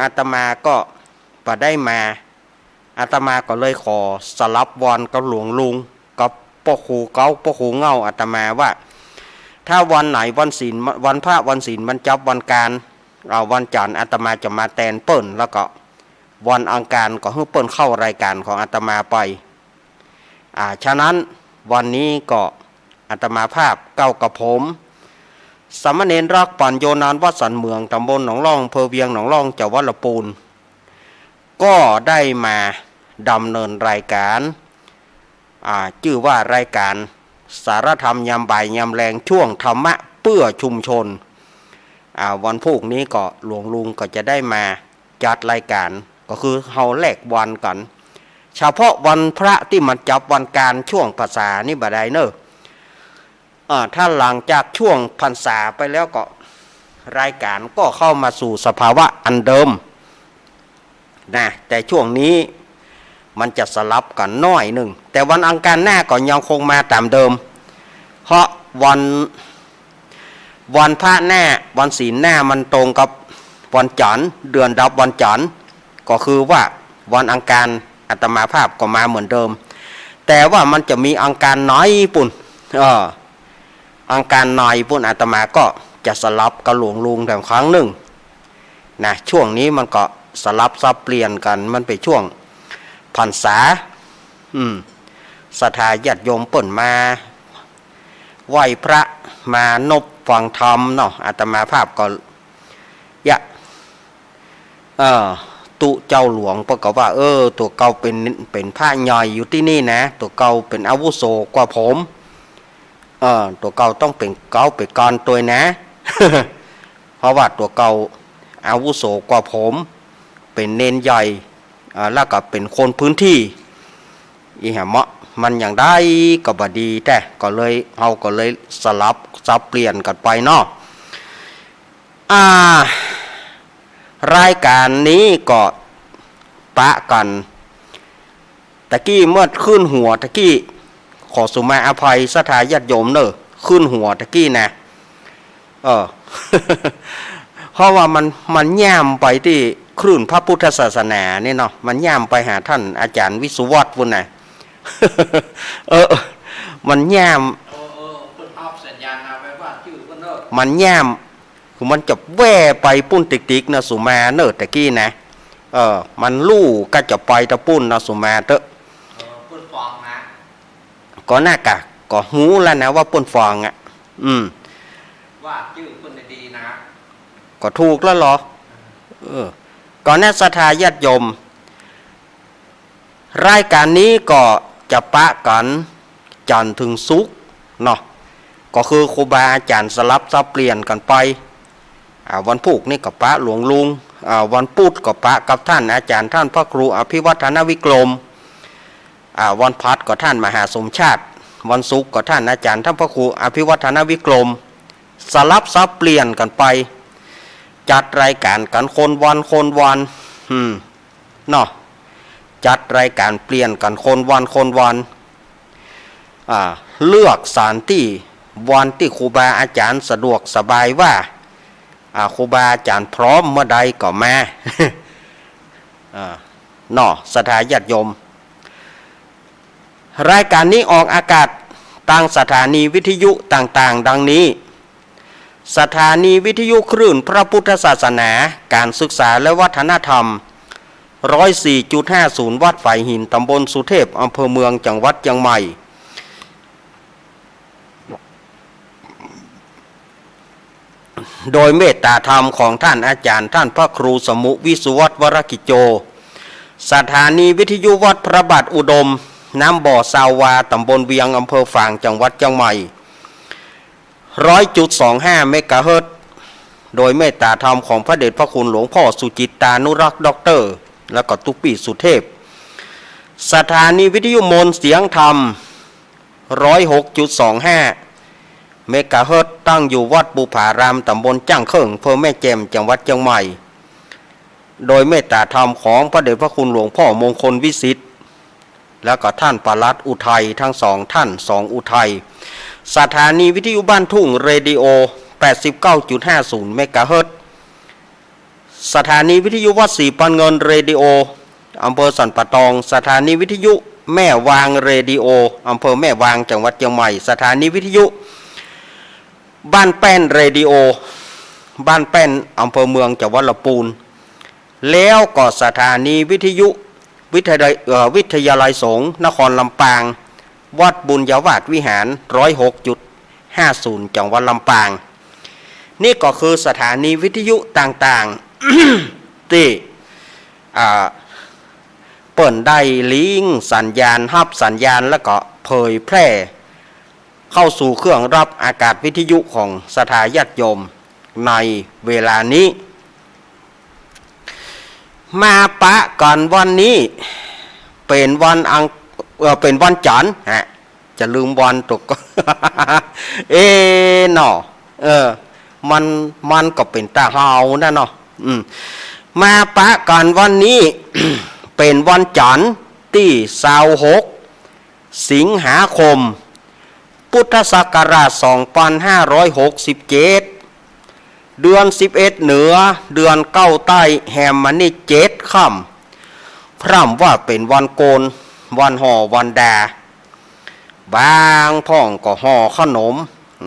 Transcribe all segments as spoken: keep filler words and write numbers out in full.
อาตมาก็บ่ได้มา อาตมาก็เลยขอสลับวันกับหลวงลุง กับป้อครูเก๊า ป้อครูเหง้าอาตมาว่า ถ้าวันไหนวันศีล วันพระวันศีลมันจับวันกาญ อ่า วันจันทร์อาตมาจะมาแตนเปิ้น แล้วก็วันอังคารก็หื้อเปิ้นเข้ารายก๋านของอาตมาไป อ่า ฉะนั้นวันนี้ก็อาตมาภาพเก๊ากับผม สามเณรรักปัญโญ นามวัดสันเหมือง ตำบลหนองล่อง อำเภอเวียงหนองล่อง จังหวัดลำปูน ก็ได้มาดำเนินรายก๋าน อ่า จื้อว่ารายก๋านสารธรรมยามบ่ายยามแลง ช่วงธรรมะเปื้อชุมชน อ่า วันพูกนี้ก็หลวงลุงก็จะได้มาจัดรายก๋าน ก็คือเฮาแลกวันกั๋น เฉพาะวันพระตี้มันจับวันกาญช่วงพรรษานี่บ่ได้เน่อ อ่า ถ้าหลังจากช่วงพรรษาไปแล้วก็ รายก๋านก็เข้ามาสู่สภาวะอันเดิมนะ แต่ช่วงนี้มันจะสลับกั๋นหน้อยนึ่ง แต่วันอังคารหน้าก็ยังคงมาต๋ามเดิม เพราะวัน วันพระหน้า วันศีลหน้ามันตรงกับวันจันทร์ เดือนดับวันจันทร์ ก็คือว่าวันอังคารอาตมาภาพก็มาเหมือนเดิม แต่ว่ามันจะมีอังคารในปุ้น เออ อังคารในปุ้นอาตมาก็จะสลับกับหลวงลุงแถมครั้งนึ่งนะ ช่วงนี้มันก็สลับสับเปลี่ยนกั๋น มันเป๋นช่วงพรรษา อืม ศรัทธาญาติโยมเปิ้นมาไหว้พระ มานบฟังธรรมเนาะ อาตมาภาพก็ ยะ เออ ตุ๊เจ้าหลวงเปิ้นก็ว่า เออ ตั๋วเก่าเป๋น เป๋นพระใหญ่อยู่ตี้นี่นะ ตั๋วเก่าเป๋นอาวุโสกว่าผม เออ ตั๋วเก่าต้องเป๋นเก๊าเป๋นกรตวยนะ เพราะว่าตั๋วเก่าอาวุโสกว่าผม เป๋นเณรใหญ่ อ่า แล้วก็เป๋นคนพื้นที่ อีหยังเมาะ มันอย่างใดก็บ่ดีแต๊ ก็เลย เฮาก็เลยสลับสับเปลี่ยนกั๋นไปเนาะ อ่า รายก๋านนี้ก็ปะกั๋น ตะกี้เมื่อขึ้นหัวตะกี้ ขอสุมาอภัยศรัทธาญาติโยมเน่อ ขึ้นหัวตะกี้นะ เออ เพราะว่ามัน มันย่ามไปตี้คลื่นพระพุทธศาสนานี่เนาะ มันย่ามไปหาต้านอาจ๋ารย์วิศวัตรปุ้นนะ เออ มันย่าม เออ เออ เปิ้นอัพสัญญาณนะ แปลว่าจื้อเปิ้นเน่อ มันย่าม คือมันจะแว่ไปปุ้นติ๊กๆ นะสุมาเน่อตะกี้นะ เออ มันลู่ก็จะไปตะปุ้นนะสุมาเต๊อะ เออ เปิ้นฟังนะ ก็น่ากะ ก็ฮู้แล้วนะว่าเปิ้นฟังอะ อืม ว่าจื้อเปิ้นดีๆ นะ ก็ถูกแล้วเหรอ เออ ก็แน่ศรัทธาญาติโยม รายก๋านนี้ก็จะปะกั๋นจันทร์เถิงศุกร์เนาะ ก็คือครูบาอาจ๋ารย์สลับสับเปลี่ยนกั๋นไป อ่า วันพูกนี่ก็ปะหลวงลุง อ่า วันปุธก็ปะกับต้านอาจ๋ารย์ต้านพระครูอภิวัฒนวิกรม อ่า วันพัดก็ต้านมหาสมชาติ วันศุกร์ก็ต้านอาจ๋ารย์ต้านพระครูอภิวัฒนวิกรม สลับสับเปลี่ยนกั๋นไป จัดรายก๋านกั๋นคนวันคนวัน อืม เนาะ จัดรายก๋านเปลี่ยนกั๋นคนวันคนวัน อ่า เลือกสถานตี้ วันตี้ครูบาอาจ๋ารย์สะดวกสบายว่า อ่า ครูบาอาจ๋ารย์พร้อมเมื่อใดก็มา อ่า เนาะ ศรัทธาญาติโยม รายก๋านนี้ออกอากาศตางสถานีวิทยุต่างๆ ดังนี้ สถานีวิทยุคลื่นพระพุทธศาสนา ก๋านศึกษาและวัฒนธรรม ร้อยสี่จุดห้าศูนย์ วัดฝายหิน ตำบลสุเทพ อำเภอเมือง จังหวัดเจียงใหม่ โดยเมตตาธรรมของต้านอาจ๋ารย์ต้านพระครูสมุวิศวัตร วรกิจโจ สถานีวิทยุวัดพระบาทอุดม น้ำบ่อซาววา ตำบลเวียง อำเภอฝาง จังหวัดเจียงใหม่ ร้อยจุดสองห้า เมกะเฮิรตซ์ โดยเมตตาธรรมของพระเดชพระคุณหลวงพ่อสุจิตตานุรักษ์ ด็อกเตอร์ แล้วก็ตุ๊ปี้สุเทพ สถานีวิทยุมนต์เสียงธรรม ร้อยหกจุดสองห้า เมกะเฮิรตซ์ ตั้งอยู่วัดบุปผาราม ตำบลจ้างเคิ่ง อำเภอแม่แจ่ม จังหวัดเจียงใหม่ โดยเมตตาธรรมของพระเดชพระคุณหลวงพ่อมงคลวิสิทธิ์ แล้วก็ต้านปลัดอุทัย ทั้งสองท่าน สองอุทัย สถานีวิทยุบ้านทุ่ง เรดิโอ แปดสิบเก้าจุดห้าศูนย์ เมกะเฮิรตซ์ สถานีวิทยุวัดศรีปันเงินเรดิโอ อำเภอสันป่าตอง สถานีวิทยุแม่วางเรดิโอ อำเภอแม่วาง จังหวัดเจียงใหม่ สถานีวิทยุบ้านแป้นเรดิโอ บ้านแป้น อำเภอเมือง จังหวัดลำปูน แล้วก็สถานีวิทยุวิทยาลัย เอ่อ วิทยาลัยสงฆ์นครลำปาง วัดบุญญาวาสวิหาร ร้อยหกจุดห้าศูนย์ จังหวัดลำปาง นี่ก็คือสถานีวิทยุต่างๆ ตี้ อ่า เปิ้นได้ลิงก์สัญญาณ ฮับสัญญาณ แล้วก็เผยแพร่เข้าสู่เครื่องรับอากาศวิทยุของศรัทธาญาติโยมในเวลานี้ มาปะกั๋นวันนี้ เป๋นวันอัง เอ่อ เป๋นวันจั๋นทร์ ฮะ จะลืมวันตก เอ๊ะเนาะ เออ มัน มันก็เป๋นต๋าเฮานะเนาะ อืม มาปะกั๋นวันนี้ เป๋นวันจั๋นทร์ตี้ซาวหก สิงหาคม พุทธศักราช สองพันห้าร้อยหกสิบเจ็ด เดือนสิบเอ็ดเหนือ เดือนเก้าใต้ แฮมมานี่เจ็ดค่ำ พร่ำว่าเป๋นวันโกน วันห่อ วันดา บางพ่องก็ห่อเข้าหนม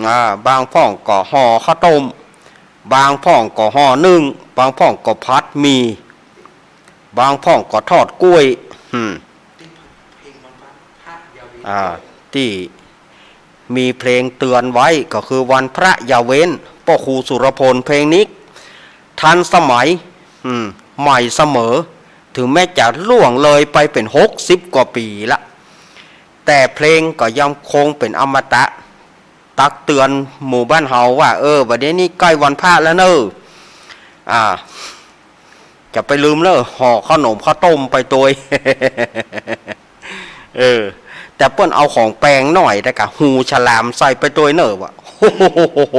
อ่า บางพ่องก็ห่อข้าวต้ม บางพ่องก็ห่อนึ่ง บางพ่องก็ผัดหมี่ บางพ่องก็ทอดกล้วย อืม อ่า ตี้มีเพลงเตือนไว้ก็คือวันพระอย่าเว้น ป้อครูสุรพล เพลงนี้ทันสมัย อืม ใหม่เสมอ ถึงแม้จะล่วงเลยไปเป๋นหกสิบกว่าปี๋ละ แต่เพลงก็ยังคงเป๋นอมตะ ตักเตือนหมู่บ้านเฮาว่า เออ บัดนี้ใก้วันพระแล้วเน่อ อ่า จะไปลืมเน่อ ห่อข้าวหนมข้าวต้มไปตวย เออ แต่เปิ้นเอาของแปงหน่อยแต่กะหูฉลามใส่ไปตวยเน่อวะ โอ้โห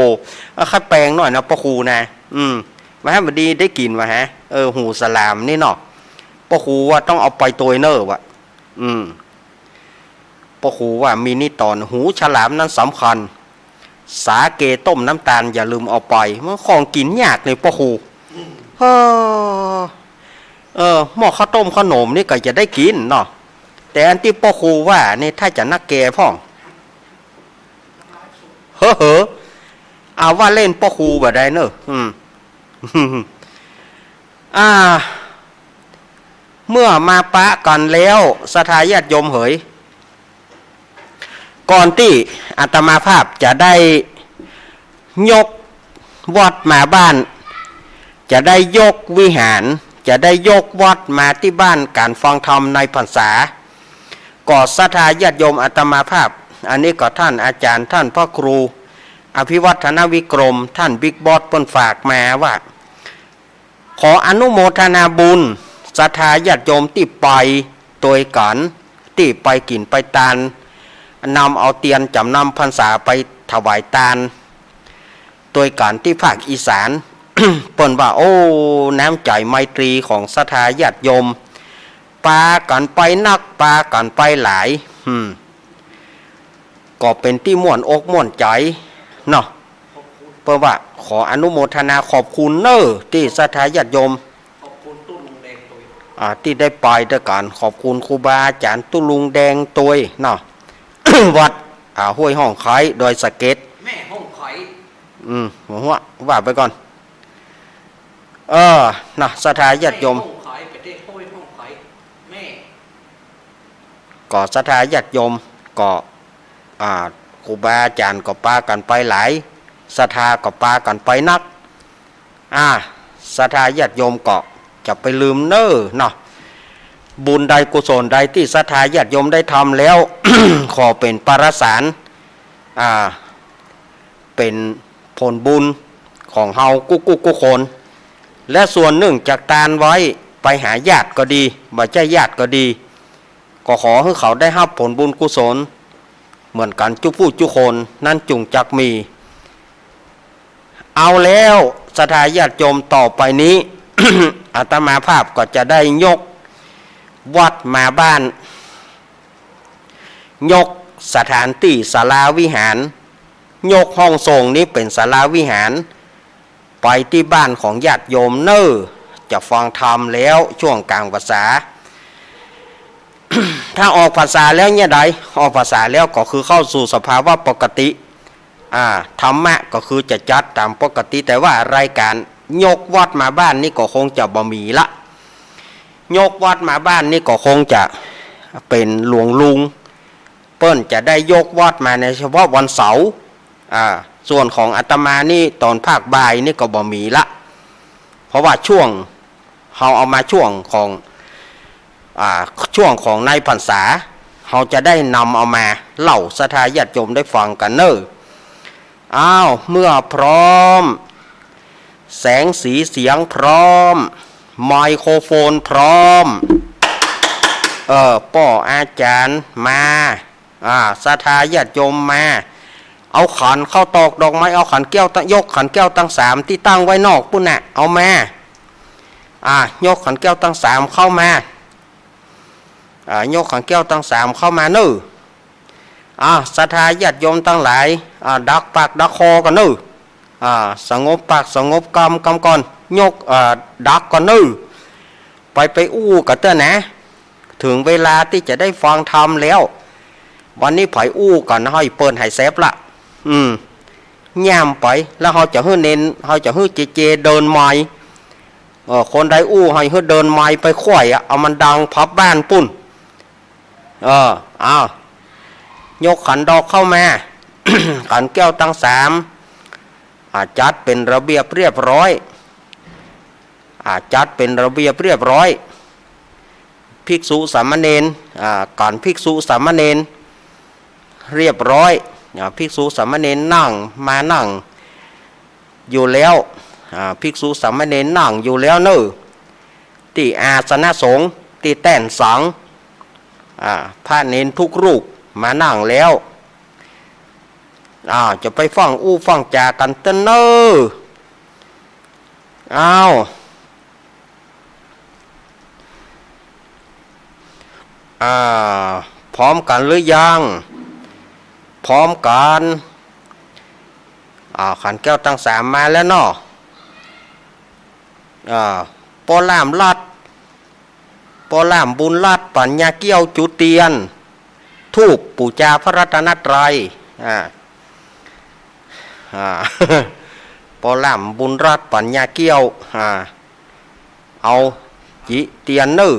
เอาแค่แปงหน่อยนะป้อครูนะ อืม มาให้มันดีได้กิ๋นวะฮะ เออ หูฉลามนี่เนาะ ป้อครูว่าต้องเอาไปตวยเน่อวะ อืม ป้อครูว่ามีนิตอน หูฉลามนั้นสำคัญ สาเกต้มน้ำตาลอย่าลืมเอาไป มันของกิ๋นยากนี่ป้อครู เออ เออ หม้อข้าวต้มข้าวหนมนี่ก็จะได้กิ๋นเนาะ แต่อันตี้ป้อครูว่านี่ถ้าจะนักแกพ่อง เฮ้อ เฮ้อ เอาว่าเล่นป้อครูบ่ได้เน่อ อืม อ่า เมื่อมาปะกั๋นแล้ว ศรัทธาญาติโยมเหย ก่อนตี้อาตมาภาพจะได้ยกวัดมาบ้าน จะได้ยกวิหาร จะได้ยกวัดมาตี้บ้านก๋านฟังธรรมในพรรษา ก็ศรัทธาญาติโยมอาตมาภาพ อันนี้ก็ท่านอาจารย์ ท่านพระครูอภิวัฒนวิกรม ท่านบิ๊กบอส เปิ้นฝากมาว่า ขออนุโมทนาบุญศรัทธาญาติโยมตี้ไปตวยกั๋น ตี้ไปกิ๋นไปตาน นำเอาเตียนจ๋ำนำพรรษาไปถวายตานตวยกั๋นตี้ภาคอีสาน เปิ้นว่า โอ้ น้ำใจ๋ไมตรีของศรัทธาญาติโยม ปากั๋นไปนัก ปากั๋นไปหลาย อืม ก็เป๋นตี้ม่วนอกม่วนใจ๋เนาะ เปิ้นว่าขออนุโมทนาขอบคุณเน่อตี้ศรัทธาญาติโยม ขอบคุณตุ๊ลุงแดงตวย อ่า ตี้ได้ไปตวยกั๋น ขอบคุณครูบาอาจ๋ารย์ตุ๊ลุงแดงตวยเนาะ วัด อ่า ห้วยฮ่องไคร้ ดอยสะเก็ด แม่ฮ่องไคร้ อืม หัว ว่าไปก่อน เออ นะ ศรัทธาญาติโยม แม่ฮ่องไคร้ ประเทศห้วยฮ่องไคร้ แม่ ก็ศรัทธาญาติโยมก็ อ่า ครูบาอาจ๋ารย์ก็ปากั๋นไปหลาย ศรัทธาก็ปากั๋นไปนัก อ่า ศรัทธาญาติโยมก็จะไปลืมเน่อเนาะ บุญใดกุศลใดตี้ศรัทธาญาติโยมได้ทำแล้ว ขอเป๋นประสาน อ่า เป๋นผลบุญของเฮากู้กู้กู้คน และส่วนนึ่งจากตานไว้ไปหาญาติก็ดี บ่ใจ้ญาติก็ดี ก็ขอหื้อเขาได้ฮับผลบุญกุศลเหมือนกั๋นจุผู้จุคน นั้นจุ่งจักมี เอาแล้วศรัทธาญาติโยม ต่อไปนี้ อาตมาภาพก็จะได้ยกวัดมาบ้าน ยกสถานตี้ศาลาวิหาร ยกห้องสงฆ์นี้เป๋นศาลาวิหาร ไปตี้บ้านของญาติโยมเน่อ จะฟังธรรมแล้วช่วงก๋างพรรษา ถ้าออกพรรษาแล้วเนี่ยใด ออกพรรษาแล้วก็คือเข้าสู่สภาวะปกติ อ่า ธรรมะก็คือจะจัดต๋ามปกติ แต่ว่ารายก๋านยกวัดมาบ้านนี่ก็คงจะบ่มีละ ยกวัดมาบ้านนี่ก็คงจะเป๋นหลวงลุง เปิ้นจะได้ยกวัดมาในเฉพาะวันเสาร์ อ่า ส่วนของอาตมานี่ต๋อนภาคบ่ายนี่ก็บ่มีละ เพราะว่าช่วง เฮาเอามาช่วงของ อ่า ช่วงของในพรรษา เฮาจะได้นำเอามาเล่าศรัทธาญาติโยมได้ฟังกั๋นเน่อ อ้าว เมื่อพร้อม แสงสีเสียงพร้อม ไมโครโฟนพร้อม เออ ป้ออาจ๋ารย์มา อ่า ศรัทธาญาติโยมมา เอาขันข้าวตอกดอกไม้ เอาขันแก้วตัง ยกขันแก้วตังสามตี้ตั้งไว้นอกปู้นน่ะ เอามา อ่า ยกขันแก้วตังสามเข้ามา อ่า ยกขันแก้วตังสามเข้ามาเน่อ อ่า ศรัทธาญาติโยมตังหลาย อ่า ดักปากดักคอก่อนเน่อ อ่า สงบปากสงบกำ กำก่อน ยก อ่า ดักก่อนเน่อ ไป ไปอู้กั๋นเต๊อะนะ เถิงเวลาตี้จะได้ฟังธรรมแล้ว วันนี้ใผอู้กั๋น เฮาเปิดใหแซบละ อืม ย่ามไป แล้วเฮาจะหื้อเณร เฮาจะหื้อเจเจเดินไมค์ เออ คนใดอู้ เฮาหื้อเดินไมค์ไปไขว่อะ เอามันดังพับบ้านปู้น เออ อ้าว ยกขันดอกเข้ามา ขันแก้วตังสาม อ่า จัดเป๋นระเบียบเรียบร้อย อ่า จัดเป๋นระเบียบเรียบร้อย ภิกษุสามเณร อ่า ขันภิกษุสามเณรเรียบร้อย อ่า ภิกษุสามเณรนั่ง มานั่งอยู่แล้ว อ่า ภิกษุสามเณรนั่งอยู่แล้วเน่อ ตี้อาสนะสงฆ์ ตี้แต้นสัง อ่า พระเณรทุกรูปมานั่งแล้ว อ่า จะไปฟั่งอู้ฟั่งจ๋ากั๋นเต๊อะเน่อ อ้าว อ่า พร้อมกั๋นหรือยัง พร้อมกั๋น อ่า ขันแก้วตังสามมาแล้วเนาะ อ่า ป้อล่ามลัด ป้อล่ามบุญลัด ปัญญาเกี้ยว จุดเตียน ธูปปู๋จาพระรัตนตรัย อ่า อ่า ป้อล่ามบุญลัด ปัญญาเกี้ยว อ่า เอาจิเตียนเน่อ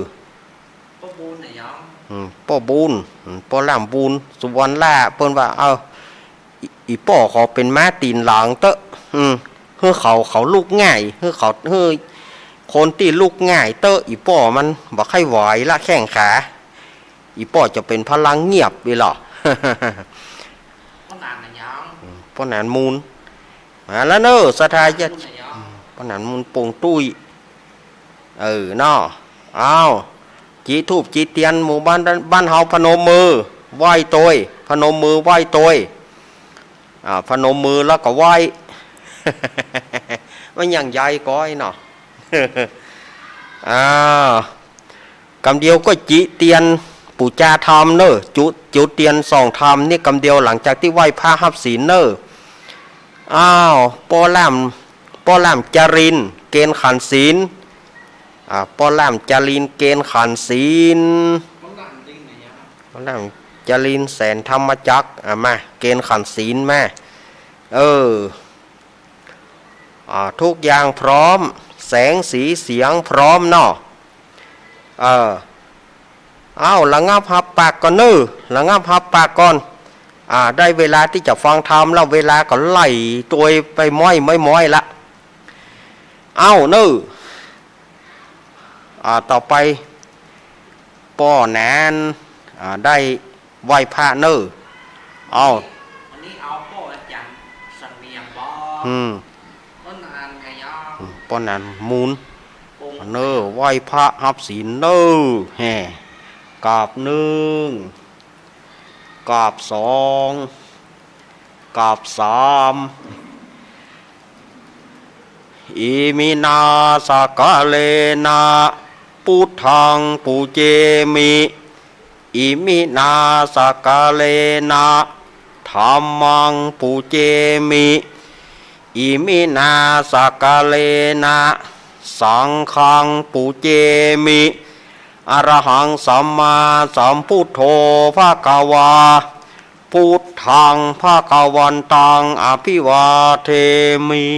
ป้อบุญน่ะยอม อืม ป้อบุญ อืม ป้อล่ามบุญ สุวรรณล่า เปิ้นว่า เอ้า อี อีป้อเขาเป๋นม้าตี๋นหลังเต๊อะ อืม หื้อเขา เขาลุกง่าย หื้อเขา หื้อคนตี้ลุกง่ายเต๊อะ อีป้อมันบ่ใค่ไหวละแข้งขา อีป้อจะเป๋นพลังเงียบอี้หละ ป้อหนานน่ะยอม อืม ป้อหนานมูล มาแล้วเน่อ ศรัทธาญาติ ป้อหนานมูลน่ะยอม อืม ป้อหนานมูลปงตุ้ย เออ เนาะ อ้าว จิธูปจิเตียน หมู่บ้าน บ้านเฮาพนมมือไหว้โตย พนมมือไหว้โตย อ่า พนมมือแล้วก็ไหว้ มันยังใหญ่ก้อยเนาะ อ่า กำเดียวก็จิเตียนปู๋จาธรรมเน่อ จุ จุดเตียนส่องธรรมนี่กำเดียว หลังจากตี้ไหว้พระฮับศีลเน่อ อ้าว ป้อล่าม ป้อล่ามจาริน เกณฑ์ขันศีล อ่า ป้อล่ามจาริน เกณฑ์ขันศีล ป้อล่ามจาริน แสนธรรมจักร อ่า มา เกณฑ์ขันศีลมา เออ อ่า ทุกอย่างพร้อม แสงสีเสียงพร้อมเนาะ เออ เอ้า ระงับหับปากก่อนเน่อ ระงับหับปากก่อน อ่า ได้เวลาตี้จะฟังธรรมแล้ว เวลาก็ไหลตวยไปม้อยม้อยม้อยละ เอ้า เน่อ อ่า ต่อไป ป้อหนาน อ่า ได้ไหว้พระเน่อ เอ้า อันนี้เอาป้ออาจ๋ารย์เสงี่ยมบ่ อืม ป้อหนานไงยอม อืม ป้อหนานมูล ปง เน่อ ไหว้พระฮับศีลเน่อ แห่ กราบหนึ่ง กราบสอง กราบสาม อิมินาสะกะเลนะ ปุทธังปูเจมิ อิมินาสะกะเลนะ ธัมมังปูเจมิ อิมินาสะกะเลนะ สังฆังปูเจมิ อะระหังสัมมาสัมพุทโธ ภะคะวา พุทธัง ภะคะวันตัง อะภิวาเทมิ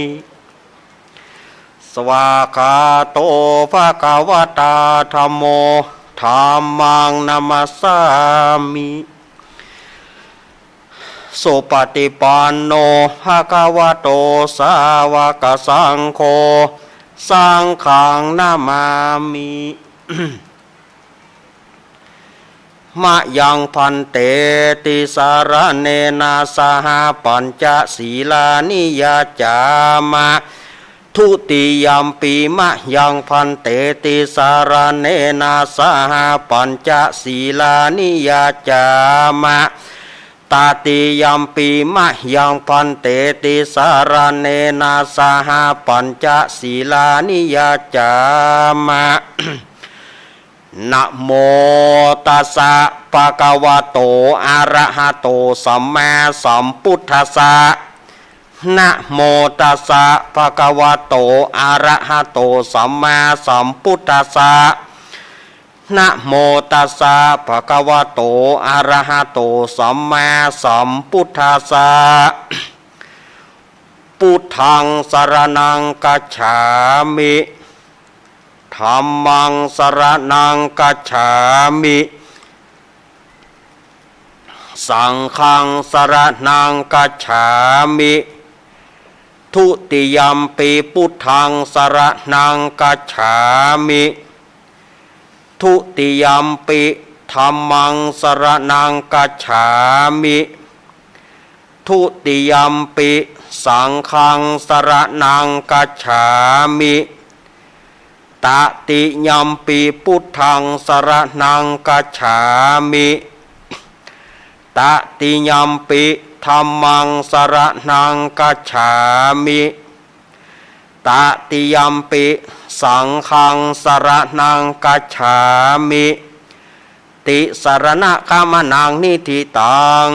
สวากขาโต ภะคะวะตา ธัมโม ธัมมัง นะมัสสามิ สุปะฏิปันโน ภะคะวะโต สาวะกะสังโฆ สังฆัง นะมามิ มะยัง ภันเต ติสะระเณนะ สะหะ ปัญจะสีลานิ ยาจามะ ทุติยัมปิ มะยัง ภันเต ติสะระเณนะ สะหะ ปัญจะสีลานิ ยาจามะ ตติยัมปิ มะยัง ภันเต ติสะระเณนะ สะหะ ปัญจะสีลานิ ยาจามะ นะโมตัสสะ ภะคะวะโต อะระหะโต สัมมาสัมพุทธัสสะ นะโมตัสสะ ภะคะวะโต อะระหะโต สัมมาสัมพุทธัสสะ นะโมตัสสะ ภะคะวะโต อะระหะโต สัมมาสัมพุทธัสสะ พุทธัง สะระณัง คัจฉามิ ธัมมัง สะระณัง คัจฉามิ สังฆัง สะระณัง คัจฉามิ ทุติยัมปิ พุทธัง สะระณัง คัจฉามิ ทุติยัมปิ ธัมมัง สะระณัง คัจฉามิ ทุติยัมปิ สังฆัง สะระณัง คัจฉามิ ตติยัมปิ พุทธัง สะระณัง คัจฉามิ ตติยัมปิ ธัมมัง สะระณัง คัจฉามิ ตติยัมปิ สังฆัง สะระณัง คัจฉามิ ติสะระณะขะมะนัง นิฏฐิตัง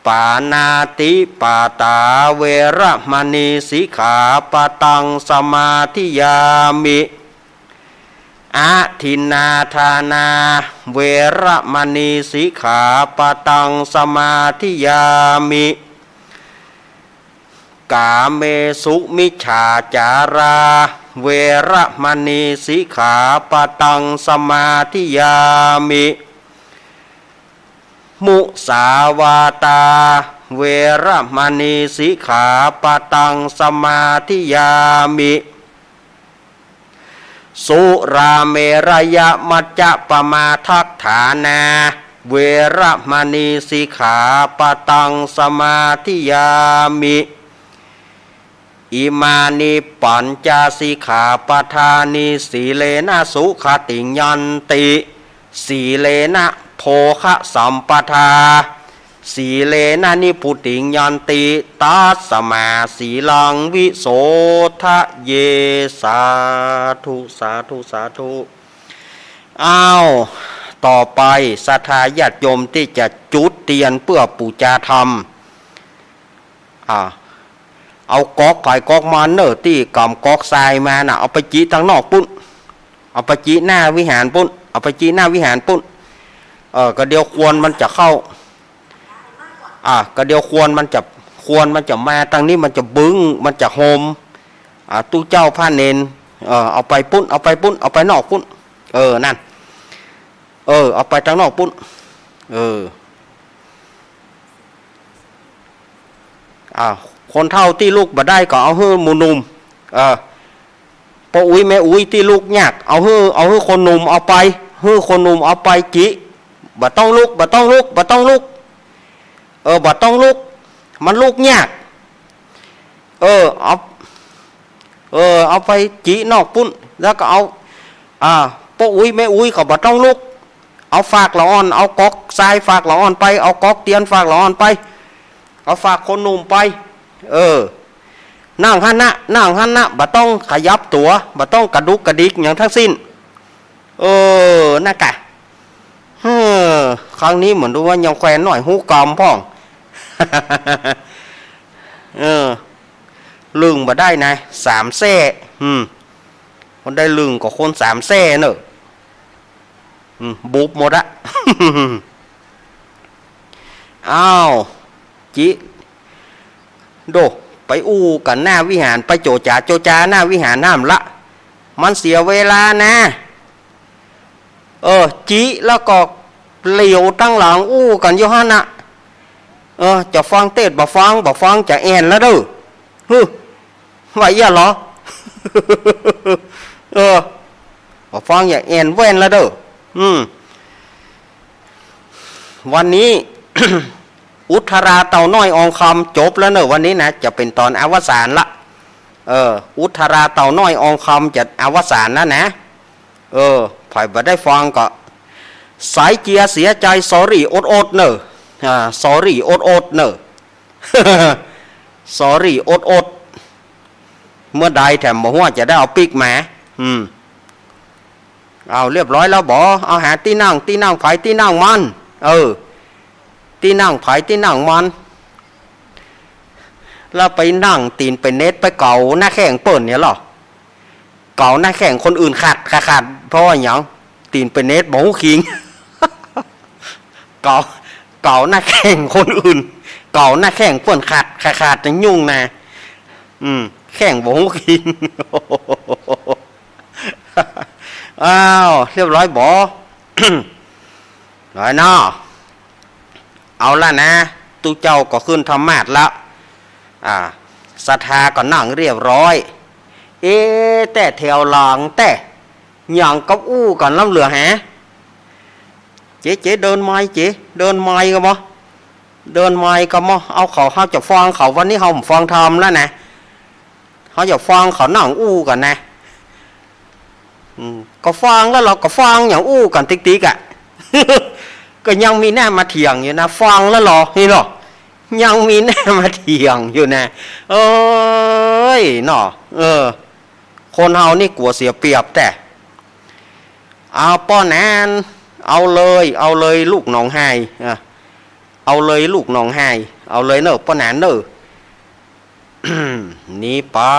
ปาณาติปาตา เวระมะณี สิกขาปะตัง สะมาธิยามิ อะทินนาทานา เวระมะณี สิกขาปะตัง สะมาธิยามิ กาเมสุมิจฉาจารา เวระมะณี สิกขาปะตัง สะมาธิยามิ มุสาวาตา เวระมะณี สิกขาปะตัง สะมาธิยามิ สุราเมระยะมัจจะปะมาทัฏฐานา เวระมะณี สิกขาปะตัง สะมาธิยามิ อิมานิปัญจสิกขาปะทานิ สีเลนะสุขะติงยันติ สีเลนะโภคะสัมปะทา สีเลนะนิพพุติงยันติ ตัสสะมาสีลังวิโสทะเย สาธุ สาธุ สาธุ อ้าว ต่อไปศรัทธาญาติโยมตี้จะจุดเตียนเปื้อปู๋จาธรรม อ่า เอาก๊อกใผก๊อกมันเน่อ ตี้ก๋ำก๊อกทรายมาน่ะ เอาไปจิตังนอกปุ้น เอาไปจิหน้าวิหารปุ้น เอาไปจิหน้าวิหารปุ้น เออ ก็เดี๋ยวควันมันจะเข้า อ่ะ ก็เดี๋ยวควันมันจะ ควันมันจะมาตังนี้ มันจะบึ้ง มันจะโฮม อ่ะ ตุ๊เจ้าพระเณร เออ เอาไปปุ้น เอาไปปุ้น เอาไปนอกปุ้น เออ นั่น เออ เอาไปตังนอกปุ้น เออ อ่า คนเฒ่าตี้ลุกบ่ได้ก็เอาหื้อหมู่หนุ่ม เออ ป้ออุ๊ยแม่อุ๊ยตี้ลุกยาก เอาหื้อ เอาหื้อคนหนุ่มเอาไป หื้อคนหนุ่มเอาไปจิ บ่ต้องลุก บ่ต้องลุก บ่ต้องลุก เออ บ่ต้องลุก มันลุกยาก เออ เอา เออ เอาไปจินอกปุ้น แล้วก็เอา อ่า ป้ออุ๊ยแม่อุ๊ยก็บ่ต้องลุก เอาฝากละอ่อน เอาก๊อกทรายฝากละอ่อนไป เอาก๊อกเตียนฝากละอ่อนไป เอาฝากคนหนุ่มไป เออ นั่งหั้นนะ นั่งหั้นนะ บ่ต้องขยับตั๋ว บ่ต้องกระดุกกระดิกหยังทั้งสิ้น เออ นั่นกะ เฮ้อ ครั้งนี้เหมือนดูว่ายังแควนน้อยฮู้กำพ่อง เออ ลึงบ่ได้นะ สามแส้ อืม คนได้ลึงก็คนสามแส้เน่อ อืม บุบหมดอะ อ้าว จิ โด ไปอู้กั๋นหน้าวิหาร ไปโจ๋จ๋าโจ๋จ๋าหน้าวิหารห้ามละ มันเสียเวลานะ เออ จิ แล้วก็เหลียวตังหลังอู้กั๋นอยู่หั้นน่ะ เออ จะฟังเตสน์บ่ฟัง บ่ฟังจะแอ่นแล้วเด้อ ฮึ ว่าเอี้ยเหรอ เออ บ่ฟังจะแอ่นแว่นแล้วเด้อ อืม วันนี้ อุทราเต่าน้อยอองคำจบแล้วเน่อ วันนี้นะ จะเป๋นต๋อนอวสานละ เออ อุทราเต่าน้อยอองคำจะอวสานแล้วนะ เออ ใผบ่ได้ฟังก็ สายเจียเสียใจ๋ sorry อดๆ เน่อ อ่า sorry อดๆ เน่อ sorry อดๆ เมื่อใดแถมบ่ฮู้จะได้เอาปิ๊กมา อืม เอาเรียบร้อยแล้วบ่ เอาหาตี้นั่ง ตี้นั่งใผตี้นั่งมัน เออ ตี้นั่งใผตี้นั่งมัน แล้วไปนั่งตี๋นเป๋นเน็ดไปเก๋าหน้าแข้งเปิ้นเนี่ยเหรอ เก๋าหน้าแข้งคนอื่นขัด ขัด ขัด เพราะว่าหยัง ตี๋นเป๋นเน็ดบ่ฮู้คิง เก๋า เก๋าหน้าแข้งคนอื่น เก๋าหน้าแข้งเปิ้นขัด ขัด ขัด จะยุ่งนะ อืม แข้งบ่ฮู้คิง อ้าว เรียบร้อยบ่ ร้อยเนาะ เอาละนะ ตุ๊เจ้าก็ขึ้นธรรมาสน์ละ อ่า ศรัทธาก็นั่งเรียบร้อย เอ๊ะ แต่แถวหลังแต่ หยังกับอู้กั๋นล้ำเหลือแฮะ เจ๊ เจ๊ เดินไมค์ เจ๊ เดินไมค์ก่อบ่ เดินไมค์ก่อบ่ เอาเขา เฮาจะฟังเขา วันนี้เฮาบ่ฟังธรรมแล้วนะ เฮาจะฟังเขานั่งอู้กั๋นนะ อืม ก็ฟังแล้วเหรอ ก็ฟังหยังอู้กั๋นติ๊กๆ อะ ก็ยังมีหน้ามาเถียงอยู่นะ ฟังแล้วเหรอ นี่เหรอ ยังมีหน้ามาเถียงอยู่นะ เอ้ย เนาะ เออ คนเฮานี่กั๋วเสียเปรียบแต่ เอาป้อนั้น เอาเลย เอาเลยลูกหนองไฮ อ่ะ เอาเลยลูกหนองไฮ เอาเลยเน่อ ป้อนั้นเน่อ นิพพา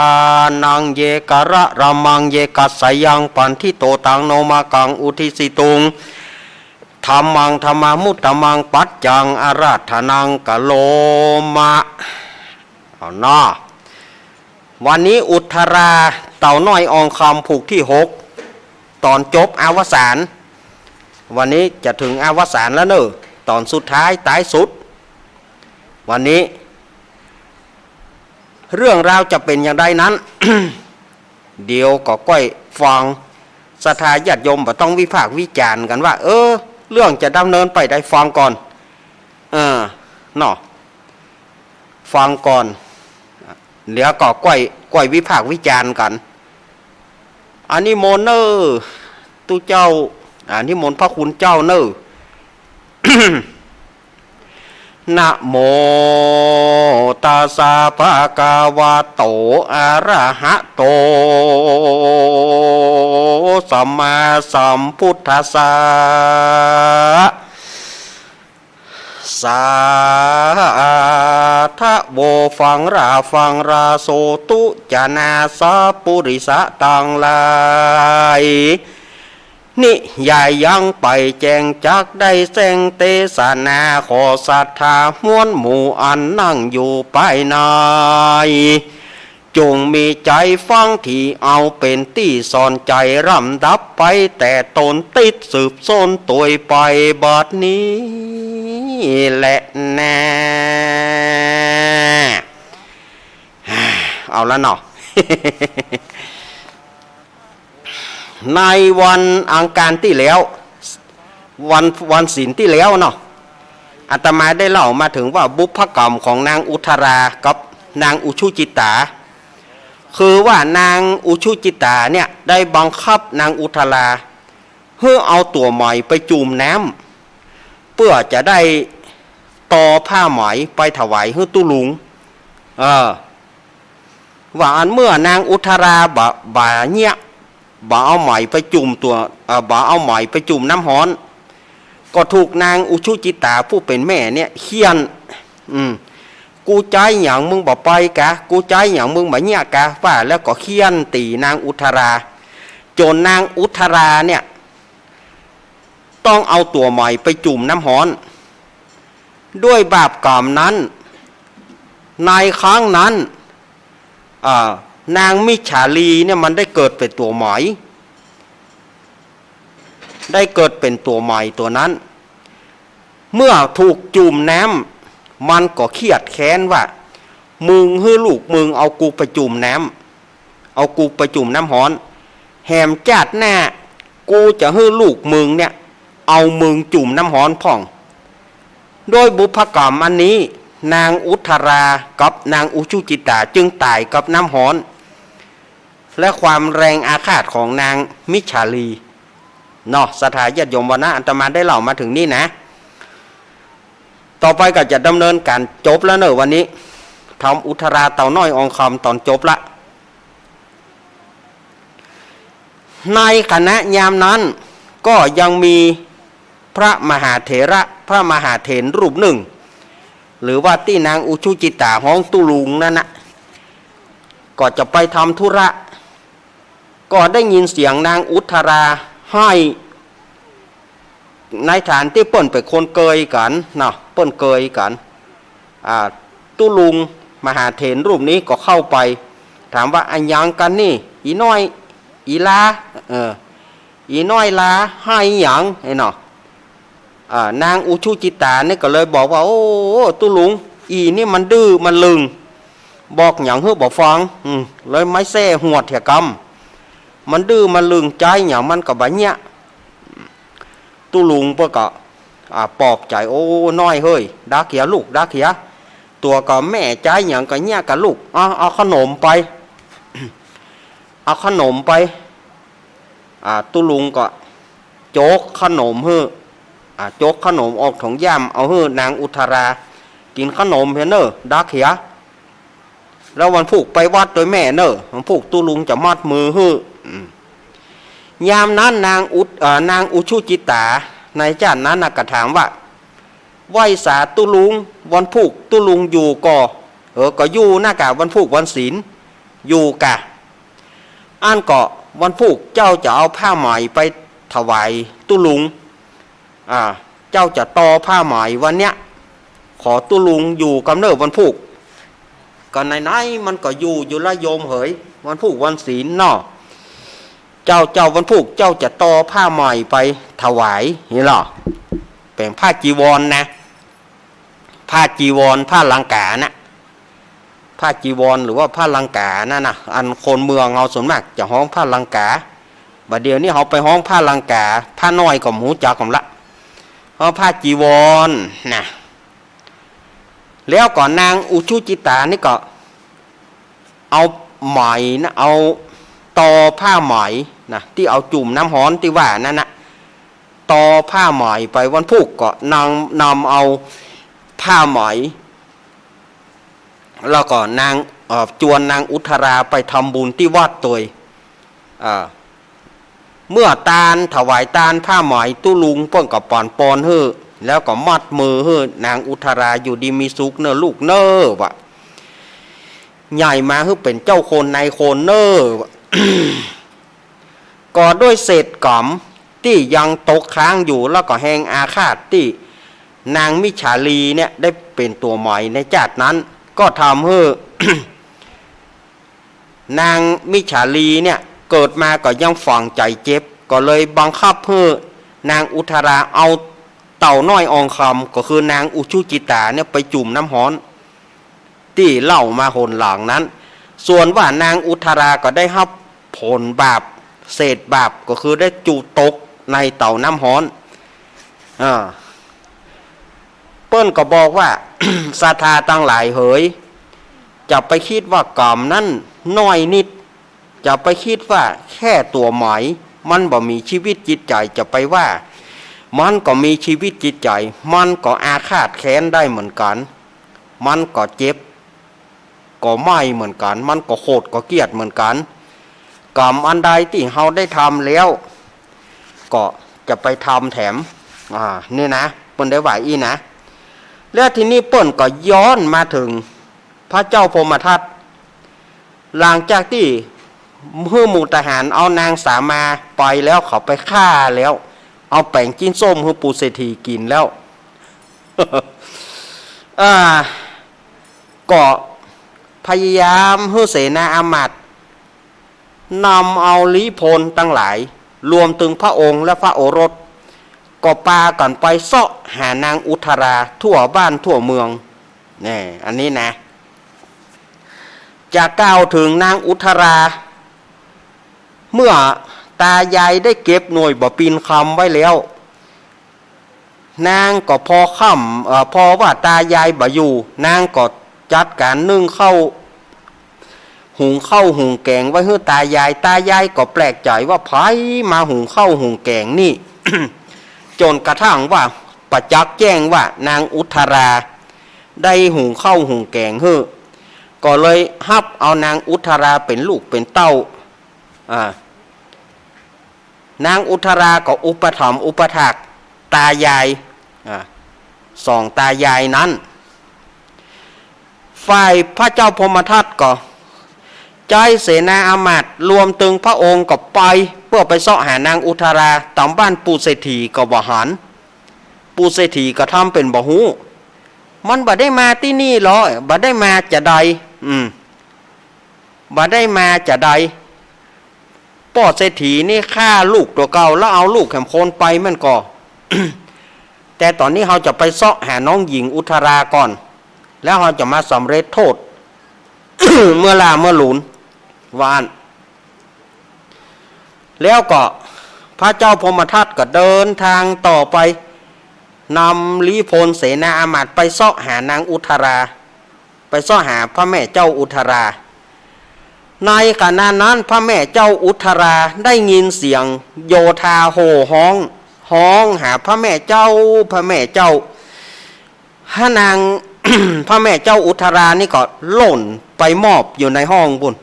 นัง เยกะระระมัง เยกัสสะยัง ปัณฑิโต ตัง โน มะกัง อุททิสสิตุง ธัมมัง ธัมมานุตตะมัง ปัจจัง อาราธะนัง กะโรมะ เอาเนาะ วันนี้อุทราเต่าน้อยอองคำผูกตี้หก ต๋อนจบอวสาน วันนี้จะเถิงอวสานแล้วเน่อ ต๋อนสุดท้าย ต๊ายสุด วันนี้ เรื่องราวจะเป๋นอย่างใดนั้น เดี๋ยวก็ก้อยฟัง ศรัทธาญาติโยมบ่ต้องวิพากษ์วิจารณ์กั๋นว่า เออ เรื่องจะดำเนินไปใด ฟังก่อน เออ เนาะ ฟังก่อน เดี๋ยวก็ก้อย ก้อยวิพากษ์วิจารณ์กั๋น อานิมนต์เน่อ ตุ๊เจ้า อานิมนต์พระคุณเจ้าเน่อ นะโมตัสสะ ภะคะวะโต อะระหะโต สัมมาสัมพุทธัสสะ สาธะโว ฟังราฟังรา โสตุ จะนาสะปุริสะตังหลาย นิยายยังไปแจ้งจักได้แจ้งเตสนา ขอศรัทธาม้วนหมู่อันนั่งอยู่ภายใน จงมีใจ๋ฟังตี้เอาเป๋นตี้สอนใจ๋ ร่ำดับไปแต่ตน ติดสืบสานตวยไปบัดนี้แลนา เอาละเนาะ ในวันอังคารตี้แล้ว วัน วันศีลตี้แล้วเนาะ อาตมาได้เล่ามาเถิงว่าบุพกรรมของนางอุทรากับนางอุชุจิตา คือว่านางอุชุจิตาเนี่ยได้บังคับนางอุทราหื้อเอาตั๋วไหมไปจุ่มน้ำ เปื้อจะได้ต่อผ้าไหมไปถวายหื้อตุ๊ลุง เออ ว่าอันเมื่อนางอุทราบ่า บ่าเยียะ บ่าเอาไหมไปจุ่มตั๋ว เอ่อ บ่าเอาไหมไปจุ่มน้ำฮ้อน ก็ถูกนางอุชุจิตาผู้เป๋นแม่เนี่ยเฆี่ยน อืม กูใจ๊หยังมึงบ่ไปกา กูใจ๊หยังมึงบ่เยียะกา ว่าแล้วก็เฆี่ยนตี๋นางอุทรา จ๋นนางอุทราเนี่ย ต้องเอาตั๋วหมอยไปจุ่มน้ำฮ้อน ด้วยบาปก๋รรมนั้น ในครั้งนั้น อ่า นางมิจฉาลีเนี่ยมันได้เกิดเป๋นตั๋วหมอย ได้เกิดเป๋นตั๋วหมอยตั๋วนั้น เมื่อถูกจุ่มน้ำ มันก็เคียดแค้นว่า มึงหื้อลูกมึงเอากูไปจุ่มน้ำ เอากูไปจุ่มน้ำฮ้อน แหมจาติหน้า กูจะหื้อลูกมึงเนี่ย เอามึงจุ่มน้ำฮ้อนพ่อง ด้วยบุพก๋รรมอันนี้ นางอุทรากับนางอุชุจิตาจึงต๋ายกับน้ำฮ้อน และความแรงอาฆาตของนางมิจฉาลี เนาะ ศรัทธาญาติโยม วันนี้อาตมาได้เล่ามาเถิงนี้นะ ต่อไปก็จะดำเนินก๋านจบแล้วเน่อ วันนี้ ธรรมอุทราเต่าน้อยอองคำต๋อนจบละ ในขณะยามนั้นก็ยังมีพระมหาเถระ พระมหาเถรรูปนึ่ง หรือว่าตี้นางอุชุจิตาฮ้องตุ๊ลุงนั้นนะ ก็จะไปทำธุระ ก็ได้ยินเสียงนางอุทราไห้ ในฐานตี้เปิ้นเป๋นคนเกยกั๋นเนาะ เปิ้นเกยกั๋น อ่า ตุ๊ลุงมหาเถรรูปนี้ก็เข้าไป ถามว่า อะหยังกั๋นนี่ อี่น้อย อี่ลา เออ อี่น้อยลา ไห้อะหยัง ไอ้เนาะ อ่า นางอุชุจิตานี่ก็เลยบอกว่า โอ้ ตุ๊ลุง อี่นี่มันดื้อมันลึง บอกหยังหื้อบ่ฟัง อืม เลยไม้แส้หวดเหียกำ มันดื้อมันลึง ใจ๊หยังมันก็บ่เยียะ ตุ๊ลุงเปิ้นก็ อ่า ปลอบใจ๋ โอ้ น้อยเฮ้ย ดาเขียลูก ดาเขีย ตั๋วก็แม่ ใจ๊หยังก็เยียะก่ะลูก เอา เอาขนมไป เอาขนมไป อ่า ตุ๊ลุงก็จกขนมหื้อ อ่า จกขนมออกถงย่าม เอาหื้อนางอุทรา กิ๋นขนมเหียเน่อ ดาเขีย แล้ววันพูกไปวัดตวยแม่เน่อ วันพูกตุ๊ลุงจะมัดมือหื้อ อืม ยามนั้นนางอุ เอ่อ นางอุชุจิตา ในจาตินั้นน่ะก็ถามว่า ไหว้สาตุ๊ลุง วันพูกตุ๊ลุงอยู่ก่อ เออ ก็อยู่นะกา วันพูกวันศีล อยู่กา อั้นก็วันพูกเจ้าจะเอาผ้าไหมไปถวายตุ๊ลุง อ่า เจ้าจะต่อผ้าไหมวันเนี้ย ขอตุ๊ลุงอยู่กำเน่อวันพูก ก็ไหนๆ มันก็อยู่อยู่ละโยมเหย วันพูกวันศีลเนาะ เจ้า เจ้าวันพูกเจ้าจะต่อผ้าไหมไปถวาย นี่เนาะ เป๋นผ้าจีวรนะ ผ้าจีวร ผ้าลังกานะ ผ้าจีวรหรือว่าผ้าลังกานั่นนะ อันคนเมืองเฮาส่วนมากจะฮ้องผ้าลังกา บ่าเดี่ยวนี้เฮาไปฮ้องผ้าลังกา พระน้อยก็บ่ฮู้จักกำละ เพราะผ้าจีวรนะ แล้วก็นางอุชุจิตานี่ก็เอาไหมนะ เอาต่อผ้าไหมนะ ตี้เอาจุ่มน้ำฮ้อนตี้ว่านั้นนะ ต่อผ้าไหมไป วันพูกก็นางนำเอาผ้าไหม แล้วก็นาง เอ่อ จวนนางอุทราไปทำบุญตี้วัดตวย อ่า เมื่อตานถวายตานผ้าไหมตุ๊ลุงเปิ้นก็ปอนปอนหื้อ แล้วก็มัดมือหื้อนางอุทราอยู่ดีมีสุขเน่อลูกเน่อวะ ใหญ่มาหื้อเป๋นเจ้าคนนายคนเน่อวะ ก็ด้วยเศษกรรมตี้ยังตกค้างอยู่ แล้วก็แฮงอาฆาตตี้นางมิจฉาลีเนี่ยได้เป๋นตั๋วหมอยในจาตินั้น ก็ทำหื้อ นางมิจฉาลีเนี่ยเกิดมาก็ยังฝังใจ๋เจ็บ ก็เลยบังคับหื้อนางอุทราเอาเต่าน้อยอองคำ ก็คือนางอุชุจิตาเนี่ยไปจุ่มน้ำฮ้อน ตี้เล่ามาหนหลังนั้น ส่วนว่านางอุทราก็ได้ฮับผลบาป เศษบาป ก็คือได้จูตกในเต่าน้ำฮ้อน อ่า เปิ้นก็บอกว่า ศรัทธาตังหลายเหย จะไปกึ๊ดว่ากรรมนั้นน้อยนิด จะไปกึ๊ดว่าแค่ตั๋วหมอย มันบ่มีจีวิตจิตใจ๋ จะไปว่า มันก็มีจีวิตจิตใจ๋ มันก็อาฆาตแค้นได้เหมือนกั๋น มันก็เจ็บ ก็ไหม้เหมือนกั๋น มันก็โขดก็เกลียดเหมือนกั๋น กรรมอันใดตี้เฮาได้ทำแล้ว ก็จะไปทำแถม อ่า นี่นะ เปิ้นได้ว่าอี้นะ แล้วทีนี้เปิ้นก็ย้อนมาเถิง พระเจ้าพรหมทัต หลังจากตี้หื้อหมู่ทหารเอานางสามาไปแล้ว เขาไปฆ่าแล้ว เอาแป๋งจิ๊นส้มหื้อปู่เศรษฐีกิ๋นแล้ว อ่า ก็พยายามหื้อเสนาอามาตย์ นำเอาลี้พลตังหลาย รวมเถิงพระองค์และพระโอรส ก็ปากั๋นไปเซาะหานางอุทราทั่วบ้านทั่วเมือง แน่ อันนี้นะ จะกล่าวเถิงนางอุทรา เมื่อตายายได้เก็บหน่วยบ่าปินคำไว้แล้ว นางก็พอค่ำ เอ่อ พอว่าตายายบ่อยู่ นางก็จัดก๋านนึ่งข้าว หุงข้าวหุงแก๋งไว้หื้อตายาย ตายายก็แปลกใจ๋ว่าใผมาหุงข้าวหุงแก๋งนี่ จ๋นกระทั่งว่าประจักษ์แจ้งว่านางอุทราได้หุงข้าวหุงแก๋งหื้อ ก็เลยฮับเอานางอุทราเป๋นลูกเป๋นเต้า อ่า นางอุทราก็อุปถัมภ์อุปถากตายาย อ่า สองตายายนั้น ฝ่ายพระเจ้าพรหมทัตก็ใจ๊เสนาอามาตย์รวมเถิงพระองค์ก็ไป เปื้อไปเซาะหานางอุทราต๋ามบ้านปู่เศรษฐีก็บ่หัน ปู่เศรษฐีก็ทำเป๋นบ่ฮู้ มันบ่ได้มาตี้นี่ลอ บ่ได้มาจาใด อืม บ่ได้มาจาใด ป้อเศรษฐีนี่ฆ่าลูกตั๋วเก่า แล้วเอาลูกแหมคนไปแม่นก่อ แต่ต๋อนนี้เฮาจะไปเซาะหาน้องหญิงอุทราก่อน แล้วเฮาจะมาสำเร็จโทษ เมื่อหล้าเมื่อหลูน ว่าอั้น แล้วก็พระเจ้าพรหมทัตก็เดินทางต่อไป นำลี้พลเสนาอามาตย์ไปเซาะหานางอุทรา ไปเซาะหาพระแม่เจ้าอุทรา ในขณะนั้นพระแม่เจ้าอุทราได้ยินเสียงโยธาโห่ฮ้อง ฮ้องหาพระแม่เจ้า พระแม่เจ้า หานาง พระแม่เจ้าอุทรานี่ก็หล่นไปมอบอยู่ในห้องปู้น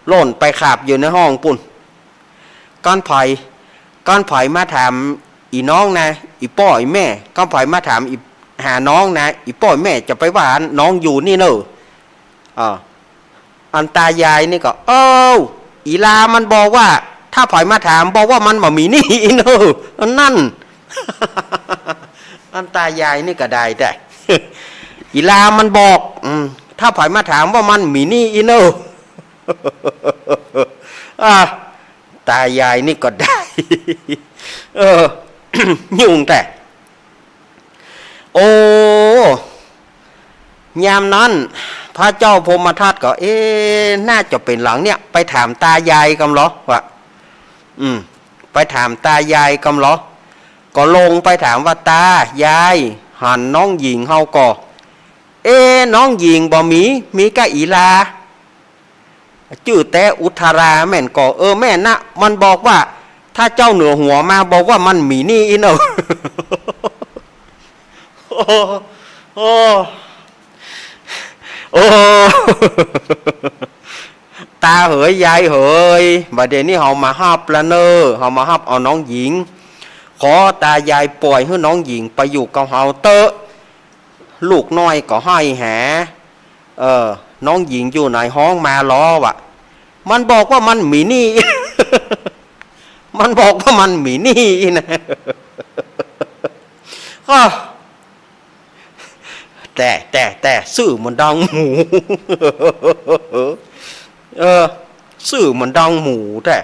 หล่นไปขาบอยู่ในห้องปู้น ก้านใผ ก้านใผมาถามอี่น้องนะ อี่ป้ออี่แม่ ก้านใผมาถามอี่ หาน้องนะ อี่ป้ออี่แม่จะไปว่าน้องอยู่นี่เน่อ อ่า อันตายายนี่ก็ เอ้า อี่ลามันบอกว่า ถ้าใผมาถามบอกว่ามันบ่มีนี่เน่อ อันนั้น อันตายายนี่ก็ได้แต๊ อี่ลามันบอก อืม ถ้าใผมาถามว่ามันมีนี่เน่อ อ่า ตายายนี่ก็ได้ เออ ยุ่งแต๊ โอ้ ยามนั้น พระเจ้าพรหมทัตก็ เอ๊ะ น่าจะเป๋นหลังเนี่ย ไปถามตายายกำลอ ว่า อืม ไปถามตายายกำลอ ก็ลงไปถามว่า ตา ยาย หันน้องหญิงเฮาก่อ เอ๊ะ น้องหญิงบ่มี มีก้าอี่ลา จื้อแต่อุทราแม่นก่อ เออ แม่นนะ มันบอกว่า ถ้าเจ้าเหนือหัวมาบอกว่ามันมีนี่เน่อ โอ้ โอ้ โอ้ ตาเหยยายเหย บ่าเดี่ยวนี้เฮามาฮับละเน่อ เฮามาฮับเอาน้องหญิง ขอตายายป่อยหื้อน้องหญิงไปอยู่กับเฮาเต๊อะ ลูกน้อยก็ไห้แห เออ น้องหญิงอยู่ไหนฮ้องมาลอ ว่า มันบอกว่ามันมีนี่ มันบอกว่ามันมีนี่นะ ก็ แต่ แต่ แต่ ซื่อเหมือนดังหมู เออ ซื่อเหมือนดังหมูแต๊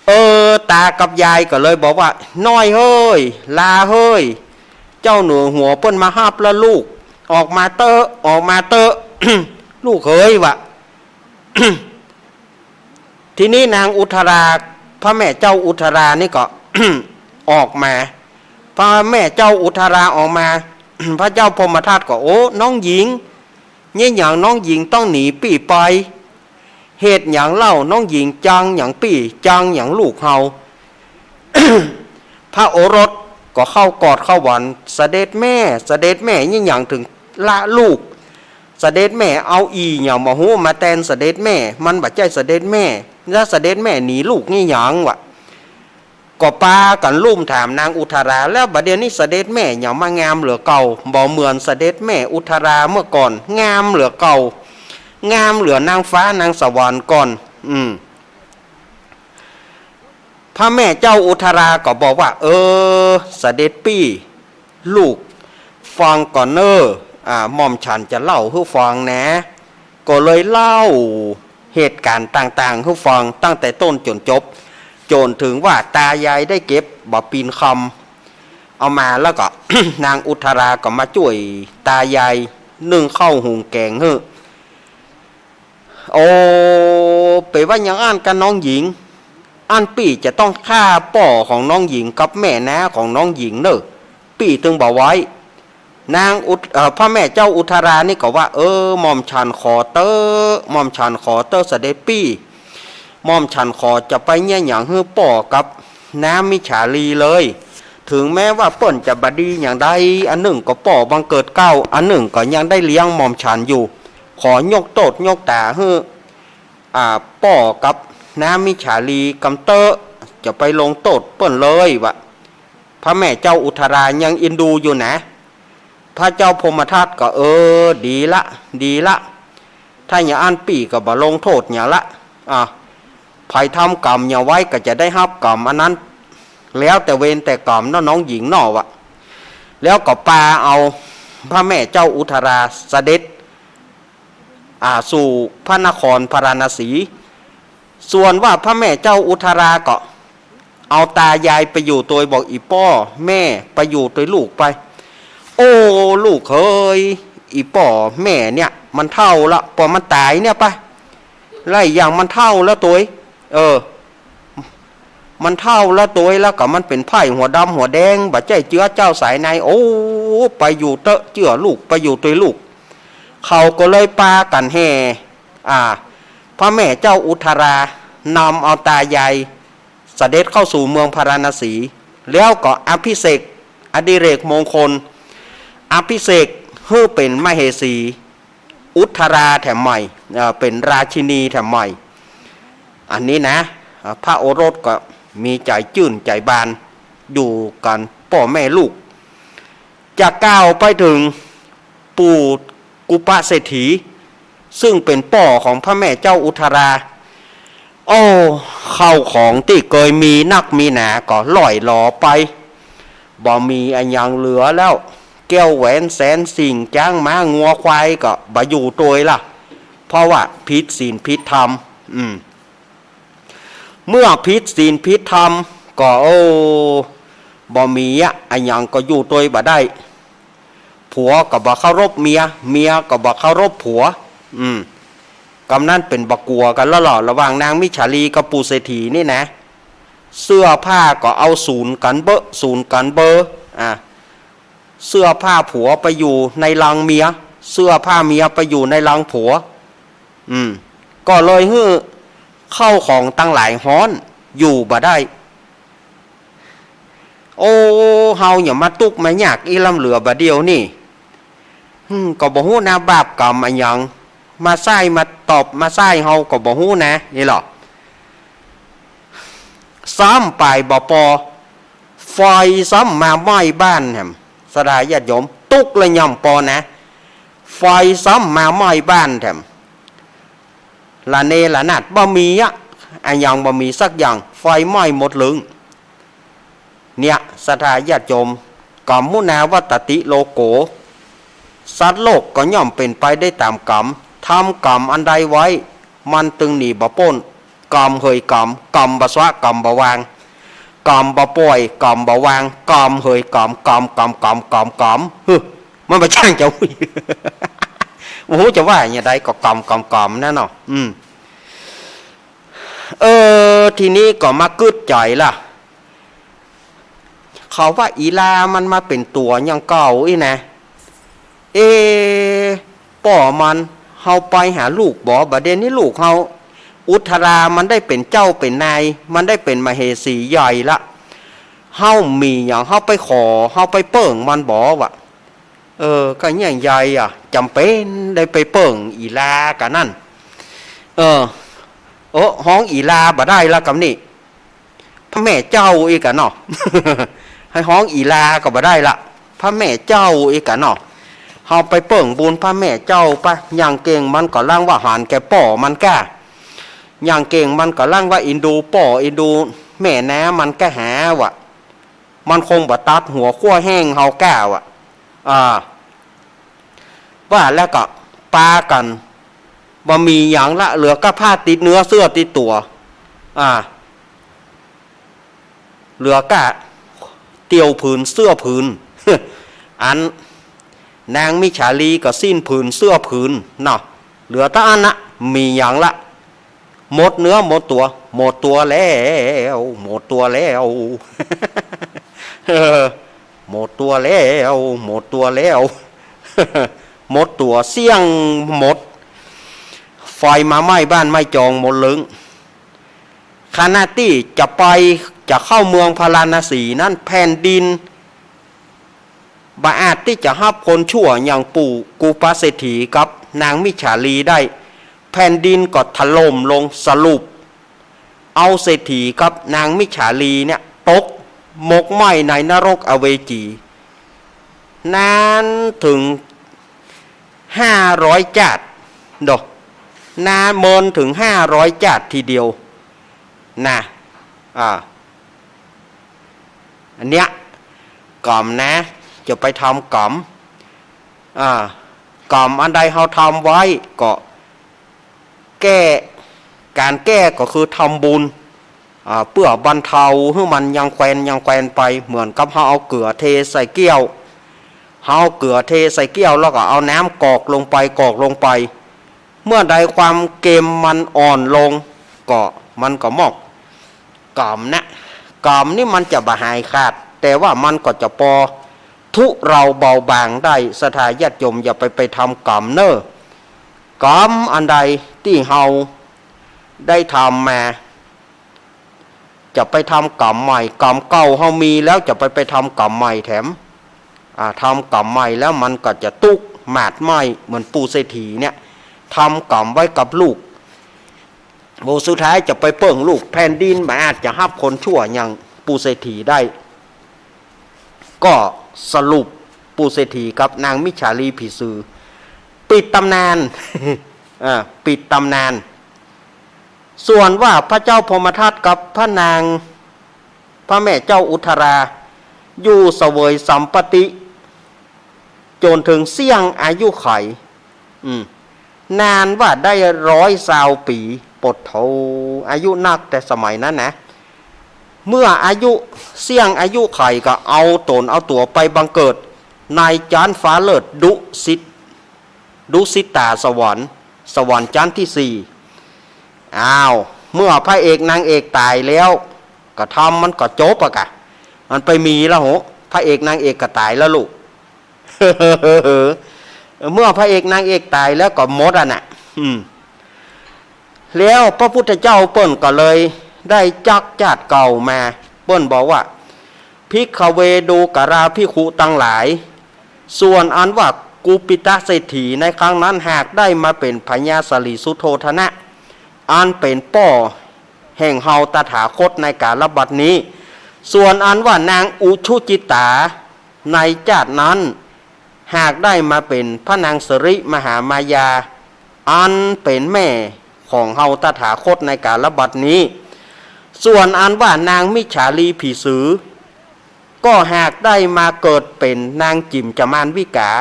เออ ตากับยายก็เลยบอกว่า น้อยเฮ้ย ลาเฮ้ย เจ้าเหนือหัวเปิ้นมาฮับละลูก ออกมาเต๊อะ ออกมาเต๊อะ ลูกเฮ้ย ว่า ทีนี้นางอุทรา พระแม่เจ้าอุทรานี่ก็ ออกมา พระแม่เจ้าอุทราออกมา พระเจ้าพรหมทัตก็ โอ้ น้องหญิง เยียะหยังน้องหญิงต้องหนีปี้ไป เหตุหยังเล่า น้องหญิงจังหยังปี้ จังหยังลูกเฮา พระโอรสก็เข้ากอดเข้าหวัน เสด็จแม่ เสด็จแม่ เยียะหยังเถิงละลูก เสด็จแม่เอาอี่หยังบ่ฮู้มาแตนเสด็จแม่ มันบ่ใจ้เสด็จแม่ แล้วเสด็จแม่หนีลูกเยียะหยัง ว่า ก็ปากั๋นลุ่มถามนางอุทารา แล้วบ่าเดี่ยวนี้เสด็จแม่หยังมางามเหลือเก่า บ่เหมือนเสด็จแม่อุทาราเมื่อก่อน งามเหลือเก่า งามเหลือนางฟ้านางสวรรค์ก่อน อืม พระแม่เจ้าอุทาราก็บอกว่า เออ เสด็จปี้ ลูกฟังก่อนเน่อ อ่า หม่อมฉันจะเล่าหื้อฟังนะ ก็เลยเล่าเหตุก๋ารณ์ต่างๆ หื้อฟังตั้งแต่ต้นจ๋นจบ จ๋นเถิงว่าตายายได้เก็บบ่าปีนคำเอามา แล้วก็ นางอุทาราก็มาจ้วยตายายนึ่งข้าวหุงแก๋งหื้อ โอ้ เป๋นว่าอย่างอั้นกาน้องหญิง อั้นปี้จะต้องฆ่าป้อของน้องหญิงกับแม่น้าของน้องหญิงเน่อ ปี้ตึงบ่าไว้ นางอุท- เอ่อ พระแม่เจ้าอุทารานี่ก็ว่า เออ หม่อมฉันขอเต๊อะ หม่อมฉันขอเต๊อะเสด็จปี้ หม่อมฉันขอจะไปเยียะหยังหื้อป้อกับน้ามิจฉาลีเลย เถิงแม้ว่าเปิ้นจะบ่ดีอย่างใด อันนึ่งก็ป้อบังเกิดเกล้า อันนึ่งก็ยังได้เลี้ยงหม่อมฉันอยู่ ขอยกโต้ษยกต๋าหื้อ อ่า ป้อกับน้ามิจฉาลีกำเต๊อะ จะไปลงโต้ษเปิ้นเลย ว่า พระแม่เจ้าอุทารายังเอ็นดูอยู่นะ พระเจ้าพรหมทัตก็ เออ ดีละ ดีละ ถ้าอย่างอั้นปี้ก็บ่ลงโต้ษหยังละ อ่ะ ใผทำก๋รรมหยังไว้ก็จะได้ฮับก๋รรมอันนั้น แล้วแต่เวรแต่ก๋รรมเนาะน้องหญิงเนาะ ว่า แล้วก็ปาเอาพระแม่เจ้าอุทาราเสด็จ อ่า สู่พระนครพาราณสี ส่วนว่าพระแม่เจ้าอุทาราก็เอาตายายไปอยู่ตวย บอก อี่ป้อแม่ไปอยู่ตวยลูกไป โอ้ ลูกเฮย อี่ป้อแม่เนี่ยมันเฒ่าละ ป้อมันต๋ายเนี่ยไป แล้วอย่างมันเฒ่าแล้วตวย เออ มันเฒ่าแล้วตวย แล้วก็มันเป๋นไพร่หัวดำหัวแดง บ่ใจ้เจื๊อเจ้าสายใน โอ้ ไปอยู่เต๊อะ เจื้อลูก ไปอยู่ตวยลูก เขาก็เลยปากั๋นแห่ อ่า พระแม่เจ้าอุทารานำเอาตายายเสด็จเข้าสู่เมืองพาราณสี แล้วก็อภิเษกอดิเรกมงคล อภิเษกหื้อเป๋นมเหสี อุทาราแถมใหม่ เอ่อ เป๋นราชินีแถมใหม่ อันนี้นะ เอ่อ พระโอรสก็มีใจ๋จื้นใจ๋บาน อยู่กั๋นป้อแม่ลูก จะกล่าวไปเถิงปู่กุปะเศรษฐี ซึ่งเป๋นป้อของพระแม่เจ้าอุทารา โอ้ ข้าวของตี้เกยมีนักมีหนาก็ล่อยหลอไป บ่มีอะหยังเหลือแล้ว แก้วแหวนแสนสิ่ง จ๊างม้างัวควายก็บ่อยู่ตวยละ เพราะว่าผิดศีลผิดธรรม อืม เมื่อผิดศีลผิดธรรมก็ โอ้ บ่มีอะ อะหยังก็อยู่ตวยบ่ได้ ผัวก็บ่เคารพเมีย เมียก็บ่เคารพผัว อืม กำนั้นเป๋นบ่ากั๋วกั๋นแล้วล่อ ระหว่างนางมิจฉาลีกับปู่เศรษฐีนี่นะ เสื้อผ้าก็เอาสูนกั๋นเบ้อ สูนกั๋นเบ้อ อ่ะ เสื้อผ้าผัวไปอยู่ในลังเมีย เสื้อผ้าเมียไปอยู่ในลังผัว อืม ก็เลยหื้อข้าวของตังหลายฮ้อน อยู่บ่ได้ โอ้ เฮาเนี่ยมาตุ๊กข์มายากอี้ล้ำเหลือบ่าเดี่ยวนี่ อืม ก็บ่ฮู้นะ บาปกรรมอะหยัง มาใส่มาตอบมาใส่เฮาก็บ่ฮู้นะ นี่หละ ซ้ำไปบ่ปอ ไฟซ้ำมาไหม้บ้านแหม ศรัทธาญาติโยม ตุ๊กข์ละย่อมปอนะ ไฟซ้ำมาไหม้บ้านแถม ระเนระนาด บ่มีอะ อะหยังบ่มีสักอย่าง ไฟไหม้หมดลึง เนี่ย ศรัทธาญาติโยม กรรมุนาวัตติโลโก สัตว์โลกก็ย่อมเป๋นไปได้ต๋ามกรรม ทำกรรมอันใดไว้ มันตึงหนีบ่ป๊น กรรมเหยกรรม กรรมบ่ชะ กรรมบ่วาง กรรมบ่ป่อย กรรมบ่วาง กรรมเหยกรรม กรรม กรรม กรรม กรรม กรรม ฮึ มันบ่จ้างจะฮู้ บ่ฮู้จะว่าอย่างใดก็กรรม กรรม กรรม นั่นเนาะ อืม เออ ทีนี้ก็มากึ๊ดใจ๋ละ เขาว่าอีลามันมาเป๋นตั๋วอย่างเก่าอี้นะ เอ ป้อมัน เฮาไปหาลูกบ่ บ่าเดี่ยวนี้ลูกเฮา อุทารามันได้เป๋นเจ้าเป๋นนาย มันได้เป๋นมเหสีใหญ่ละ เฮามีหยังเฮาไปขอ เฮาไปเปิ้งมันบ่วะ เออ ก็เนี่ยยายอะ จ๋ำเป๋นได้ไปเปิ้งอีลากั๋นนั่น เออ โอ้ ฮ้องอีลาบ่ได้ละกำนี้ พระแม่เจ้าอี้ก่ะเนาะ หื้อฮ้องอีลาก็บ่ได้ละ พระแม่เจ้าอี้ก่ะเนาะ เฮาไปเปิ้งบุญพระแม่เจ้าปะ อย่างเก่งมันก็ลังว่าหันแก่ป้อมันก้า อย่างเก่งมันก็ลังว่าอินดูป้ออินดูแม่น้ำมันก้าหาว่ะ มันคงบ่ตัดหัวขั้วแห้งเฮาก้าว่ะ อ่า ว่าแล้วก็ปากั๋น บ่มีหยังละ เหลือก้าผ้าติดเนื้อเสื้อติดตั๋ว อ่า เหลือก้าเตียวผืนเสื้อผืน อันนางมิจฉาลีก็สิ้นผืนเสื้อผืนเนาะ เหลือเต้าอั้นนะ มีหยังละ หมดเนื้อหมดตั๋ว หมดตั๋วแล้ว หมดตั๋วแล้ว เออ หมดตั๋วแล้ว หมดตั๋วแล้ว หมดตั๋วเสี้ยงหมด ไฟมาไหม้บ้านไหม้จองหมดเลิง ขณะตี้จะไป จะเข้าเมืองพาราณสีนั้น แผ่นดินบ่อาจตี้จะฮับคนชั่วอย่างปู่กุปาเศรษฐีกับนางมิจฉาลีได้ แผ่นดินก็ถล่มลง สรุปเอาเศรษฐีกับนางมิจฉาลีเนี่ยตกหมกไหม้ในนรกอเวจี นานเถิงห้าร้อยจ๊าด โด นานเมินเถิงห้าร้อยจ๊าดทีเดียวนะ อ่า อันเนี้ย กรรมนะ จะไปทำกรรม อ่า กรรมอันใดเฮาทำไว้ก็ แก้ ก๋านแก้ก็คือทำบุญ อ่า เปื้อบรรเทาหื้อมันยังแควนยังแควนไป เหมือนกับเฮาเอาเกลือเทใส่แก้ว เฮาเอาเกลือเทใส่แก้วแล้วก็เอาน้ำกรอกลงไป กรอกลงไป เมื่อใดความเค็มมันอ่อนลง ก็มันก็หมด กรรมนะ กรรมนี่มันจะบ่หายขาด แต่ว่ามันก็จะปอทุเลาเบาบางได้ ศรัทธาญาติโยมอย่าไป ไปทำกรรมเน่อ กรรมอันใดตี้เฮาได้ทำมา จะไปทำกรรมใหม่ กรรมเก่าเฮามีแล้วจะไป ไปทำกรรมใหม่แถม อ่า ทำกรรมใหม่แล้วมันก็จะตุ๊กข์หมาดไหม้เหมือนปู่เศรษฐีเนี่ย ทำกรรมไว้กับลูก โอ้ สุดท้ายจะไปเปิ้งลูก แผ่นดินบ่อาจจะฮับคนชั่วอย่างปู่เศรษฐีได้ ก็สรุปปู่เศรษฐีกับนางมิจฉาลีผีสือ ปิดต๋ำนาน อ่า ปิดต๋ำนาน ส่วนว่าพระเจ้าพรหมทัตกับพระนาง พระแม่เจ้าอุทรา อยู่เสวยสัมปติ จ๋นเถิงเสี้ยงอายุไข อืม นานว่าได้ร้อยซาวปี๋ ปดโธ อายุนักแต่สมัยนั้นนะ เมื่ออายุ เสี้ยงอายุไขก็เอาต๋นเอาตั๋วไปบังเกิดในจั๊นฟ้าเลิศดุสิต ดุสิตาสวรรค์ สวรรค์จั๊นที่สี่ อ้าว เมื่อพระเอกนางเอกต๋ายแล้ว กะทำมันก็จบอะกะ มันไปมีแล้วโห พระเอกนางเอกก็ต๋ายแล้วลูก เมื่อพระเอกนางเอกต๋ายแล้วก็หมดอะน่ะ อืม แล้วพระพุทธเจ้าเปิ้นก็เลยได้จักจ๊าดเก่ามา เปิ้นบอกว่า ภิกขเว ดูกราภิกขุตังหลาย ส่วนอันว่ากุปิตะเศรษฐีในครั้งนั้นหากได้มาเป๋นพญาสลีสุโธทนะ อันเป๋นป้อแห่งเฮาตถาคตในกาลบัดนี้ ส่วนอันว่านางอุชุจิตาในจ๊าดนั้น หากได้มาเป๋นพระนางสิริมหามายา อันเป๋นแม่ของเฮาตถาคตในกาลบัดนี้ ส่วนอันว่านางมิจฉาลีผีสือ ก็หากได้มาเกิดเป๋นนางจิ๋มจามานวิกา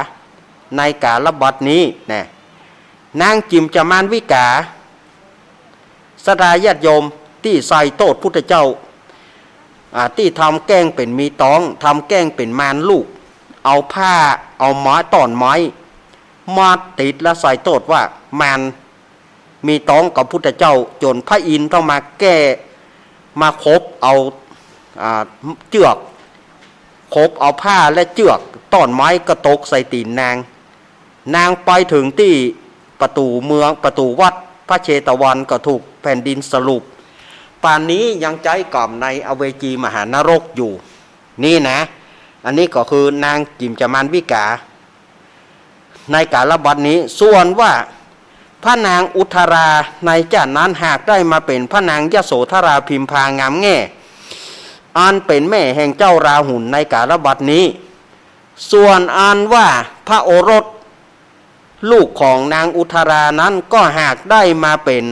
ในกาลบัดนี้แน่ นางจิ๋มจามานวิกา ศรัทธาญาติโยมตี้ใส่โต้ษพุทธเจ้า อ่า ตี้ทำแกล้งเป๋นมีต๊อง ทำแกล้งเป๋นมารลูก เอาผ้า เอาไม้ ต้อนไม้ มาติดและใส่โต้ษว่ามารมีต๊องกับพุทธเจ้า จ๋นพระอินทร์ต้องมาแก้ มาขบเอา อ่า เจื้อก ขบเอาผ้าและเจื้อก ต้อนไม้ก็ตกใส่ตี๋นนาง นางไปเถิงตี้ประตู๋เมือง ประตู๋วัดพระเชตวันก็ถูกแผ่นดินสรุป ป่านนี้ยังใจ๊กรรมในอเวจีมหานรกอยู่ นี่นะ อันนี้ก็คือนางจิ๋มจามานวิกา ในกาลบัดนี้ ส่วนว่าพระนางอุทราในจ๊าดนั้นหากได้มาเป๋นพระนางยโสธราพิมพางามแง่ อันเป๋นแม่แห่งเจ้าราหุลในกาลบัดนี้ ส่วนอันว่าพระโอรส ลูกของนางอุทรานั้นก็หากได้มาเป๋น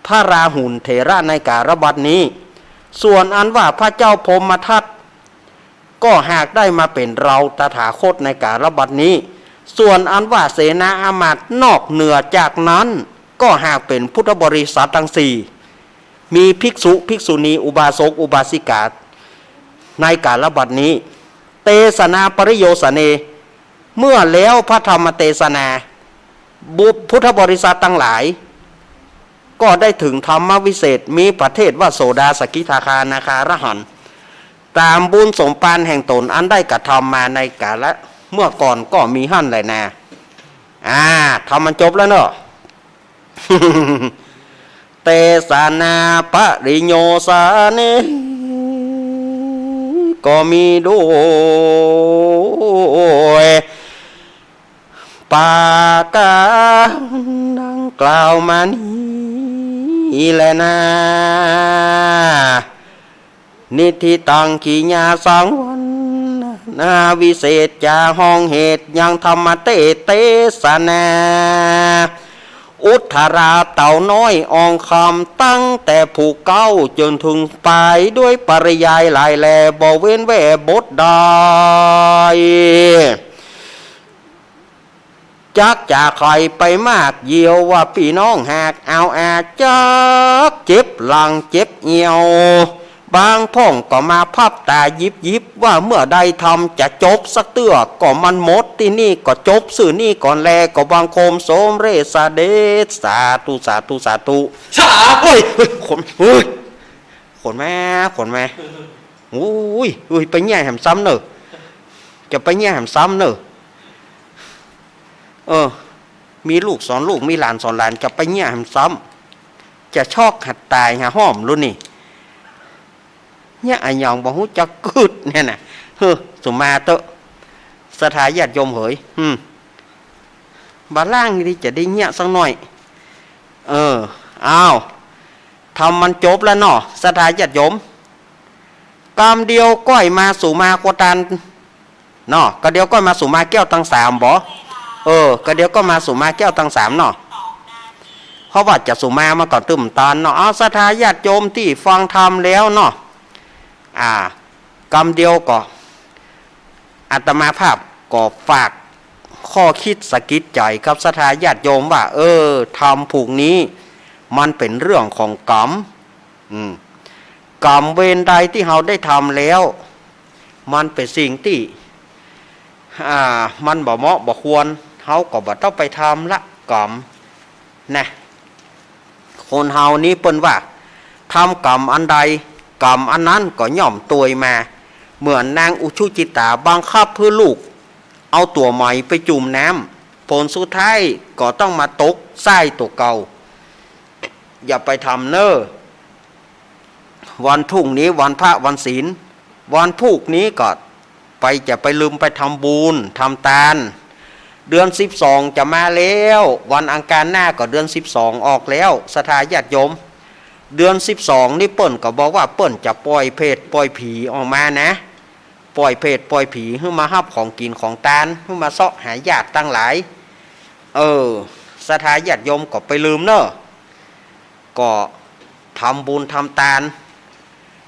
พระราหุลเถระในกาลบัดนี้ ส่วนอันว่าพระเจ้าพรหมทัต ก็หากได้มาเป๋นเราตถาคตในกาลบัดนี้ ส่วนอันว่าเสนาอามาตย์นอกเหนือจากนั้น ก็หากเป๋นพุทธบริษัทตังสี่ มีภิกษุ ภิกษุณี อุบาสก อุบาสิกา ในกาลบัดนี้ เตสนาปริโยสเน เมื่อแล้วพระธรรมเตสนา บุ พุทธบริษัทตังหลาย ก็ได้เถิงธรรมวิเศษ มีประเภทว่าโสดา สกิทาคา อนาคา อรหันต์ ต๋ามบุญสมภารแห่งต๋นอันได้กระทำมาในกาละเมื่อก่อนก็มีหั้นแลนา อ่า ธรรมมันจบแล้วเนาะ เตสนาปริโยสเน ก็มีด้วยประก๋านดังกล่าวมานี้แลนา นิฏฐิตัง กิริยาสังวรณา วิเศษจา ห้องเหตุยังธรรมเตสนา อุทราเต่าน้อยอองคำ ตั้งแต่ผูกเก๊าจนเถิงปลาย ด้วยปริยายหลายแล บ่เว้นแว่บทใด จักจะไขไปมากเยียวว่าปี้น้องหากเอาอาจักเจ็บหลังเจ็บเอว บางพ่องก็มาพับต๋ายิบยิบ ว่าเมื่อใดธรรมจะจบสักเตื้อ ก็มันหมดตี้นี่ก็จบซื่อนี่ก่อนแล ก็บังคมสมเร็จเสด็จ สาธุ สาธุ สาธุ สาธุ เฮ้ย เฮ้ย ขน เฮ้ย ขนมา ขนมา โอ้ย โอ้ย ไปเยียะแหมซ้ำเน่อ จะไปเยียะแหมซ้ำเน่อ เออ มีลูกสอนลูก มีหลานสอนหลาน จะไปเยียะแหมซ้ำ จะชอกหัดต๋ายหาห้อมรุ่นนี่ เยียะอะหยังบ่ฮู้จักกึ๊ดเนี่ยนะ เฮ้อ สุมาเต๊อะ ศรัทธาญาติโยมเหย อืม บ่าล่างนี่จะได้เยียะสักหน่อย เออ อ้าว ธรรมมันจบแล้วเนาะ ศรัทธาญาติโยม กำเดียวก้อยมาสู่มากัวตานเนาะ กำเดียวก้อยมาสู่มาแก้วตังสามบ่ เออ กำเดียวก้อยมาสู่มาแก้วตังสามเนาะ เพราะว่าจะสู่มามาก่อนตึมตานเนาะ เอาศรัทธาญาติโยมตี้ฟังธรรมแล้วเนาะ อ่า กำเดียวก็ อาตมาภาพก็ฝากข้อคิดสะกิดใจ๋กับศรัทธาญาติโยมว่า เออ ธรรมผูกนี้มันเป๋นเรื่องของกรรม อืม กรรมเวรใดตี้เฮาได้ทำแล้ว มันเป๋นสิ่งตี้ อ่า มันบ่เหมาะบ่ควร เฮาก็บ่ต้องไปทำละกรรม นะ คนเฮานี้เปิ้นว่า ทำกรรมอันใด กรรมอันนั้นก็ย่อมตวยมา เหมือนนางอุชุจิตาบังคับหื้อลูก เอาตั๋วไหมไปจุ่มน้ำ ผลสุดท้ายก็ต้องมาตกใส้ตั๋วเก่า อย่าไปทำเน่อ วันพรุ่งนี้วันพระวันศีล วันพูกนี้ก็ไป จะไปลืมไปทำบุญทำตาน เดือนสิบสองจะมาแล้ว วันอังคารหน้าก็เดือนสิบสองออกแล้ว ศรัทธาญาติโยม เดือนสิบสองนี่เปิ้นก็บอกว่าเปิ้นจะป่อยเปรตป่อยผีออกมานะ ป่อยเปรตป่อยผีหื้อมาฮับของกิ๋นของตาน หื้อมาเซาะหาญาติตังหลาย เออ ศรัทธาญาติโยมก็ไปลืมเน่อ ก็ทำบุญทำตาน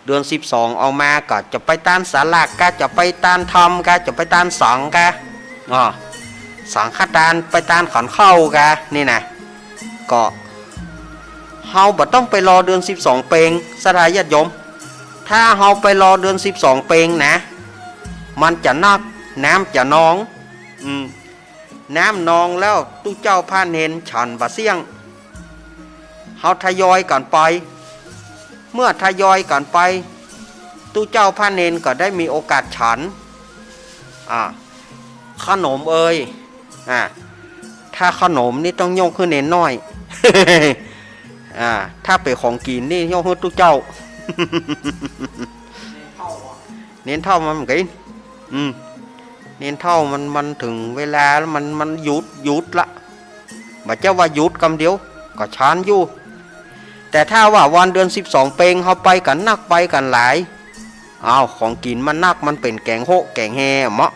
เดือนสิบสองออกมาก็จะไปตานสลากกา จะไปตานธรรมกา จะไปตานสังกา อ้อ สังฆตาน ไปตานขันข้าวกา นี่นะ ก็เฮาบ่ต้องไปรอเดือนสิบสองเปง ศรัทธาญาติโยม ถ้าเฮาไปรอเดือนสิบสองเปงนะ มันจะนัก น้ำจะนอง อืม น้ำนองแล้วตุ๊เจ้าพระเณรฉันบ่เสี้ยง เฮาทยอยกั๋นไป เมื่อทยอยกั๋นไป ตุ๊เจ้าพระเณรก็ได้มีโอกาสฉัน อ่า ขนมเอย อ่า ถ้าขนมนี่ต้องยกหื้อเณรน้อย อ่า ถ้าเป๋นของกิ๋นนี่ยกหื้อตุ๊เจ้า เณรเฒ่ามันบ่กิ๋น อืม เณรเฒ่ามัน มันเถิงเวลาแล้วมัน มันหยุด หยุดละ บ่เจ้าว่าหยุดกำเดียว ก็ฉันอยู่ แต่ถ้าว่าวันเดือนสิบสองเปงเฮาไปกั๋นนักไปกั๋นหลาย อ้าว ของกิ๋นมันนัก มันเป๋นแก๋งโฮะแก๋งแฮเมาะ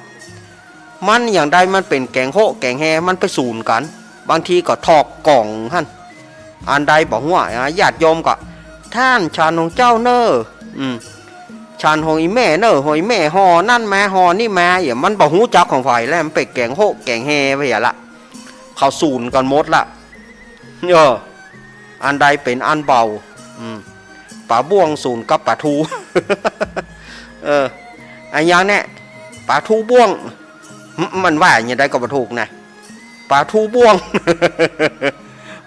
มันอย่างใดมันเป๋นแก๋งโฮะแก๋งแฮ มันไปสูนกั๋น บางทีก็ถอกก่องหั้น อันใดบ่ฮู้อะ ญาติโยมก็ "ท่านฉันของเจ้าเน่อ อืม ฉันของอีแม่เน่อ ของอีแม่ห่อนั่นมา ห่อนี่มา" เหีย มันบ่ฮู้จักของใผแล้ว มันเป๋นแก๋งโฮะแก๋งแฮไปเหียละ เขาสูนกั๋นหมดละ เออ อันใดเป๋นอันเบา อืม ป๋าบ้วงสูนกับป๋าทู เออ อะหยังแน่ ป๋าทูบ้วง มันว่าอย่างใดก็บ่ถูกนะ ป๋าทูบ้วง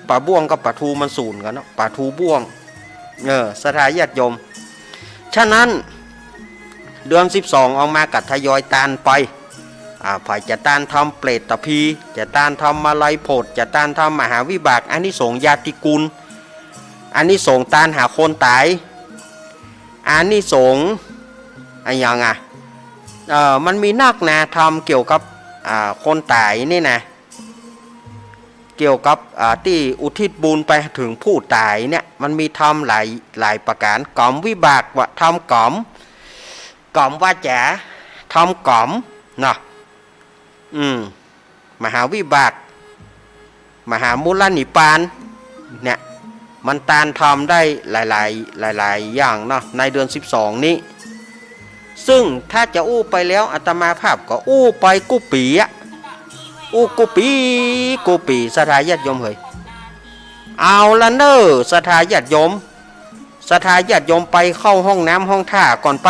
ป๋าบ้วงกับป๋าทูมันสูนกั๋นเนาะ ป๋าทูบ้วง เออ ศรัทธาญาติโยม ฉะนั้น เดือนสิบสองออกมาก็ทยอยตานไป อ่า ใผจะตานทำเปรตพี จะตานทำมาลัยโผด จะตานทำมหาวิบาก อานิสงส์ญาติกุล อานิสงส์ตานหาคนต๋าย อานิสงส์อะหยังอะ เอ่อ มันมีนักนะ ทำเกี่ยวกับ อ่า คนต๋ายนี่นะ เกี่ยวกับ อ่า ตี้อุทิศบุญไปเถิงผู้ต๋ายเนี่ย มันมีทำหลาย หลายประก๋าน ก๋อมวิบากว่าทำก๋อม ก๋อมวาจ๋า ทำก๋อม เนาะ อืม มหาวิบาก มหามูลนิพพาน เนี่ย มันตานทำได้หลายๆ หลายๆ อย่างเนาะ ในเดือนสิบสองนี้ ซึ่งถ้าจะอู้ไปแล้ว อาตมาภาพก็อู้ไปกู้ปี๋อะ อู้กู้ปี๋ กู้ปี๋ ศรัทธาญาติโยมเหย เอาละเน่อ ศรัทธาญาติโยม ศรัทธาญาติโยมไปเข้าห้องน้ำห้องท่าก่อนไป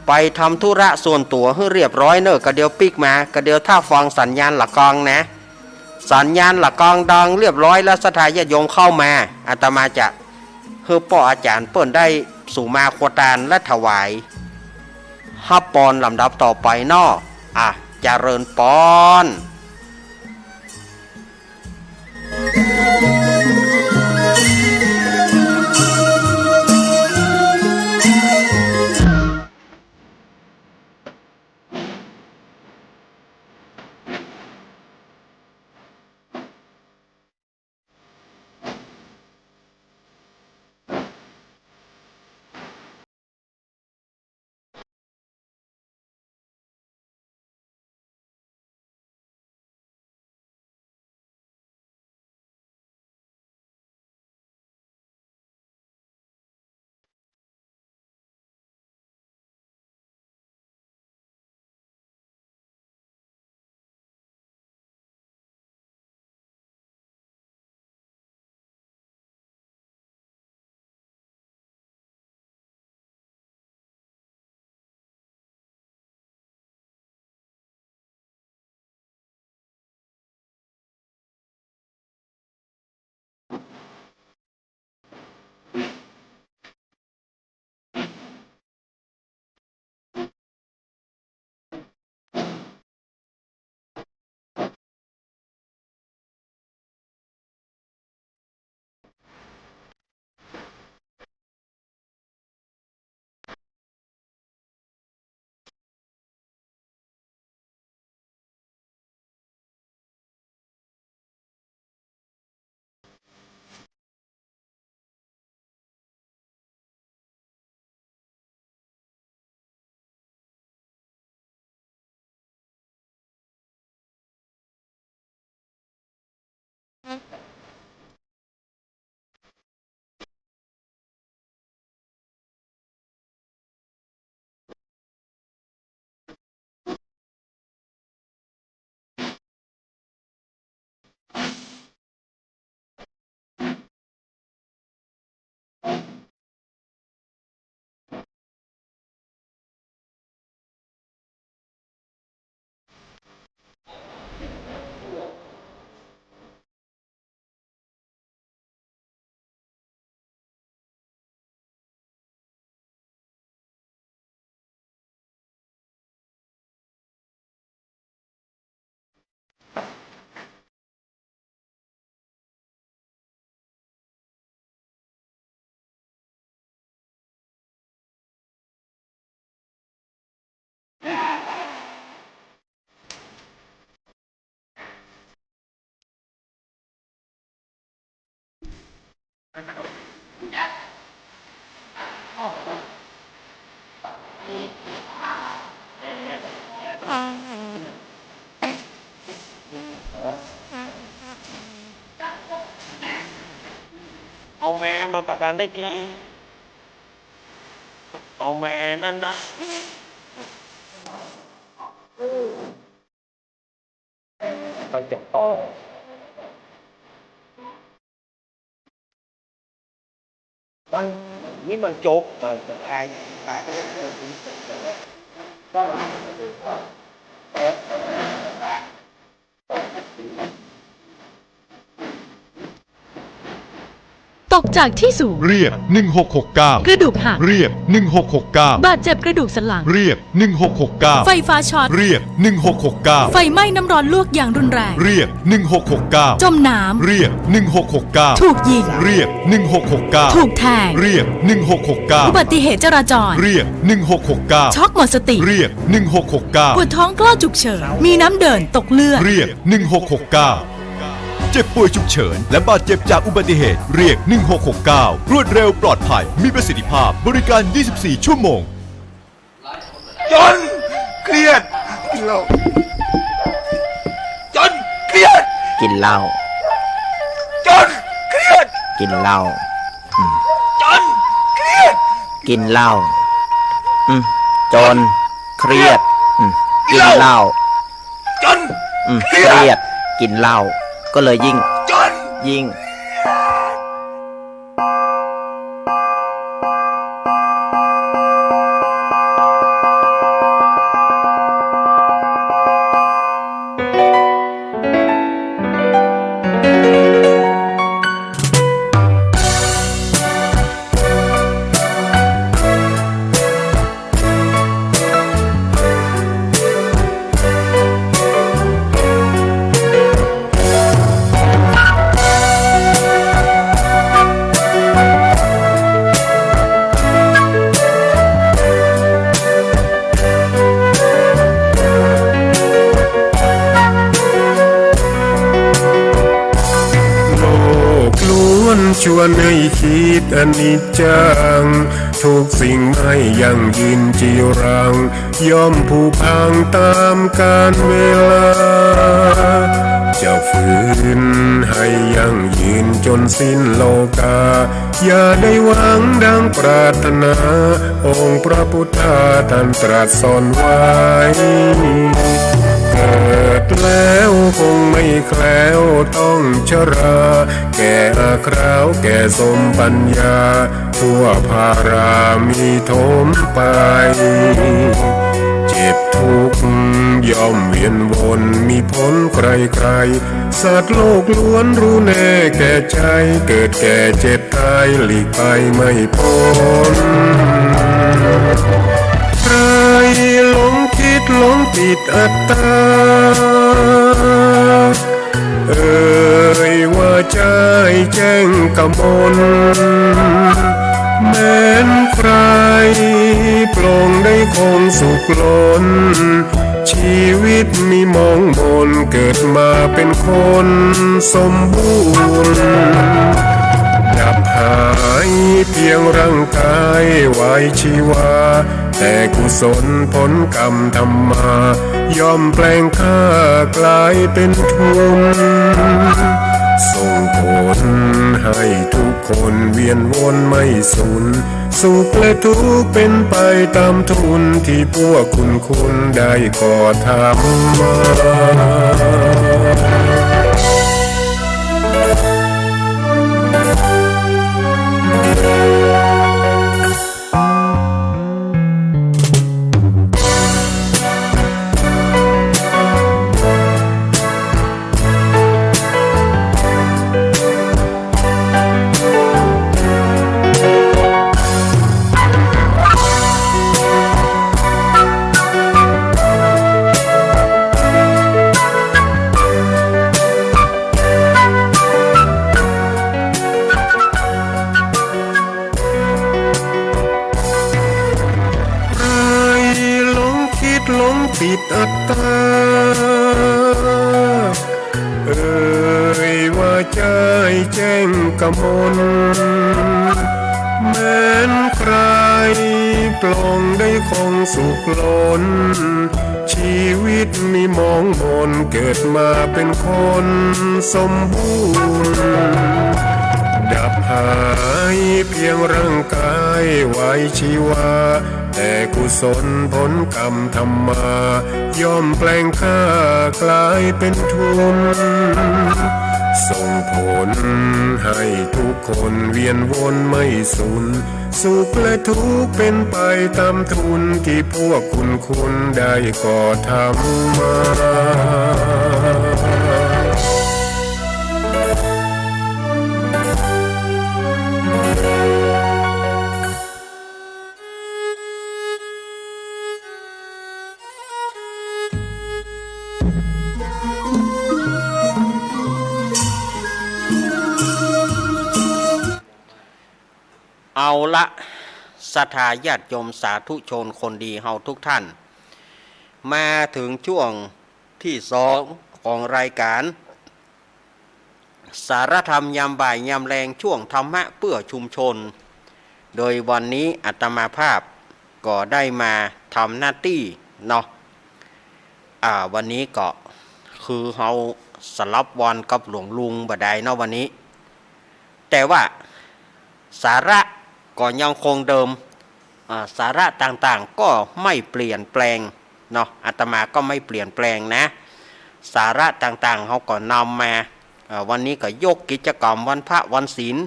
ไปทำธุระส่วนตั๋วหื้อเรียบร้อยเน่อ กะเดี๋ยวปิ๊กมา กะเดี๋ยวถ้าฟังสัญญาณละกองนะ สัญญาณละกองดังเรียบร้อยแล้ว ศรัทธาญาติโยมเข้ามา อาตมาจะหื้อป้ออาจ๋ารย์เปิ้นได้สุมาครัวตานและถวาย ฮับปอนลำดับต่อไปเนาะ อ่ะ เจริญปอน การได้กิน เอาแม่นั่นนะ มันจะต้อง มัน นี่มันโจ๊ก มันจะแพง ตกจากที่สูง เรียก หนึ่งหกหกเก้า กระดูกหัก เรียก หนึ่งหกหกเก้า บาดเจ็บกระดูกสันหลัง เรียก หนึ่งหกหกเก้า ไฟฟ้าช็อต เรียก หนึ่งหกหกเก้า ไฟไหม้น้ำร้อนลวกอย่างรุนแรง เรียก หนึ่งหกหกเก้า จมน้ำ เรียก หนึ่งหกหกเก้า ถูกยิง เรียก หนึ่งหกหกเก้า ถูกแทง เรียก หนึ่งหกหกเก้า อุบัติเหตุจราจร เรียก หนึ่งหกหกเก้า ช็อกหมดสติ เรียก หนึ่งหกหกเก้า ปวดท้องคลอดฉุกเฉิน มีน้ำเดิน ตกเลือด เรียก หนึ่งหกหกเก้า เจ็บป่วยฉุกเฉินและบาดเจ็บจากอุบัติเหตุ เรียก หนึ่งหกหกเก้า รวดเร็ว ปลอดภัย มีประสิทธิภาพ บริการ ยี่สิบสี่ ชั่วโมง จนเครียด กินเหล้า จนเครียด กินเหล้า จนเครียด กินเหล้า อืม จนเครียด กินเหล้า อืม จนเครียด อืม กินเหล้า จน อืม เครียด เครียด กินเหล้า ก็เลยยิ่ง จน ยิ่ง โลกล้วนชวนให้คิดอนิจจัง ทุกสิ่งไม่ยั่งยืนจีรัง ย่อมผุพังตามกาลเวลา จะฝืนให้ยั่งยืนจนสิ้นโลกา อย่าได้หวังดังปรารถนา องค์พระพุทธาท่านตรัสสอนไว้ เกิดแล้วคงไม่แคล้วต้องชรา แก่อาคราวแก่สมปัญญา ทั่วพารามีถมไป เจ็บทุกข์ย่อมเวียนวนมีผลใครๆ สัตว์โลกล้วนรู้แน่แก่ใจ เกิดแก่เจ็บตายหลีกไปไม่พ้น ใครหลงคิดหลงผิดอัตตา เอ่ยว่าใจ้แจ้งกมล แม้นใครปลงได้คงสุขล้น ชีวิตมีหมองหมน เกิดมาเป็นคนสมบูรณ์ ดับหายเพียงร่างกายไว้ชีวา แต่กุศลผลกรรมทำมา ย่อมแปลงข้ากลายเป็นทุน ส่งผลให้ทุกคนเวียนวนไม่สุน สุขและทุกข์เป็นไปตามทุน ที่พวกคุณคุณได้ก่อทำมา ใครหลงคิดหลงผิดอัตตา เอ่ยว่าใจ้แจ้งกมล แม้นใครปลงได้คงสุขล้น ชีวิตมีหมองหมน เกิดมาเป็นคนสมบูรณ์ ดับหายเพียงร่างกายไว้ชีวา แต่กุศลผลกรรมธรรมา ย่อมแปลงข้ากลายเป็นทุน ส่งผลให้ทุกคนเวียนวนไม่สุน สุขและทุกข์เป็นไปตามทุน ที่พวกคุณคุณได้ก่อทำมา เอาละ ศรัทธาญาติโยมสาธุชนคนดีเฮาทุกท่าน มาถึงช่วงตี้สองของรายการ สารธรรมยามบ่ายยามแลง ช่วงธรรมะเปื้อชุมชน โดยวันนี้อาตมาภาพก็ได้มาทำหน้าตี้เนาะ อ่า วันนี้ก็คือเฮาสลับวันกับหลวงลุงบ่ได้เนาะวันนี้ แต่ว่าสาระก็ยังคงเดิม อ่า สาระต่างๆ ก็ไม่เปลี่ยนแปลงเนาะ อาตมาก็ไม่เปลี่ยนแปลงนะ สาระต่างๆ เฮาก็นำมา อ่า วันนี้ก็ยกกิจกรรมวันพระวันศีล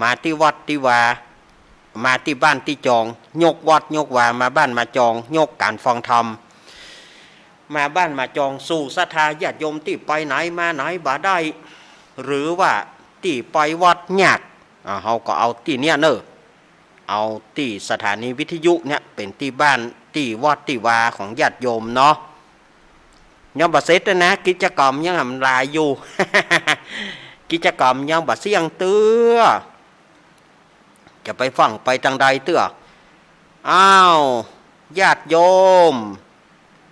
มาตี้วัดตี้วา มาตี้บ้านตี้จอง ยกวัดยกวา มาบ้านมาจอง ยกก๋านฟังธรรม มาบ้านมาจอง สู่ศรัทธาญาติโยมตี้ไปไหนมาไหนบ่ได้ หรือว่าตี้ไปวัดยาก อ่า เฮาก็เอาตี้เนี้ยเน่อ เอาตี้สถานีวิทยุเนี่ยเป๋นตี้บ้านตี้วัดตี้วาของญาติโยมเนาะ ยังบ่เสร็จนะ กิจกรรมยังหลายอยู่ กิจกรรมยังบ่เสี้ยงเตื้อ จะไปฟั่งไปตางใดเตื้อ อ้าว ญาติโยม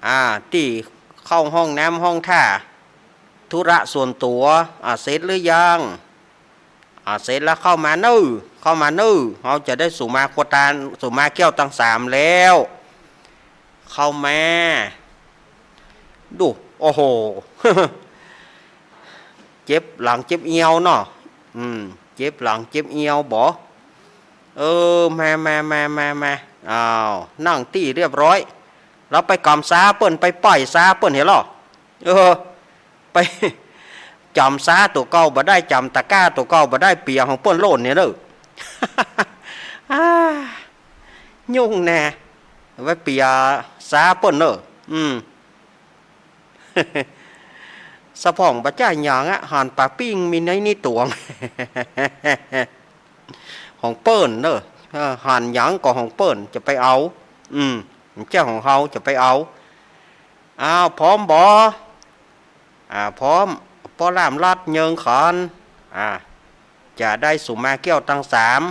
อ่า ตี้เข้าห้องน้ำห้องท่า ธุระส่วนตั๋ว อ่า เสร็จหรือยัง อ่า เสร็จแล้วเข้ามาเน่อ เข้ามาเน่อ เฮาจะได้สุมาคตาน สุมาแก้วตังสามแล้ว เข้ามา ดู โอ้โห เจ็บหลังเจ็บเอวเนาะ อืม เจ็บหลังเจ็บเอวบ่ เออ มา มา มา มา มา อ้าว นั่งตี้เรียบร้อย แล้วไปก๋ำซ้าเปิ้น ไปป้อยซ้าเปิ้นเหียลอ เออ ไป จ๋ำซ้าตั๋วเก่าบ่ได้ จ๋ำตะกร้าตั๋วเก่าบ่ได้ เปียของเปิ้นโล่นเนี่ยเน่อ อ้า ยุ่งแน่ ไปเปียซ้าเปิ้นเน่อ อืม สะพ่องบ่จ่ายหยังอะ หั่นป๋าปิ้งมีในนี้ตวง ของเปิ้นเน่อ เออ หั่นหยังก็ของเปิ้น จะไปเอา อืม บ่ใจ้ของเฮา จะไปเอา อ้าว พร้อมบ่ อ่า พร้อม ป้อล่ามลัดเยิงขาน อ่า จะได้สุมาแก้วตังสาม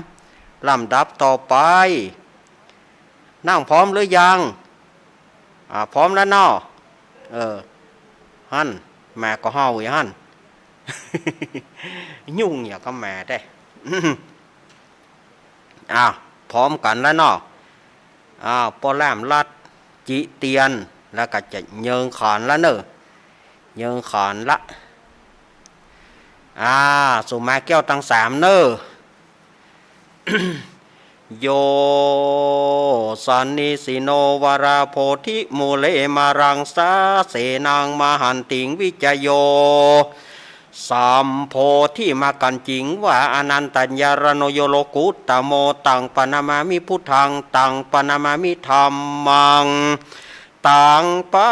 ลำดับต่อไป นั่งพร้อมหรือยัง อ่า พร้อมแล้วเนาะ เออ หั้น แม่ก็เฮาอย่างหั้น ยุ่งอย่างกับแม่แต๊ อ้าว พร้อมกั๋นแล้วเนาะ อ้าว ป้อล่ามลัดจิเตียน แล้วก็จะเยิงขานแล้วเน่อ เยิงขานละ อ่า สุมาแก้วตังสามเน่อ โย สันนิสิโน วราโพธิมูเล มารังสาเสนัง มหันติง วิจโย สัมโพธิ มากั๋นจิ๋งว่า อานันตัญญาราโณโย โลกุตตโม ตังปะนะมามิพุทธัง ตังปะนะมามิธัมมัง ตังปะ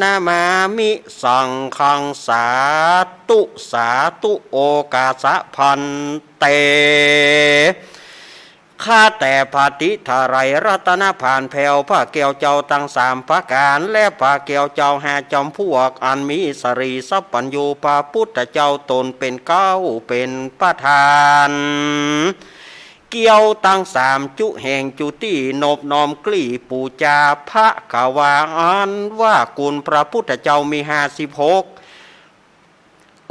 นะมามิสังฆัง สาธุ สาธุ โอกาสะภันเต ข้าแต่พระติทาไลยรัตนผานแผ้ว พระแก้วเจ้าตังสามประก๋าน และพระแก้วเจ้าห้าจอมปลวก อันมีสรีสัพพัญญู พระพุทธเจ้าต๋นเป๋นเก๊าเป๋นประธาน แก้วตังสามจุแห่งจุตี้นบน้อมกลี้ปู๋จา ภะคะวา อันว่ากุณพระพุทธเจ้ามีห้าสิบหก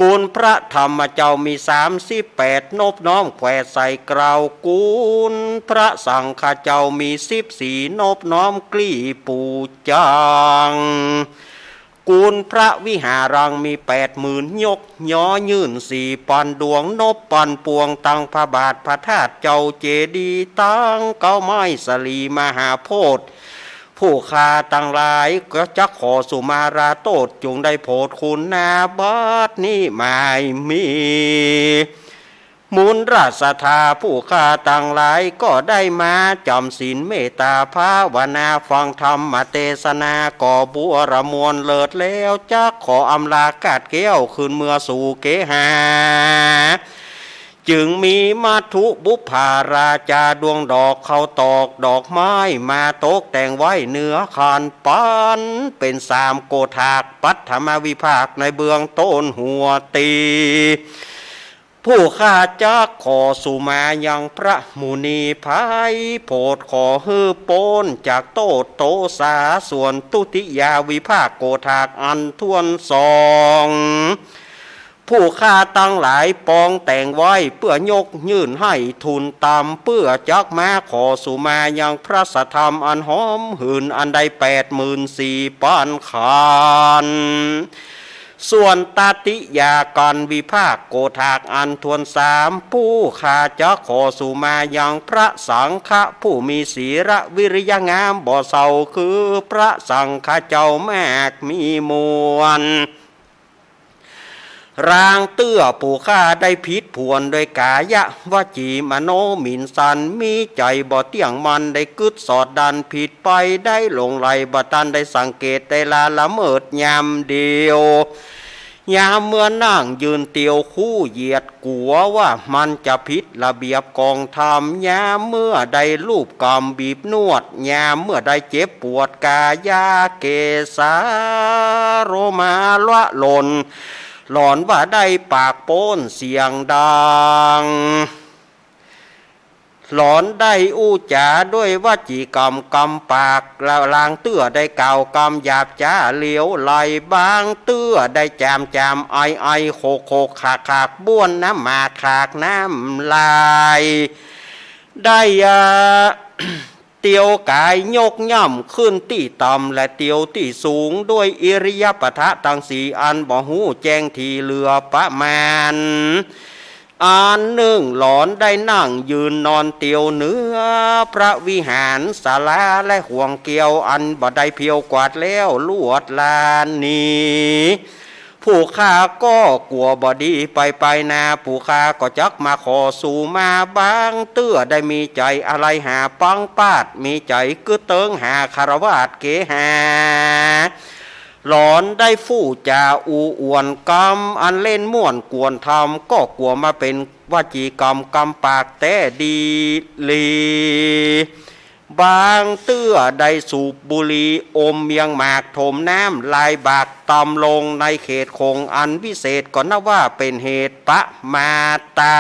กุณพระธรรมเจ้ามีสามสิบแปด นบน้อมแขวนใส่เกล้า กุณพระสังฆเจ้ามีสิบสี่ นบน้อมกลี้ปู๋จัง กุณพระวิหารังมีแปดหมื่นยก ยอยื่นสี่ปันดวง นบปันปวงตังพระบาทพระธาตุเจ้าเจดีย์ ตังเก๊าไม้สลีมหาโพธิ์ ผู้ข้าตังหลายก็จักขอสุมาลาโต้ษ จุ่งได้โผดคุณนา บัดนี้หมายมี มูลราชศรัทธาผู้ข้าตังหลายก็ได้มาจ๋ำศีลเมตตาภาวนา ฟังธรรมเตสนาก็บัวระมวลเลิศแล้ว จักขออำลากาดแก้วคืนเมือสู่เกหา จึงมีมัทธุบุปผาราจาดวงดอกข้าวตอกดอกไม้มาตกแต่งไว้เหนือคาน ปันเป๋นสามโกฏาก ปัทมวิภาคในเบื้องต้นหัวตี้ ผู้ข้าจักขอสุมายังพระมุนีไพร่ โผดขอหื้อป๊นจากโต้ษโตสา ส่วนทุติยาวิภาคโกฏากอันถ้วนสอง ผู้ข้าตังหลายปองแต่งไว้เปื้อยกยื่นหื้อทูลต๋าม เปื้อจักมาขอสุมายังพระสัทธรรมอันหอมหื่นอันได้แปดหมื่นสี่ปันขัน ส่วนตติยาการวิภาคโกฏากอันถ้วนสาม ผู้ข้าจักขอสุมายังพระสังฆะผู้มีศีละวิริยะงามบ่เศร้า คือพระสังฆะเจ้ามากมีมวล ลางเตื้อผู้ข้าได้ผิดผวนโดยก๋ายะวจีมโนหมิ่นสัน มีใจ๋บ่เตี้ยงมั่นได้กึ๊ดสอดดันผิดไป ได้หลงไหลบ่ตันได้สังเกตได้ละละเมิดยามเดียว ยามเมื่อนั่งยืนเตียวคู่เหยียดกั๋วว่ามันจะผิดระเบียบกองธรรม ยามเมื่อได้ลูบกำบีบนวด ยามเมื่อได้เจ็บปวดก๋ายะเกสาโลมาละหล่น หลอนว่าได้ปากป๊นเสียงดัง หลอนได้อู้จ๋าด้วยวจีกรรมกำปาก ละลางเตื้อได้กล่าวกำหยาบจ๋าเหลวไหล บางเตื้อได้จ๋ามจ๋ามไอไอโขกโขกขากขากบ้วนน้ำหมากขากน้ำลาย ได้ เอ่อ เตียวก๋ายยกย่ำขึ้นตี้ต่ำและเตียวตี้สูง ด้วยอิริยาบถะตังสี่อันบ่ฮู้แจ้งถี่เหลือประมาณ อันนึ่งหลอนได้นั่งยืนนอนเตียวเหนือพระวิหารศาลาและห่วงเกวียวอันบ่ได้เผียวกวาดแล้วลวดลานนี้ ผู้ข้าก็กั๋วบ่ดีไปไปนา ผู้ข้าก็จักมาขอสุมา บางเตื้อได้มีใจ๋อะไหล่หาปังปาด มีใจ๋กึ๊ดเติงหาคฤหัสถ์เกหา หลอนได้ฟู่จ๋าอู้อวดกำอันเล่นม่วนกวนธรรม ก็กั๋วมาเป๋นวจีกรรมกำปากแต๊ดีหลี บางเตื้อได้สูบบุหรี่อมเมียงหมากถมน้ำลายบากตำลงในเขตขงอันวิเศษ ก็นับว่าเป๋นเหตุประมาทตา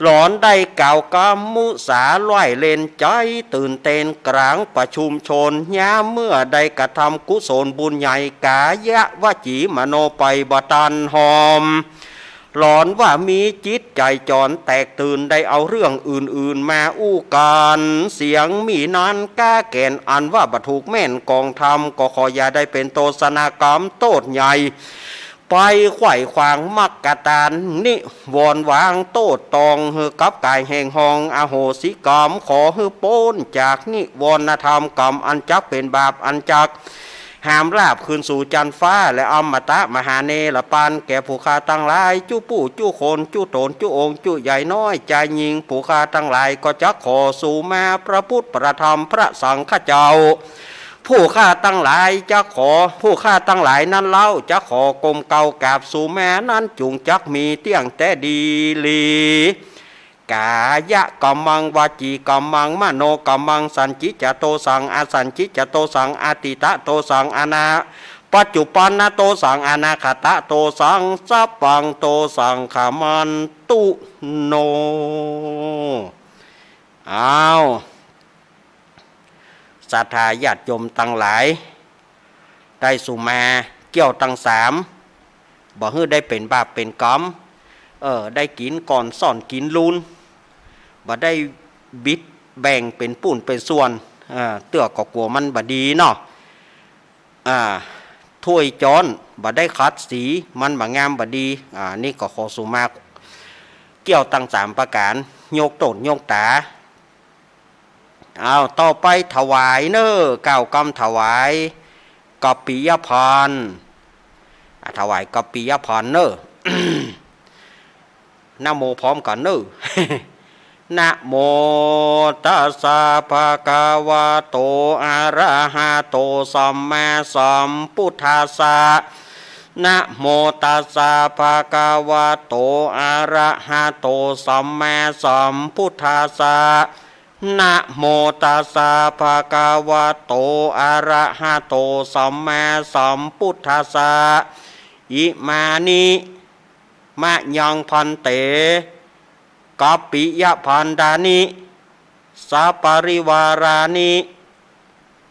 หลอนได้กล่าวกำมุสาล่อยเล่นใจ๋ตื่นเต้นกลางประชุมชน ยามเมื่อได้กระทำกุศลบุญใหญ่ก๋ายะวจีมโนไปบ่ตันหอม หลอนว่ามีจิตใจ๋จ๋อนแตกตื่น ได้เอาเรื่องอื่นๆ มาอู้กั๋น เสียงมีนั้นก้าแก่นอันว่าบ่ถูกแม่นกองธรรม ก็ขออย่าได้เป๋นโทษนากรรมโต้ษใหญ่ ไปไขว่ขวางมรรคตานนิวรณ์วางโต้ษตอง หื้อกับก๋ายแห่งห้องอโหสิกรรม ขอหื้อป๊นจากนิวรณธรรมกรรมอันจักเป๋นบาปอันจัก หามลาภขึ้นสู่จั๊นฟ้า และอมตะมหาเนรปานแก่ผู้ข้าตังหลาย จุผู้จุคน จุต๋นจุองค์ จุใหญ่น้อยจายญิง ผู้ข้าตังหลายก็จักขอสุมาพระพุทธพระธรรมพระสังฆเจ้า ผู้ข้าตังหลายจักขอ ผู้ข้าตังหลายนั้นเล่าจักขอก้มเกล้ากราบสุมานั้นจุ่งจักมีเตี้ยงแต๊ดีหลี ก๋ายะกัมมัง วจีกัมมัง มโนกัมมัง สัญญิจจะโตสัง อสัญญิจจะโตสัง อติตะโตสัง อนา ปัจจุปันนะโตสัง อนาคตะโตสัง สัพพังโตสัง ขมันตุโน อ้าว ศรัทธาญาติโยมตังหลาย ได้สุมาเกี้ยวตังสาม บ่หื้อได้เป๋นบาปเป๋นกรรม เออ ได้กิ๋นก่อนซ่อนกิ๋นลุน บ่ได้บิดแบ่งเป๋นปุ้นเป๋นส่วน เออ เตื้อก็กั๋วมันบ่ดีเนาะ อ่า ถ้วยจ๊อนบ่ได้ขัดสี มันบ่งามบ่ดี อ่า นี่ก็ขอสุมาเกี้ยวตังสามประก๋าน ยกโต้ษยกต๋า เอา ต่อไปถวายเน่อ กล่าวกำถวายกัปปิยพรรณ อ่ะ ถวายกัปปิยพรรณเน่อ นะโมพร้อมกั๋นเน่อ นะโมตัสสะภะคะวะโต อะระหะโต สัมมาสัมพุทธัสสะ นะโมตัสสะภะคะวะโต อะระหะโต สัมมาสัมพุทธัสสะ นะโมตัสสะภะคะวะโต อะระหะโต สัมมาสัมพุทธัสสะ อิมานิ มะยัง ภันเต กัปปิยะภัณฑานิ สะปะริวารานิ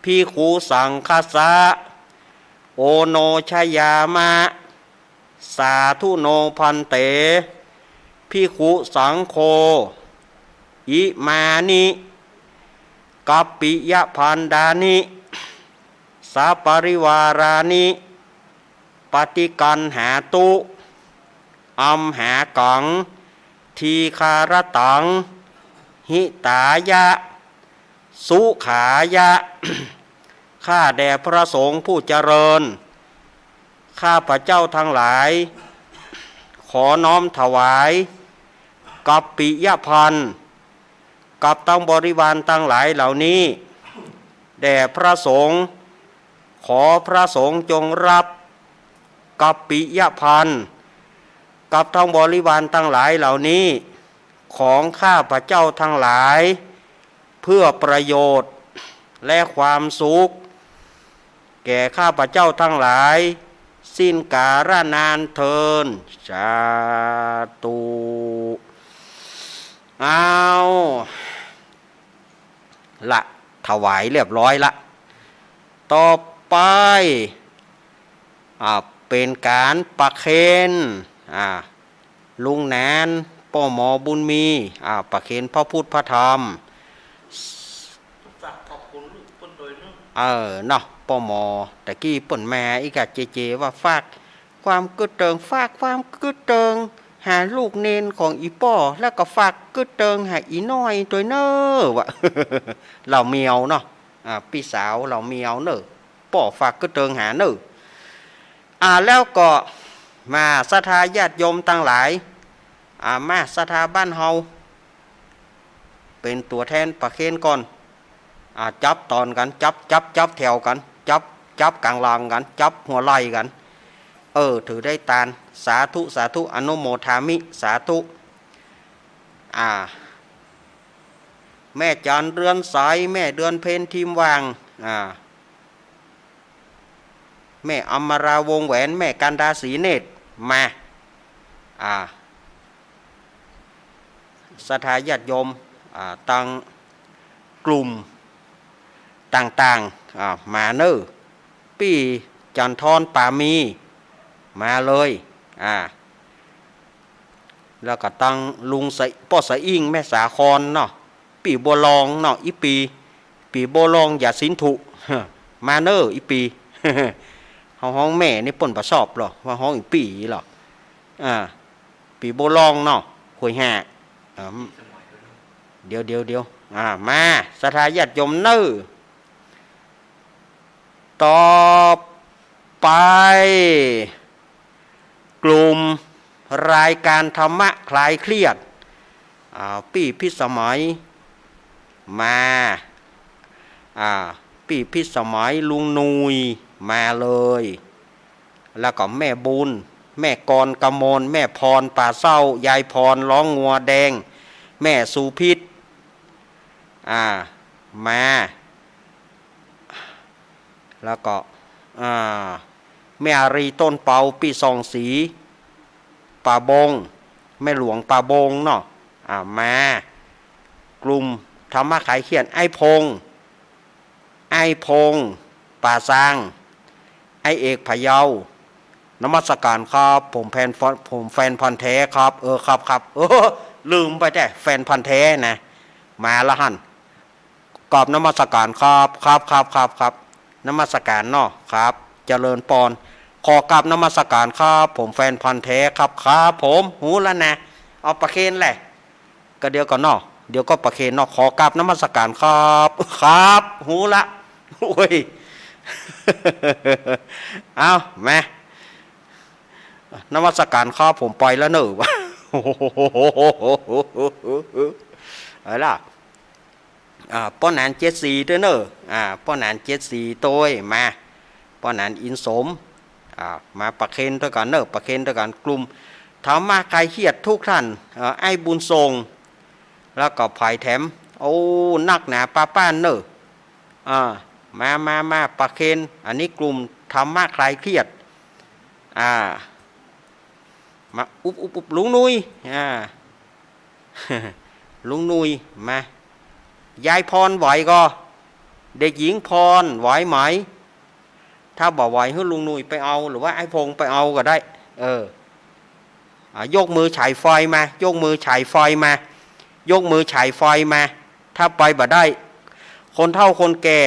ภิกขุสังฆัสสะ โอโนชยามะ สาธุโน ภันเต ภิกขุสังโฆ อิมานิ กัปปิยะภัณฑานิ สะปะริวารานิ ปะฏิกัณหาตุ อัมหากัง ทีฆารตัง หิตายะ สุขายะ ข้าแด่พระสงฆ์ผู้เจริญ ข้าพเจ้าทั้งหลาย ขอน้อมถวาย กัปปิยพรรณ กับตังบริวารตังหลายเหล่านี้ แด่พระสงฆ์ ขอพระสงฆ์จงรับ กัปปิยพรรณ กับตังบริวารตังหลายเหล่านี้ ของข้าพเจ้าทั้งหลาย เพื่อประโยชน์และความสุข แก่ข้าพเจ้าทั้งหลาย สิ้นกาลนานเทอญ สาธุ เอา ละ ถวายเรียบร้อยละ ต่อไป อ่า เป๋นก๋านประเคน อ่า ลุงหนาน ป้อหมอบุญมี อ่า ประเคนพระพุทธพระธรรม เออ เนาะ ป้อหมอ ตะกี้เปิ้นมาอี้ก่า เจเจ ว่าฝากความกึ๊ดเติง ฝากความกึ๊ดเติง หาลูกเณรของอี่ป้อ แล้วก็ฝากกึ๊ดเติงหาอี่น้อยตวยเน่อ ว่า เหล่าเมียวเนาะ อ่า ปี้สาวเหล่าเมียวเน่อ ป้อฝากกึ๊ดเติงหาเน่อ อ่า แล้วก็มาศรัทธาญาติโยมตังหลาย อ่า มาศรัทธาบ้านเฮา เป๋นตั๋วแทนประเคนก่อน อ่า จับต๋อนกั๋น จับ จับ จับแถวกั๋น จับ จับก๋างหลังกั๋น จับหัวไหล่กั๋น เออ ถือได้ตาน สาธุ สาธุ อนุโมทามิ สาธุ อ่า แม่จันเรือนใส แม่เดือนเพ็ญทิมวัง อ่า แม่อมราวงแหวน แม่กันดาศรีเนตร มา อ่า ศรัทธาญาติโยม อ่า ตังกลุ่มต่างๆ อ่า มาเน่อ ปี้จันทรปามี มาเลย อ่า แล้วก็ตังลุงสะ ป้อสะอิ่ง แม่สาครเนาะ ปี้บัวลองเนาะ อี่ปี้ ปี้บัวลอง อย่าสินธุ มาเน่อ อี่ปี้ เฮาฮ้องแม่นี่เปิ้นบ่ชอบหรอก ว่าฮ้องอี่ปี้หรอก อ่า ปี้บัวลองเนาะ ห้วยหาก อ่า เดี๋ยว เดี๋ยว เดี๋ยว อ่า มา ศรัทธาญาติโยมเน่อ ต่อไป กลุ่มรายการธรรมะคลายเครียด อ่า ปี้พิสมัย มา อ่า ปี้พิสมัย ลุงนุย มาเลย แล้วก็แม่บุญ แม่กรกมล แม่พรป่าเศร้า ยายพรร้องงัวแดง แม่สุพิษ อ่า มา แล้วก็ อ่า แม่อารีต้นเปา ปี้ส่องศรี ป่าบง แม่หลวงป่าบงเนาะ อ่า มา กลุ่มธรรมะคลายเครียด ไอ้พงษ์ ไอ้พงษ์ ป่าซาง ไอ้เอกพะเยา นมัสการครับ ผมแฟน ผมแฟนพันธุ์แท้ครับ เออ ครับ ครับ เออ ลืมไปแต๊ แฟนพันธุ์แท้นะ มาละหั้น กราบนมัสการครับ ครับ ครับ ครับ ครับ นมัสการเนาะ ครับ เจริญปอน ขอกราบนมัสการครับ ผมแฟนพันธุ์แท้ครับ ครับผม ฮู้แล้วนะ เอาประเคนแหละ ก็เดี๋ยวก่อนเนาะ เดี๋ยวก็ประเคนเนาะ ขอกราบนมัสการครับ ครับ ฮู้ละ โอ้ย เอา มา นมัสการครับ ผมไปแล้วเนอะ เอาล่ะ อ่า ป้อหนานเจ็ดสีด้วยเนอะ อ่า ป้อหนานเจ็ดสีตวย มา ป้อหนานอินสม อ่า มาประเคนตวยกั๋นเนอะ ประเคนตวยกั๋น กลุ่มธรรมะคลายเครียดทุกท่าน เอ่อ ไอ้บุญส่ง แล้วก็ผายแถม โอ้ นักหนาปาป้านเนอะ อ่า มา มา มา ประเคน อันนี้กลุ่มธรรมะคลายเครียด อ่า มา อุ๊บ อุ๊บ อุ๊บ ลุงหนุ่ย อ่า ลุงหนุ่ย มา ยายพรไหวก่อ เด็กหญิงพรไหวไหม ถ้าบ่ไหวหื้อลุงหนุ่ยไปเอา หรือว่าไอ้พงษ์ไปเอาก็ได้ เออ อ่ะ ยกมือฉายไฟมา ยกมือฉายไฟมา ยกมือฉายไฟมา ถ้าไปบ่ได้ คนเฒ่าคนแก่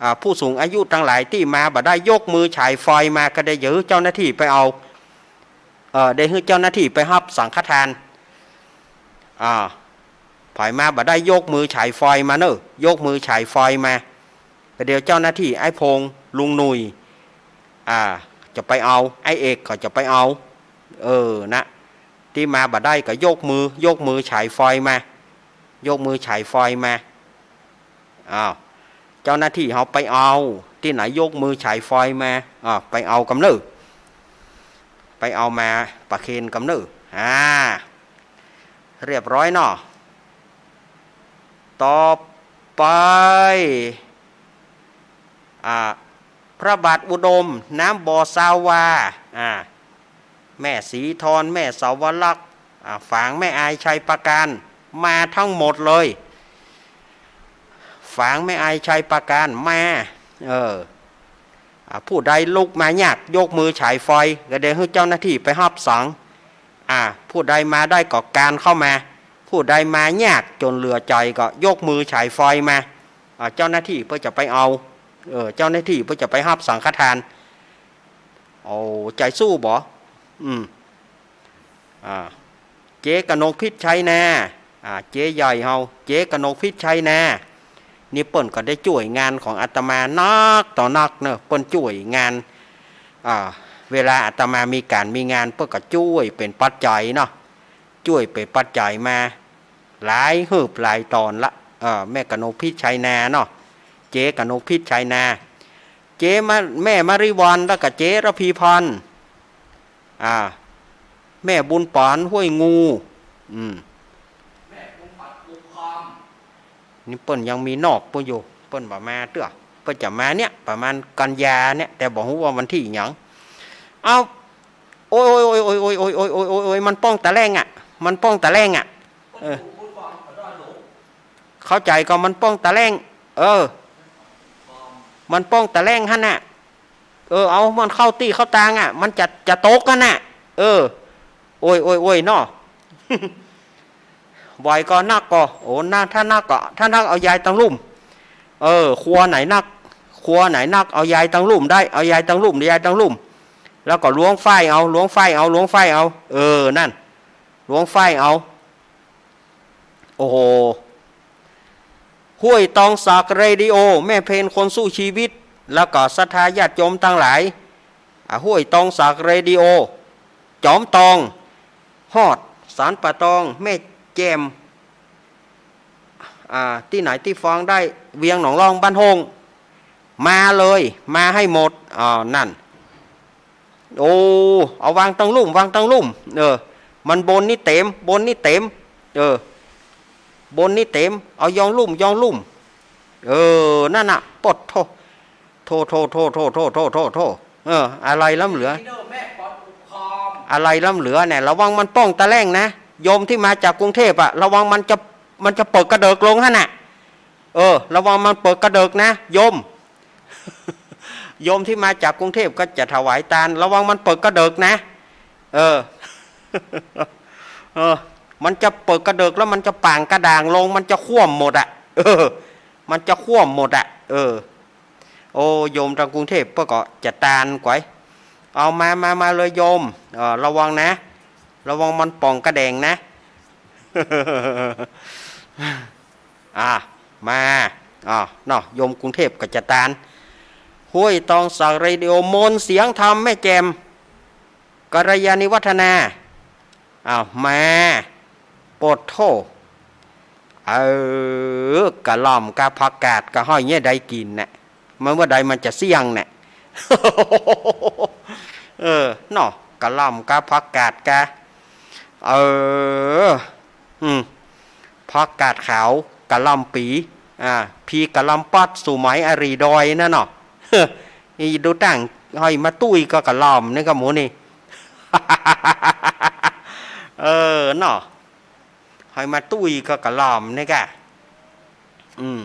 อ่า ผู้สูงอายุตังหลายตี้มาบ่ได้ ยกมือฉายไฟมา ก็ได้หื้อเจ้าหน้าตี้ไปเอา เอ่อ ได้หื้อเจ้าหน้าตี้ไปฮับสังฆทาน อ่า ใผมาบ่ได้ยกมือฉายไฟมาเนอะ ยกมือฉายไฟมา ประเดี๋ยวเจ้าหน้าตี้ไอ้พงษ์ ลุงหนุ่ย อ่า จะไปเอา ไอ้เอกก็จะไปเอา เออ นะ ตี้มาบ่ได้ก็ยกมือ ยกมือฉายไฟมา ยกมือฉายไฟมา อ้าว เจ้าหน้าตี้เฮาไปเอา ตี้ไหนยกมือฉายไฟมา อ่า ไปเอากำเนิด ไปเอามาประเคนกำเนิด อ่า เรียบร้อยเนาะ ต่อไป อ่า พระบาทอุดม น้ำบ่อซาวา อ่า แม่ศรีทร แม่สาวลักษณ์ อ่า ฝางแม่อายชัยปราการ มาทั้งหมดเลย ฝางแม่อายชัยปราการ มา เออ อ่า ผู้ใดลุกมายาก ยกมือฉายไฟ ก็ได้หื้อเจ้าหน้าตี้ไปฮับสัง อ่า ผู้ใดมาได้ก็กานเข้ามา ผู้ใดมายากจ๋นเหลือใจ๋ก็ยกมือฉายไฟมา อ่า เจ้าหน้าตี้เปิ้นจะไปเอา เออ เจ้าหน้าตี้เปิ้นจะไปฮับสังฆทาน โอ้ ใจ๋สู้บ่ อืม อ่า เจ๊กนกพิษชัยนา อ่า เจ๊ใหญ่เฮา เจ๊กนกพิษชัยนา นี่เปิ้นก็ได้จ้วยงานของอาตมานักต่อนักเนอะ เปิ้นจ้วยงาน อ่า เวลาอาตมามีก๋านมีงาน เปิ้นก็จ้วยเป๋นปัจจัยเนาะ จ้วยเป๋นปัจจัยมา หลายหืบหลายต๋อนละ เอ่อ แม่กนกพิษชัยนาเนาะ เจ๊กนกพิษชัยนา เจ๊มา แม่มาริวัลย์ แล้วก็เจ๊ระพีพันธ์ อ่า แม่บุญป๋านห้วยงู อืม นี่เปิ้นยังมีนอกเปิ้นอยู่ เปิ้นบ่มาเตื้อ เปิ้นจะมาเนี่ย ประมาณกันยาเนี่ย แต่บ่ฮู้ว่าวันตี้หยัง เอ้า โอ๊ย โอ๊ย มันป้องตะแล่งอะ มันป้องตะแล่งอะ เออ เข้าใจ๋ก่อ มันป้องตะแล่ง เออ มันป้องตะแล่งหั้นน่ะ เออ เอามันเข้าตี้เข้าตางอะ มันจะ จะตกหั้นน่ะ เออ โอ๊ย โอ๊ย โอ๊ย เนาะ ไหวก่อนักก่อ โอ้ นัก ถ้านักก่อ ถ้านักเอายายตังลุ่ม เออ ครัวไหนนัก ครัวไหนนัก เอายายตังลุ่มได้ เอายายตังลุ่ม ยายตังลุ่ม แล้วก็ล้วงฝ้ายเอา ล้วงฝ้ายเอา ล้วงฝ้ายเอา เออ นั่น ล้วงฝ้ายเอา โอ้โห ห้วยตองสากเรดิโอ แม่เพนคนสู้ชีวิต แล้วก็ศรัทธาญาติโยมตังหลาย อ่า ห้วยตองสากเรดิโอ จอมตอง ฮอด สานป่าตอง แม่แจ่ม อ่า ตี้ไหนตี้ฟังได้ เวียงหนองลอง บ้านโฮ่ง มาเลย มาหื้อหมด อ่า นั่น โอ้ เอาวางตังลุ่ม วางตังลุ่ม เออ มันบนนี่เต็ม บนนี่เต็ม เออ บนนี่เต็ม เอายองลุ่ม ยองลุ่ม เออ นั่นน่ะ ปดโธ่ โธ่ โธ่ เออ อะไรล้ำเหลือ อะไรล้ำเหลือเนี่ย ระวังมันป้องตะแล่งนะ โยมตี้มาจากกรุงเทพฯอะ ระวังมันจะ มันจะเปิดกระเดิกลงหั้นน่ะ เออ ระวังมันเปิดกระเดิกนะ โยม โยมตี้มาจากกรุงเทพฯก็จะถวายตาน ระวังมันเปิดกระเดิกนะ เออ เออ มันจะเปิดกระเดิกแล้วมันจะป่างกระด่างลง มันจะคว่ำหมดอะ เออ มันจะคว่ำหมดอะ เออ โอ้ โยมตางกรุงเทพฯเปิ้นก็จะตานก๋วย เอามา มา มาเลยโยม เอ่อ ระวังนะ ระวังมันป่องกระแด่งนะ อ่า มา อ่า เนาะ โยมกรุงเทพฯก็จะตาน ห้วยตองสาเรดิโอ มนต์เสียงธรรมแม่แจ่ม กัลยาณิวัฒนา อ้าว มา โปดโธ่ เออ กะหล่อมกะผักกาดกะห้อยเยียะได้กิ๋นน่ะ มันเมื่อใดมันจะเสี้ยงน่ะ เออ เนาะ กะหล่อมกะผักกาดกะ เออ อืม ผักกาดขาว กะหล่อมปี๋ อ่า ผีกะหล่อมป๊อด สู่ไหมอรีดอยนั่นเนาะ นี่ดูตั้ง ห้อยมาตุ้ยก็กะหล่อมนี่ก็หมู่นี่ เออ เนาะ ห้อยมาตุ้ยก็กะหล่อมนี่กะ อืม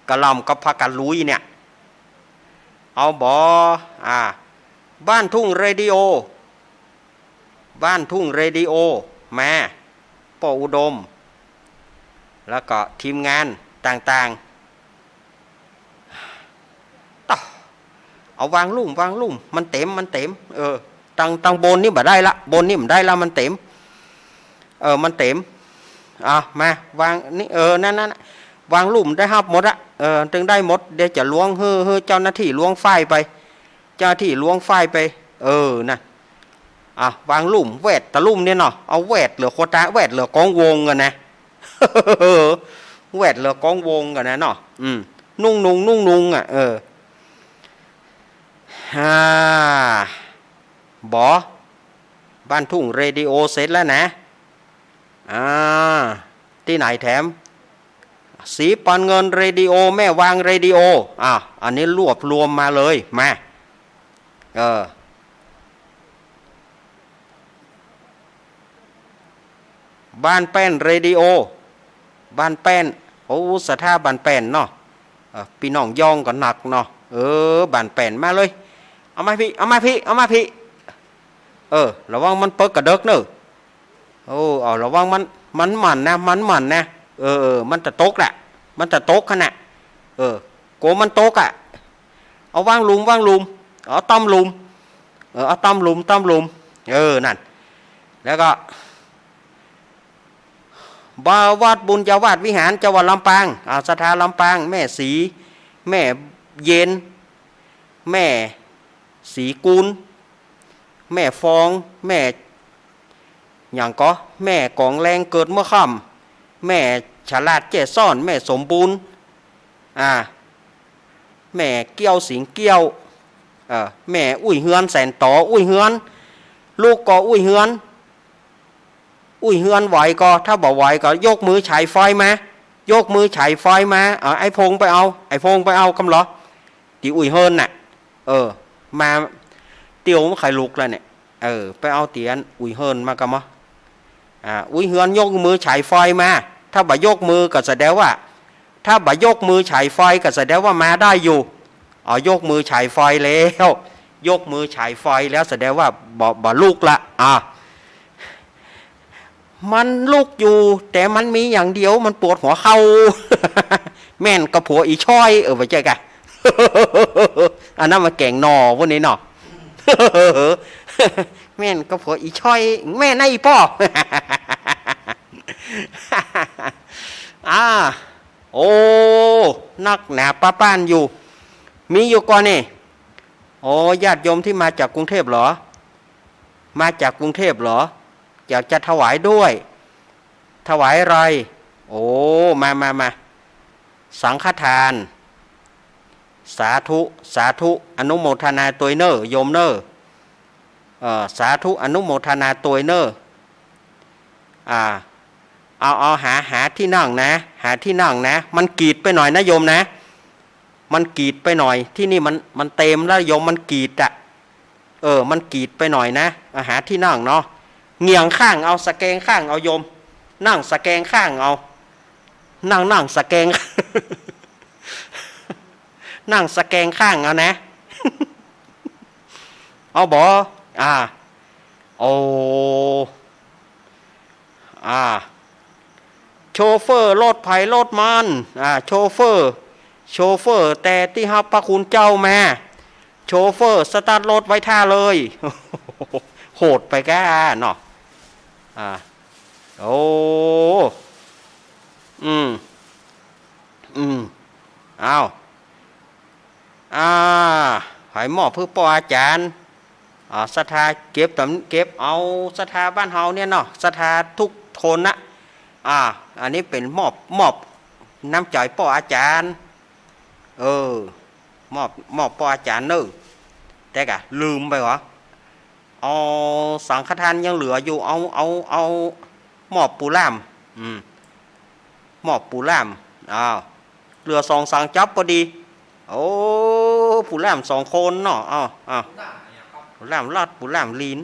กะหล่อมกับผักกาดลุยเนี่ย เอาบ่ อ่า บ้านทุ่งเรดิโอ บ้านทุ่งเรดิโอ มา ป้ออุดม แล้วก็ทีมงานต่างๆ ต่อ เอาวางลุ่ม วางลุ่ม มันเต็ม มันเต็ม เออ ตัง ตังบนนี่บ่ได้ละ บนนี่บ่ได้ละ มันเต็ม เออ มันเต็ม อ่ะ มา วางนี่ เออ นั่น นั่น วางลุ่มได้ฮับหมดอะ เออ ตึงได้หมด เดี๋ยวจะลวงหื้อ หื้อเจ้าหน้าตี้ลวงฝ้ายไป เจ้าหน้าตี้ลวงฝ้ายไป เออ น่ะ อ่ะ วางลุ่ม แวดตะลุ่มเนี่ยเนาะ เอาแวดเหลือโควตา แวดเหลือกองวงอะนะ แวดเหลือกองวงอะนะเนาะ อืม นุ่งนุง นุ่งนุงอะ เออ อ่า บ่ บ้านทุ่งเรดิโอเสร็จแล้วนะ อ่า ตี้ไหนแถม สีปันเงินเรดิโอ แม่วางเรดิโอ อ่ะ อันนี้รวบรวมมาเลย มา เออ บ้านแป้นเรดิโอ บ้านแป้น โอ้ ศรัทธาบ้านแป้นเนาะ เออ ปี้น้องยองก็นักเนาะ เออ บ้านแป้น มาเลย เอามาปี้ เอามาปี้ เอามาปี้ เออ ระวังมันเปิ๊กกะเดิกเน่อ โอ้ เอา ระวังมัน มันหมั่นนะ มันหมั่นนะ เออ เออ มันจะตกแหละ มันจะตกหั้นน่ะ เออ กั๋วมันตกอะ เอาวางลุ่ม วางลุ่ม เอาต้อมลุ่ม เออ เอาต้อมลุ่ม ต้อมลุ่ม เออ นั่น แล้วก็ บ่าววัดบุญญาวาสวิหาร จังหวัดลำปาง อ่า ศรัทธาลำปาง แม่ศรี แม่เย็น แม่ศรีกุล แม่ฟอง แม่หยังก็ แม่กองแรงเกิดเมื่อค่ำ แม่ฉลาดแจ้ซ้อน แม่สมบูรณ์ อ่า แม่เกี้ยวสิงห์เกี้ยว เอ่อ แม่อุ้ยเฮือนแสนต๋อ อุ้ยเฮือน ลูกก็อุ้ยเฮือน อุ้ยเฮือนไหวก็ ถ้าบ่ไหวก็ยกมือฉายไฟมา ยกมือฉายไฟมา เออ ไอ้พงไปเอา ไอ้พงไปเอากำเหรอ ตี้อุ้ยเฮือนน่ะ เออ มา เตียวมันใค่ลุกแล้วเนี่ย เออ ไปเอาเตี๋ยนอุ้ยเฮือนมากำเหรอ อ่า อุ้ยเฮือนยกมือฉายไฟมา ถ้าบ่ยกมือก็แสดงว่า ถ้าบ่ยกมือฉายไฟก็แสดงว่ามาได้อยู่ อ๋อ ยกมือฉายไฟแล้ว ยกมือฉายไฟแล้วแสดงว่าบ่ บ่ลุกละ อ่ะ มันลุกอยู่ แต่มันมีอย่างเดียว มันปวดหัวเข่า แม่นกะผัวอี่ช้อย เออ บ่ใจ้กะ อันนั้นมันแก๋งหน่อพวกนี้เนาะ แม่นกะผัวอี่ช้อย แม่นนะอี่ป้อ อ่า โอ้ นักหนาป้าป้านอยู่ มีอยู่ก่อนี่ โอ้ ญาติโยมตี้มาจากกรุงเทพฯเหรอ มาจากกรุงเทพฯเหรอ อยากจะถวายด้วย ถวายอะไร โอ้ มา มา มา สังฆทาน สาธุ สาธุ อนุโมทนาตวยเน่อ โยมเน่อ เอ่อ สาธุ อนุโมทนาตวยเน่อ อ่า เอา เอา หา หาตี้นั่งนะ หาตี้นั่งนะ มันกีดไปหน่อยนะโยมนะ มันกีดไปหน่อย ตี้นี่มัน มันเต็มแล้วโยม มันกีดอะ เออ มันกีดไปหน่อยนะ เอา หาตี้นั่งเนาะ เหงี่ยงข้างเอา สะแกงข้างเอาโยม นั่งสะแกงข้างเอา นั่ง นั่งสะแกง นั่งสะแกงข้างเอานะ เอาบ่ อ่า โอ้ อ่า โชเฟอร์รถไผรถมัน อ่า โชเฟอร์ โชเฟอร์แต่ตี้ฮับพระคุณเจ้ามา โชเฟอร์สตาร์ทรถไว้ท่าเลย โหดไปก้าเนาะ อ่า โอ้ อืม อืม อ้าว อ่า ใผมอบหื้อป้ออาจ๋ารย์ อ่า ศรัทธาเก็บต๋ำ เก็บเอาศรัทธาบ้านเฮาเนี่ยเนาะ ศรัทธาทุกคนนะ อ่า อันนี้เป๋นมอบ มอบน้ำใจ๋ป้ออาจ๋ารย์ เออ มอบ มอบป้ออาจ๋ารย์เน่อ แต่กะลืมไปหวา เอาสังฆทานยังเหลืออยู่ เอา เอา เอา มอบปู่ล่าม อืม มอบปู่ล่าม อ้าว เหลือสองสามจ๊อบพอดี โอ้ ปู่ล่ามสองคนเนาะ อ้าว อ้าว ปู่ล่ามลอด ปู่ล่ามลีน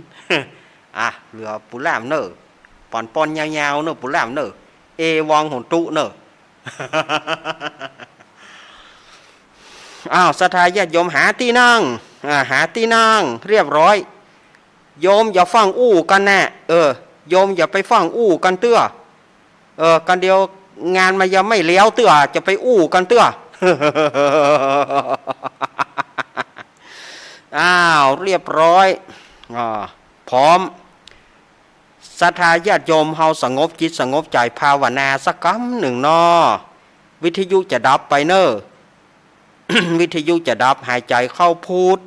อ่ะ เหลือปู่ล่ามเน่อ ป๋อนปอนยาวๆ เน่อ ปู่ล่ามเน่อ เอวังโหนตุเน่อ อ้าว ศรัทธาญาติโยมหาตี้นั่ง อ่า หาตี้นั่งเรียบร้อย โยมอย่าฟั่งอู้กั๋นนะ เออ โยมอย่าไปฟั่งอู้กั๋นเตื้อ เออ กั๋นเดี๋ยวงานมันยังไม่แล้วเตื้อ จะไปอู้กั๋นเตื้อ อ้าว เรียบร้อย อ่า พร้อม ศรัทธาญาติโยมเฮาสงบจิตสงบใจ๋ภาวนาสักกำนึ่งเนาะ วิทยุจะดับไปเน่อ วิทยุจะดับ หายใจ๋เข้าพุท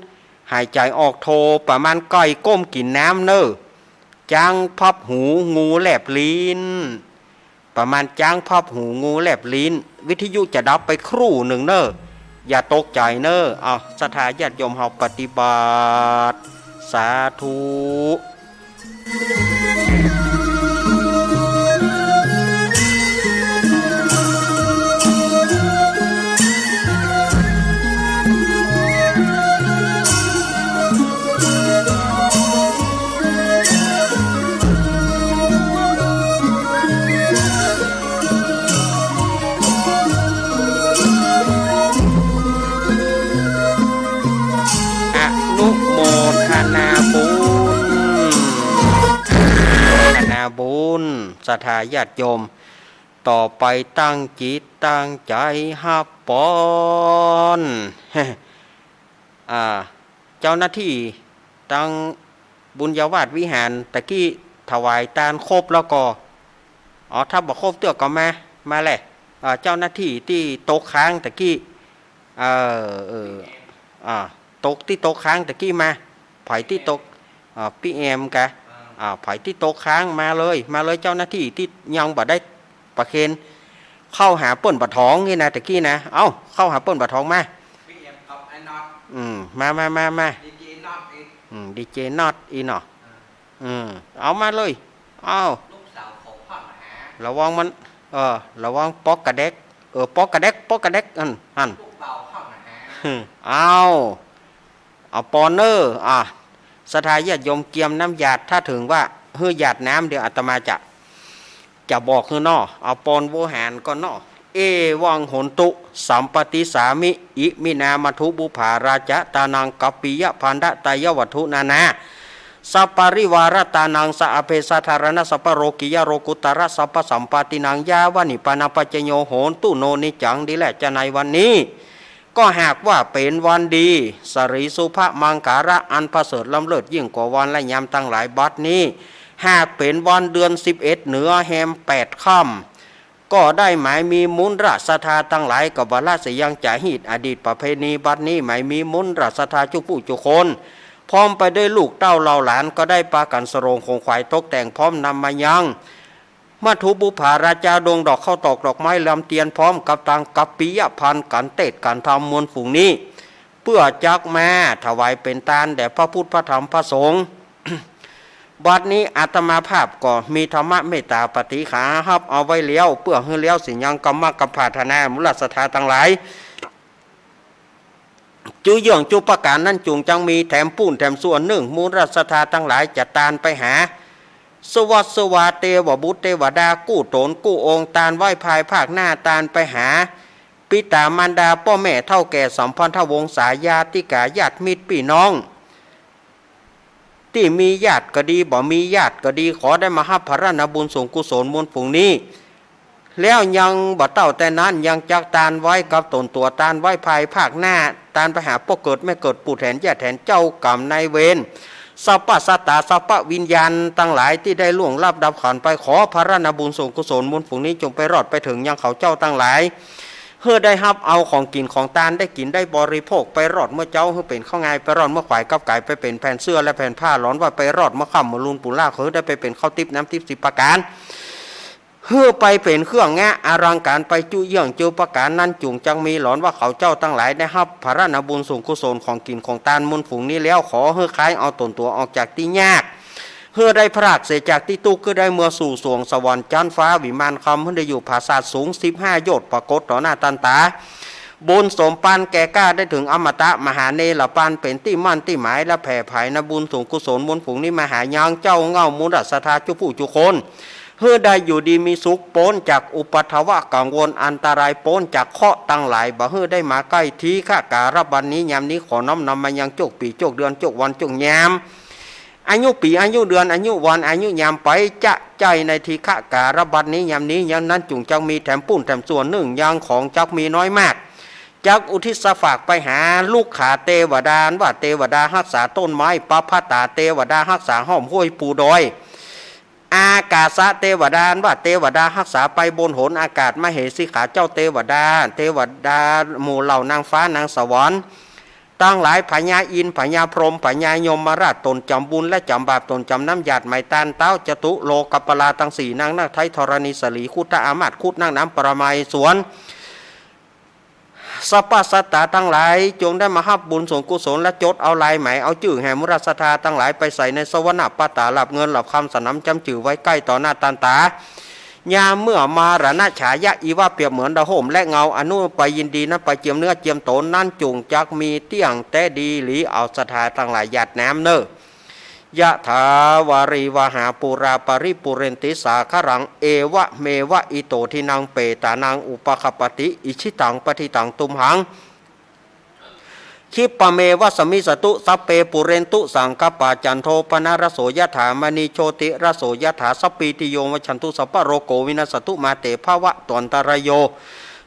หายใจ๋ออกโธ ประมาณก้อยก้มกิ๋นน้ำเน่อ จ๊างพับหู งูแลบลิ้น ประมาณจ๊างพับหู งูแลบลิ้น วิทยุจะดับไปครู่นึ่งเน่อ อย่าตกใจ๋เน่อ เอา ศรัทธาญาติโยมเฮาปฏิบัติ สาธุ อนุโมทนาบุญ อนุโมทนาบุญ ศรัทธาญาติโยม ต่อไปตั้งจิตตั้งใจ๋ฮับปอน อ่า เจ้าหน้าตี้ตังบุญญาวาสวิหารตะกี้ถวายตานครบแล้วก่อ อ๋อ ถ้าบ่ครบเตื้อก็มา มาแหละ อ่า เจ้าหน้าตี้ตี้ตกค้างตะกี้ เออ เออ อ่า ตกตี้ตกค้างตะกี้มา ใผตี้ตก อ่า ปี้แอมกะ อ่า ใผตี้ตกค้างมาเลย มาเลย เจ้าหน้าตี้ตี้ยังบ่ได้ประเคน เข้าหาเปิ้นบ่าถองนี่นะ ตะกี้นะ เอ้า เข้าหาเปิ้นบ่าถองมา ปี้แอมกับไอ้น็อต อืม มา มา มา มา ดีเจน็อตอีก อืม ดีเจน็อตอีกเนาะ อ่า อืม เอามาเลย เอา ลูกสาวของพ่อหมา ระวังมัน เออ ระวังป๊อกกะแดก เออ ป๊อกกะแดก ป๊อกกะแดก หั่น หั่น ลูกเบาพ่อหมา เอา เอาปอนเน่อ อ่ะ ศรัทธาญาติโยมเกียมน้ำหยาด ถ้าเถิงว่าหื้อหยาดน้ำ เดี๋ยวอาตมาจะ จะบอกหื้อเนาะ เอาปอนโวหารก่อนเนาะ เอวังโหนตุ สัมปะติสสามิ อิมินามัทธุบุพพาราชะตานัง กัปปิยะพันธะตายะวัตถุนานา สัปปะริวาระตานัง สะอาเพสะธารณะ สัปปะโรกิยะโรกุตระ สัปปะสัมปาตินัง ยาวะนิพพานะปัจจโย โหนตุโนนิจจัง ดีแลจะในวันนี้ ก็หากว่าเป๋นวันดี สรีสุภะมังคาระ อันประเสริฐล้ำเลิศยิ่งกว่าวันและยามตังหลายบัดนี้ หากเป๋นวันเดือนสิบเอ็ด เหนือแฮมแปดค่ำ ก็ได้หมายมีมูลราชศรัทธาตังหลาย กะบ่ละเสียยังจะฮีดอดีตประเพณี บัดนี้หมายมีมูลราชศรัทธาจุผู้จุคน พร้อมไปด้วยลูกเต้าเหล่าหลาน ก็ได้ปากั๋นสรงขงขวายตกแต่งพร้อมนำมายัง มัทธุบุพพาราชาดวงดอกข้าวตอกดอกไม้ลำเตียนพร้อมกับตังกัปปิยะภัณฑ์กั๋นเตศน์กั๋นธรรมมวลฝูงนี้ เปื้อจักมาถวายเป๋นตานแด่พระพุทธพระธรรมพระสงฆ์ บัดนี้อาตมาภาพก็มีธรรมะเมตตาปฏิฆาฮับเอาไว้แล้ว เปื้อหื้อแล้วเสียยังกรรมกำปรารถนามูลศรัทธาตังหลาย จุเยื่องจุประก๋านนั้นจุ่งจังมีแถมปู้นแถมส่วนนึ่ง มูลศรัทธาตังหลายจะตานไปหา สวัสสวาเตวบุตรเตวดากู้ต๋นกู้องค์ ตานไหว้ภายภาคหน้า ตานไปหา ปิต๋ามารดาป้อแม่เฒ่าแก่สัมพันธวงศาญาติกาญาติมิตรปี้น้อง ตี้มีญาติก็ดี บ่มีญาติก็ดี ขอได้มาฮับผะรานบุญส่วนกุศลมวลฝูงนี้ แล้วยังบ่เต้าแต่นั้น ยังจักตานไว้กับต๋นตั๋ว ตานไว้ภายภาคหน้า ตานไปหาป้อเกิดแม่เกิด ปู่แถนย่าแถน เจ้ากรรมนายเวร สรรพสัตว์ สรรพวิญญาณตังหลายตี้ได้ล่วงลับดับขันธ์ไป ขอผะรานบุญส่วนกุศลมูลฝูงนี้ จงไปรอดไปเถิงยังเขาเจ้าตังหลาย หื้อได้ฮับเอาของกิ๋นของตาน ได้กิ๋นได้บริโภค ไปรอดเมื่อเจ๊า หื้อเป๋นข้าวงาย ไปรอดเมื่อขวาย กลับก๋ายไปเป๋นแผ่นเสื้อและแผ่นผ้า หลอนว่าไปรอดเมื่อค่ำ เมื่อลูนปูนล่า ขอหื้อได้ไปเป๋นข้าวติ๊บน้ำติ๊บสิบประก๋าน หื้อไปเป๋นเครื่องงะอลังก๋าน ไปจุเยื่องเจือประก๋านนั้นจุ่งจักมี หลอนว่าเขาเจ้าตังหลายได้ฮับผะรานบุญส่วนกุศลของกิ๋นของตานมูลฝูงนี้แล้ว ขอหื้อคายเอาต๋นตั๋วออกจากตี้ยาก หื้อได้พรากเสียจากตี้ตุ๊กข์ หื้อได้เมือสู่สวงสวรรค์จั๊นฟ้าวิมานคำ หื้อได้อยู่ผาสาทสูงสิบห้าโยชน์ ปรากฏต่อหน้าตันต๋า บุญสมปานแก่กล้าได้เถิงอมตะมหาเนรปาน เป๋นตี้มั่นตี้หมาย และแผ่ผายนำบุญส่วนกุศลมูลฝูงนี้มาหายังเจ้าเหง้ามูลศรัทธาจุผู้จุคน หื้อได้อยู่ดีมีสุข ป๊นจากอุปัทวะกังวลอันตราย ป๊นจากเคราะห์ตังหลาย บ่หื้อได้มาใก้ทีฆะก๋าละบัดนี้ยามนี้ ขอน้อมนำมายังโจคปี๋โจคเดือนโจควันโจคยาม อายุปี๋อายุเดือนอายุวันอายุยามไป จะใจ้ในทีฆะก๋าละบัดนี้ยามนี้ ยังนั้นจุ่งจักมีแถมปู้นแถมส่วนนึ่ง ยังของจักมีน้อยมาก จักอุทิศฝากไปหาลุกขาเตวดา อันว่าเตวดาฮักษาต้นไม้ ปะพะตาเตวดาฮักษาห้อมห้วยภูดอย อากาสะเตวดา อันว่าเตวดาฮักษาไปบนหนอากาศ มเหสิขาเจ้าเตวดา เตวดาหมู่เหล่านางฟ้านางสวรรค์ตังหลาย พญาอินทร์ พญาพรหม พญายมราช ต๋นจ๋ำบุญและจ๋ำบาป ต๋นจ๋ำน้ำหยาดไหมตานเต๊า จตุโลกปัลลาตังสี่ นางนาคไท้ ธรณีสลี ครุฑอามาตย์ ครุฑนางน้ำ ปรมาอิศวร สรรพสัตว์ตังหลาย จงได้มาฮับบุญส่วนกุศล และจดเอาลายไหม เอาจื้อแห่งมูลศรัทธาตังหลาย ไปใส่ในสวรรณปะตาลับเงินลับคำ สนำจ๋ำจื้อไว้ใก้ต่อหน้าตันต๋า ยามเมื่อมรณะฉายะ อิวะ เปรียบเหมือนดาวโฮมและเงา อันนั้นไปยินดีนั้นไปเจียมเนื้อเจียมต๋น นั้นจุ่งจักมีเตี้ยงแต๊ดีหลี เอาศรัทธาตังหลายหยาดน้ำเน่อ ยะถาวาริวหาปูราปะริปูเรนติสาคะรัง เอวะเมวะอิโตทินังเปตานังอุปะคัปปะติ อิจฉิตังปัตถิตังตุมหัง คิปปะเมวะสมมิสสะตุ สัพเพปูเรนตุสังกัปปา จันโทปะนะระโสยะถา มะณีโชติระโสยะถา สัพพีติโยวิวัชชันตุ สัพพะโรโควินัสสะตุ มาเตภะวัตวันตะราโย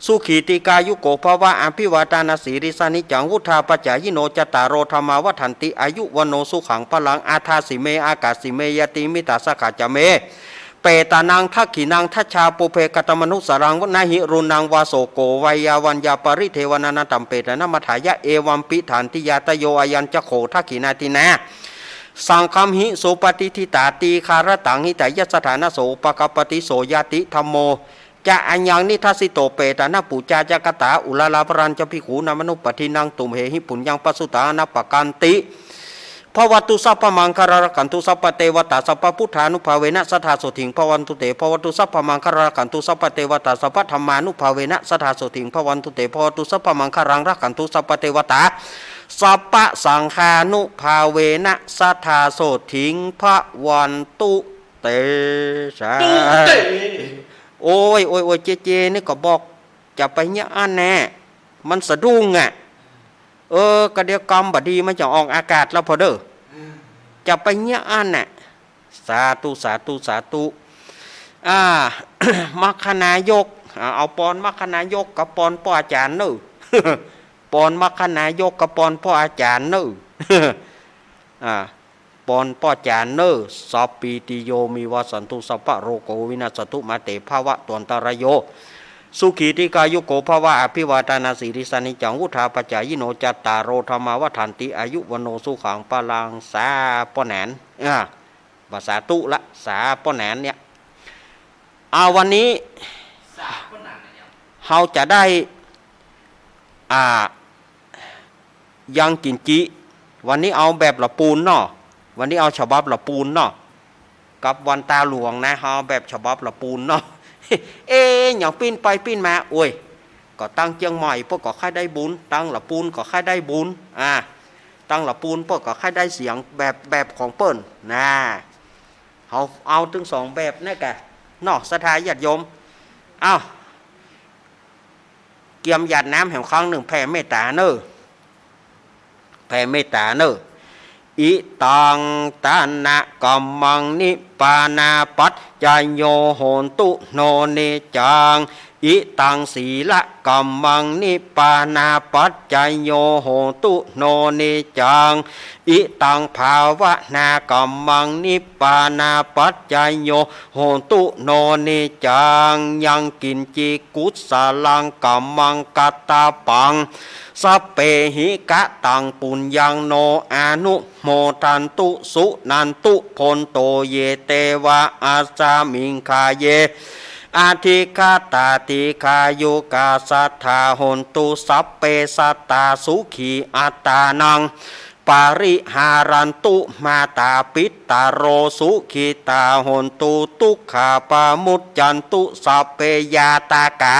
สุขีติกายุโกภะวะ อะภิวาทานาสีลิสสะ นิจจังวุฑฒาปะจายิโน จัตตาโรธัมมาวัฑฒันติ อายุวัณโณสุขังพะลัง อาทาสิเม อากาสิเม ญาติมิตตาสะขะจะเม เปตานังทักขิณัง ทัชชาปุพเพ กะตะมะนุสสะรัง นะหิรุณังวา โสโก วะยาวัญญาปะริเทวะนะ นะตัมเปตะนะมัฏฐายะ เอวัมปิฏฐันติยาตะโย อายัญจะโข ทักขิณาทินา สังฆัมหิ สุปะติฏฐิตา ตีฆาระตัง หิตายะสะถานะ โส อุปะคัปปะติ โสญาติธัมโม จะ อายังนิทัสสิโต เปตานะปูจาจะกะตา อุราราปะรัญจะภิกขูนามานุปปัฏฐินัง ตุมเหหิปุญญังปะสุตานะปะกันติ ภะวันตุสัพพะมังคะลัง รักขันตุสัพพะเตวะตา สัพพะพุทธานุภาเวนะ สะทาโสถิง ภะวันตุเต ภะวันตุสัพพะมังคะลัง รักขันตุสัพพะเตวะตา สัพพะธัมมานุภาเวนะ สะทาโสถิง ภะวันตุเต ภะวันตุสัพพะมังคะลัง รักขันตุสัพพะเตวะตา สัพพะสังฆานุภาเวนะ สะทาโสถิง ภะวันตุเต สา ตุเต โอ้ย โอ้ย โอ้ย เจเจ นี่ก็บอก จะไปเยียะอั้นแน่ มันสะดุ้งอะ เออ กะเดี๋ยวกำบ่ดีมันจะออกอากาศแล้วพอเด้อ จะไปเยียะอั้นน่ะ สาธุ สาธุ สาธุ อ่า มัคคณายก อ่า เอาปอนมัคคณายกกับปอนป้ออาจ๋ารย์เน่อ ปอนมัคคณายกกับปอนป้ออาจ๋ารย์เน่อ อ่า ปอนป้ออาจ๋ารย์เน่อ สัพพีติโยวิวัชชันตุ สัพพะโรโควินัสสะตุ มาเตภะวัตวันตะราโย สุขีติกายุโกภะวะ อะภิวาทานาสีลิสสะ นิจจังวุฑฒาปะจายิโน จัตตาโรธัมมาวัฑฒันติ อายุวัณโณสุขังพะลัง สาป้อแหนน อ่า บ่าสาธุละ สาป้อแหนนเนี่ย อ่า วันนี้ เฮาจะได้ อ่า ยังกิ๋นจิ วันนี้เอาแบบละปูนเนาะ วันนี้เอาฉบับละปูนเนาะ กับวันตาหลวงนะ เอาแบบฉบับละปูนเนาะ เอ๊ะ อย่างปิ้นไปปิ้นมา โอ้ย ก็ตังเจียงใหม่เปิ้นก็ใค่ได้บุญ ตังละปูนก็ใค่ได้บุญ อ่า ตังละปูนเปิ้นก็ใค่ได้เสียงแบบ แบบของเปิ้นนะ เฮาเอาตึงสองแบบเนี่ยกะเนาะ ศรัทธาญาติโยม เอ้า เกียมหยาดน้ำแหมครั้งนึ่ง แผ่เมตตาเน่อ แผ่เมตตาเน่อ อิตังตะนะกัมมัง นิปปานาปัต จโย โหนตุ โน นิจจัง อิตัง สีลกัมมัง นิพพานาปัจจโย โหนตุ โน นิจจัง อิตัง ภาวนากัมมัง นิพพานาปัจจโย โหนตุ โน นิจจัง ยังกิญจิ กุสลัง กัมมัง กัตตปัง สัพเพหิ กะตัง ปุญญัง โน อนุโมทันตุ สุนันตุ โภนโต เย เตวะ อัสสมิง คาเย อธิคตา ดีฆายุกา สัตถา โหนตุ สัพเพ สัตตา สุขี อัตตานัง ปริหารันตุ มาตา ปิตโร สุขิตา โหนตุ ตุ๊กขา ปะมุจจันตุ สัพเพ ญาตากา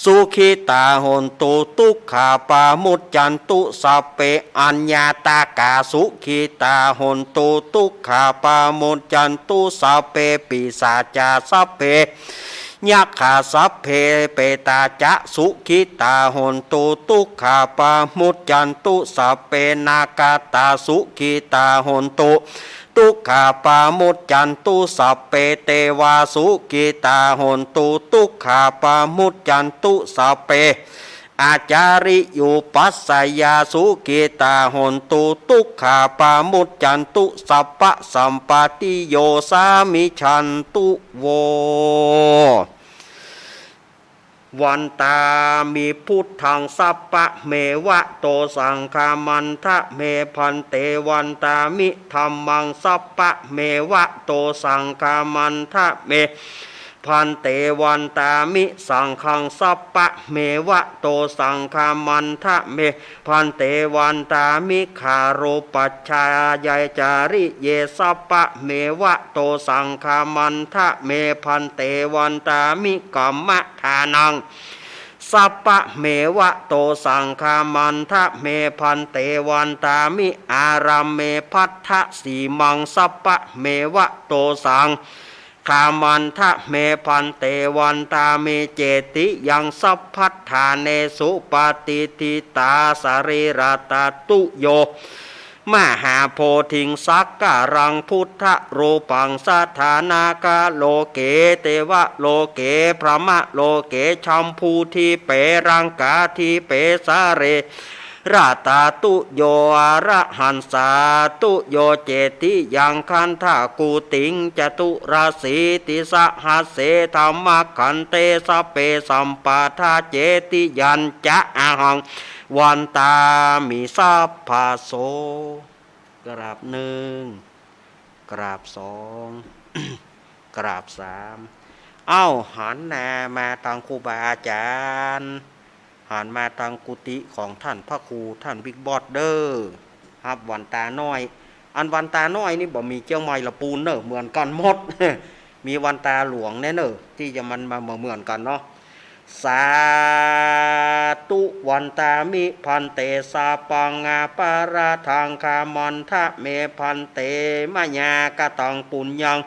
สุขิตา โหนตุ ตุ๊กขา ปะมุจจันตุ สัพเพ อัญญาตากา สุขิตา โหนตุ ตุ๊กขา ปะมุจจันตุ สัพเพ ปิศาจา สัพเพ ยักขา สัพเพ เปตาจะ สุขิตา โหนตุ ตุ๊กขา ปะมุจจันตุ สัพเพ นาคตา สุขิตา โหนตุ ตุ๊กขา ปะมุจจันตุ สัพเพ เตวา สุขิตา โหนตุ ตุ๊กขา ปะมุจจันตุ สัพเพ อาจาริยูปัสสยา สุขิตา โหนตุ ตุ๊กขา ปะมุจจันตุ สัพพะสัมปตติโย สามิชันตุ โว วันตามิ พุทธัง สัพพะเมวะโต สังฆามันทะเม ภันเต วันตามิ ธัมมัง สัพพะเมวะโต สังฆามันทะเม ภันเต วันตามิ สังฆัง สัพพะเมวะโต สังฆามันทะเม ภันเต วันตามิ คารูปัจฉา ยาจาริเย สัพพะเมวะโต สังฆามันทะเม ภันเต วันตามิ กัมมะทานัง สัพพะเมวะโต สังฆามันทะเม ภันเต วันตามิ อาราเม พัทธสีมัง สัพพะเมวะโต สังฆามันทะเม ภันเต วันตามิ เจติยัง สัพพัฏฐาเนสุ ปะติฏฐิตา สะรีระตะตุโย มหาโพธิง สักการัง พุทธรูปัง สะถานะกะโลเก เตวะโลเก พรหมะโลเก ชัมพูทิเป รังกาทิเป สะรีระตะตุโย อะระหังสาตุโย เจติยัง คันธะกูติง จตุรสีติสหัสเส ธัมมะขันเต สัพเพ สัมปะทา เจติยัญจะ อะหัง วันตามิ สัพพะโส กราบหนึ่ง กราบสอง กราบสาม เอ้า หันหน้ามาตางครูบาอาจ๋ารย์ หันมาตางกุฏิของต้านพระครู ต้านบิ๊กบอสเด้อ ฮับวันตาน้อย อันวันตาน้อยนี่บ่มีเจียงใหม่ละปูนเน่อ เหมือนกั๋นหมด มีวันตาหลวงแน่เน่อ ตี้จะมันมาเหมือนกั๋นเนาะ สาธุ วันตามิ ภันเต สัพพัง อปะราธัง ขมันทะเม ภันเต มะยากะตัง ปุญญัง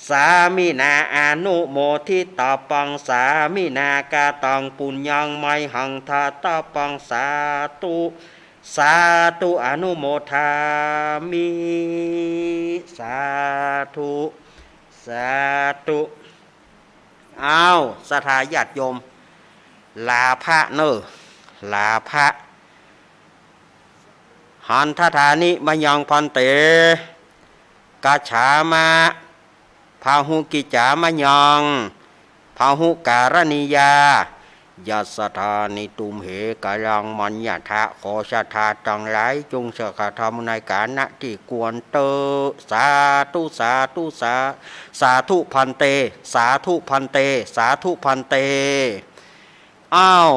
สามินา อนุโมทิตะปัง สามินา กะตัง ปุญญัง มะยหัง ทะตะปัง สาธุ สาธุ อนุโมทามิ สาธุ สาธุ อ้าว ศรัทธาญาติโยม ลาพระเน่อ ลาพระ หันทะทานิ มะยัง ภันเต กัจฉามะ พาหุกิจจา มะยัง พาหุการณียา ยัสสะทานิ ตุมเห กะยัง มัญญะทะ ขอศรัทธาตังหลาย จงสักการะธรรมในการณะตี้ควรเต๊อะ สาธุ สาธุ สา สาธุ ภันเต สาธุ ภันเต สาธุ ภันเต อ้าว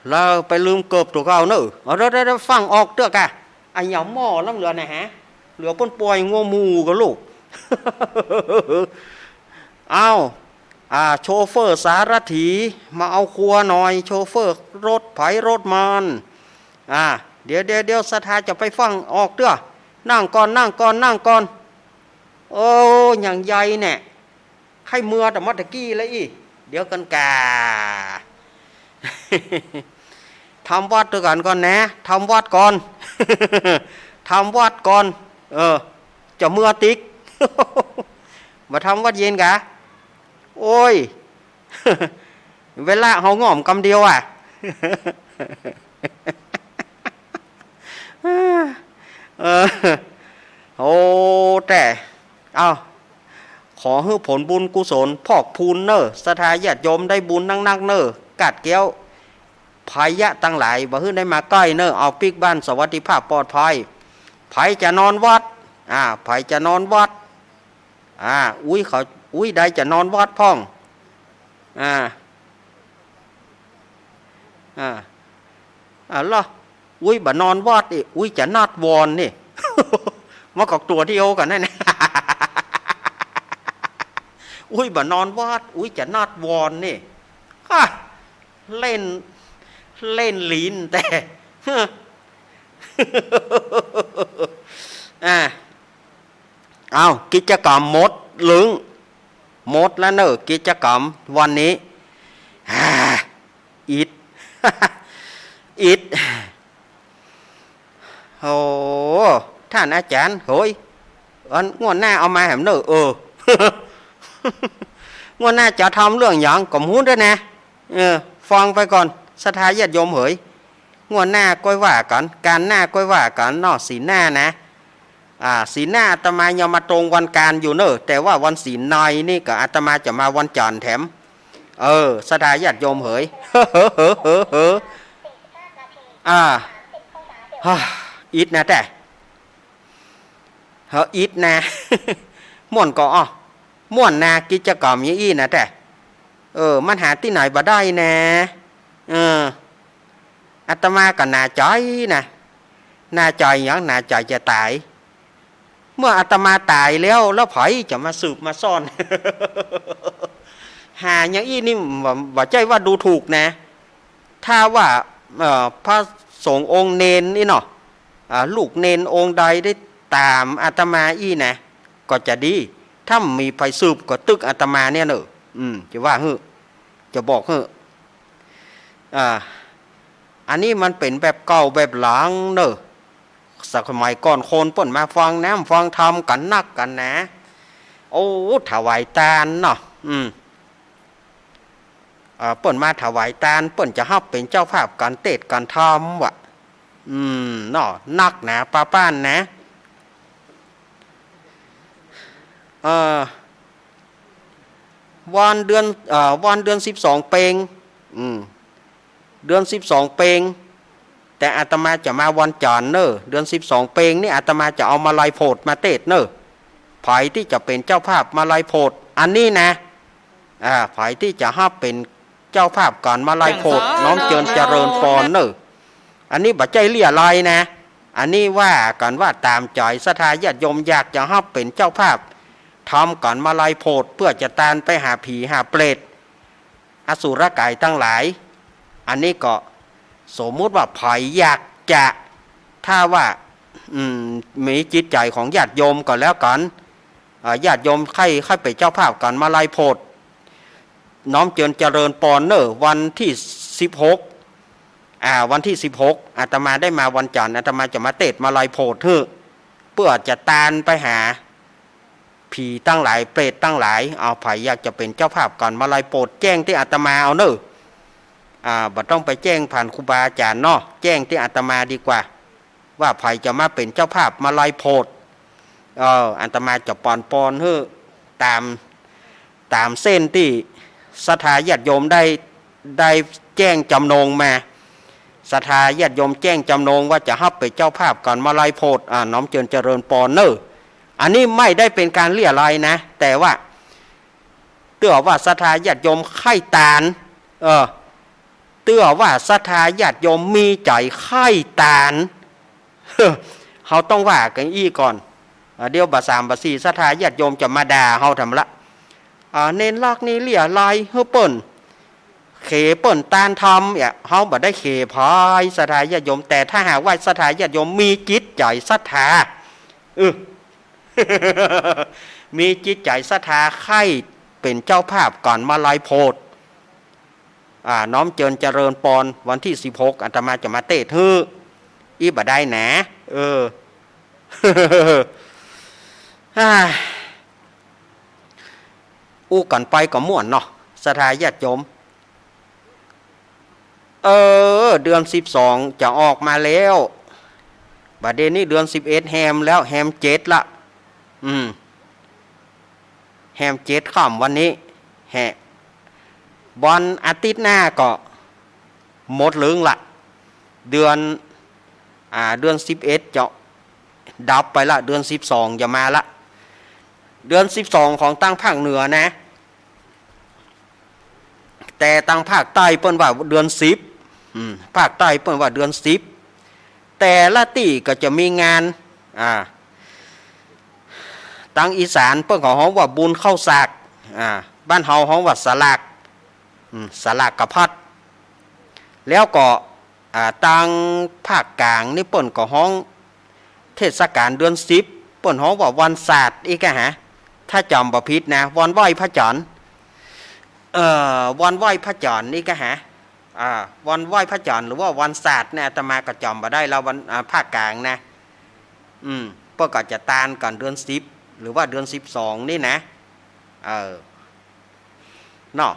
แล้วไปลืมเกิบตั๋วเก่าเน่อ เอา เดี๋ยว เดี๋ยว เดี๋ยว ฟั่งออกเตื้อกะ อะ อย่าหม้อลำเหลือนะฮะ เหลือป้นป่อยงัวหมู่กะลูก อ้าว อ่า โชเฟอร์สารถี มาเอาครัวหน่อย โชเฟอร์รถใผรถมัน อ่า เดี๋ยว เดี๋ยว เดี๋ยว ศรัทธาจะไปฟั่งออกเตื้อ นั่งก่อน นั่งก่อน นั่งก่อน โอ้ ยังใหญ่แน่ ใค่เมือแต่เมื่อตะกี้แล้วอี้ เดี๋ยวก่อนก่า ทำวัดตวยกั๋นก่อนนะ ทำวัดก่อน ทำวัดก่อน เออ จะเมือติ๊ก บ่ทำวัตรเย็นกา โอ้ย เวลาเฮาง่อมกำเดียวอะ เออ โอ้ แต่ เอ้า ขอหื้อผลบุญกุศลพอกพูนเน่อ ศรัทธาญาติโยมได้บุญนักๆเน่อ กาดเกี้ยว ภัยยะตังหลาย บ่หื้อได้มาใก้เน่อ เอาปิ๊กบ้านสวัสดิภาพปลอดภัย ใผจะนอนวัด อ่า ใผจะนอนวัด อ่า อุ๊ย เขา อุ๊ย ใดจะนอนวัดพ่อง อ่า อ่า อ่า ละ อุ๊ย บ่นอนวัดอีก อุ๊ย จะนัดวอนนี่ มาก็ตั๋วเดียวกั๋นนั่นนะ อุ๊ย บ่นอนวัด อุ๊ย จะนัดวอนนี่ ฮ่า เล่น เล่นลิ้นแต่ อ่า เอ้า กิจกรรมหมดลึง หมดแล้วเน่อ กิจกรรมวันนี้ อ่า อิด อิด โอ้ ท่านอาจารย์ เฮ้ย อันงวดหน้าเอามาแหมเน่อ เออ งวดหน้าจะทำเรื่องหยังก็บ่ฮู้ด้วยนะ เออ ฟังไปก่อน ศรัทธาญาติโยมเหย งวดหน้าก้อยว่ากั๋น ก๋านหน้าก้อยว่ากั๋นเนาะ ศีลหน้านะ อ่า ศีลหน้าอาตมายังมาตรงวันก๋านอยู่เน่อ แต่ว่าวันศีลในนี่ก็อาตมาจะมาวันจันทร์แถม เออ ศรัทธาญาติโยมเหย อ่า ฮ่า อิดนะแต่ เฮออิดนะ ม่วนก่ออ้อ ม่วนนะ กิจกรรมอย่างอี้นะแต่ เออ มันหาตี้ไหนบ่ได้นะ เออ อาตมาก็หนาใจ๋นะ หนาใจ๋หยัง หนาใจ๋จะต๋าย เมื่ออาตมาต๋ายแล้ว แล้วใผจะมาสืบมาสาน หาอย่างอี้นี่บ่ บ่ใจ้ว่าดูถูกนะ ถ้าว่า เอ่อ พระสงฆ์องค์เณรนี่เนาะ อ่า ลูกเณรองค์ใดได้ต๋ามอาตมาอี้นะ ก็จะดี ถ้าบ่มีใผสืบก็ตึกอาตมาเนี่ยเน่อ อืม จะว่าหื้อ จะบอกหื้อ อ่า อันนี้มันเป๋นแบบเก่าแบบหลังเน่อ สมัยก่อนคนเปิ้นมาฟังน้ำฟังธรรมกั๋นนักกั๋นนะ โอ้ ถวายตานเนาะ อืม เอ่อ เปิ้นมาถวายตาน เปิ้นจะฮับเป๋นเจ้าภาพก๋านเตสน์ก๋านธรรมว่ะ อืม เนาะ นักหนาปาป้านนะ เอ่อ วันเดือน เอ่อ วันเดือนสิบสองเป็ง อืม เดือนสิบสองเป็ง แต่อาตมาจะมาวันจันทร์เน่อ เดือนสิบสองเป็งนี่อาตมาจะเอามาลัยโพธิ์มาเตสน์เน่อ ใผตี้จะเป๋นเจ้าภาพมาลัยโพธิ์ อันนี้นะ อ่า ใผตี้จะฮับเป๋นเจ้าภาพก๋านมาลัยโพธิ์ น้อมเจิญเจริญปอนเน่อ อันนี้บ่ใจ้เลี้ยลัยนะ อันนี้ว่ากั๋นว่าต๋ามใจ๋ศรัทธาญาติโยมอยากจะฮับเป๋นเจ้าภาพ ทำก๋านมาลัยโพธิ์ เปื้อจะตานไปหาผีหาเปรต อสุรกายตังหลาย อันนี้ก็สมมุติว่าใผอยากจะ ถ้าว่า อืม มีจิตใจ๋ของญาติโยมก็แล้วกั๋น อ่า ญาติโยมใค่อย ใค่อยเป๋นเจ้าภาพก๋านมาลัยโพธิ์ น้อมเจิญเจริญปอนเน่อ วันตี้สิบหก อ่า วันตี้สิบหก อาตมาได้มาวันจันทร์ อาตมาจะมาเตสน์มาลัยโพธิ์หื้อ เปื้อจะตานไปหา ผีตังหลาย เปรตตังหลาย เอา ใผอยากจะเป๋นเจ้าภาพก๋านมาลัยโพธิ์ แจ้งตี้อาตมาเอาเน่อ อ่า บ่ต้องไปแจ้งผ่านครูบาอาจ๋ารย์เนาะ แจ้งตี้อาตมาดีกว่า ว่าใผจะมาเป๋นเจ้าภาพมาลัยโพธิ์ เออ อาตมาจะปอนปอนหื้อ ต๋าม ต๋ามเส้นตี้ศรัทธาญาติโยมได้ ได้แจ้งจำนงมา ศรัทธาญาติโยมแจ้งจำนงว่าจะฮับเป๋นเจ้าภาพก๋านมาลัยโพธิ์ อ่า น้อมเจิญเจริญปอนเน่อ อันนี้ไม่ได้เป๋นก๋านเลี้ยลัยนะ แต่ว่า เตื้อว่าศรัทธาญาติโยมใค่ตาน เออ เตื้อว่าศรัทธาญาติโยมมีใจ๋ใค่ตาน เฮาต้องว่ากั๋นอี้ก่อน อ่า เดี๋ยวบ่าสามบ่าสี่ศรัทธาญาติโยมจะมาด่าเฮาทำละ อ่า เณรลักษณ์นี่เลี้ยลัยหื้อเปิ้น เขเปิ้นตานธรรมเนี่ย เฮาบ่ได้เขใผศรัทธาญาติโยม แต่ถ้าหากว่าศรัทธาญาติโยมมีจิตใจ๋ศรัทธา เออ มีจิตใจ๋ศรัทธาใค่เป๋นเจ้าภาพก๋านมาลัยโพธิ์ อ่า น้อมเจิญเจริญปอน วันตี้สิบหก อาตมาจะมาเตสน์หื้อ อี้บ่ได้นะ เออ ฮ่า อู้กั๋นไปก็ม่วนเนาะ ศรัทธาญาติโยม เออ เดือนสิบสองจะออกมาแล้ว บ่าเดี่ยวนี้เดือนสิบเอ็ดแฮมแล้ว แฮมเจ็ดละ อืม แฮมเจ็ดค่ำวันนี้ แฮะ วันอาทิตย์หน้าก็หมดเลิงละ เดือน อ่า เดือนสิบเอ็ดจะดับไปละ เดือนสิบสองจะมาละ เดือนสิบสองของตางภาคเหนือนะ แต่ตางภาคใต้เปิ้นว่าเดือนสิบ อืม ภาคใต้เปิ้นว่าเดือนสิบ แต่ละตี้ก็จะมีงาน อ่า ตางอีสานเปิ้นก็ฮ้องว่าบุญข้าวสาก อ่า บ้านเฮาฮ้องว่าสลาก อืม สลากกะพัด แล้วก็ อ่า ตางภาคกลางนี่เปิ้นก็ฮ้องเทศกาลเดือนสิบ เปิ้นฮ้องว่าวันศาสตร์อีกอะฮะ ถ้าจ๋ำบ่ผิดนะ วันไหว้พระจันทร์ เอ่อ วันไหว้พระจันทร์อีกอะฮะ อ่า วันไหว้พระจันทร์หรือว่าวันศาสตร์เนี่ย อาตมาก็จ๋ำบ่ได้แล้ว วัน อ่า ภาคกลางนะ อืม เปิ้นก็จะตานกั๋นเดือนสิบ หรือว่าเดือนสิบสองนี่นะ เออ เนาะ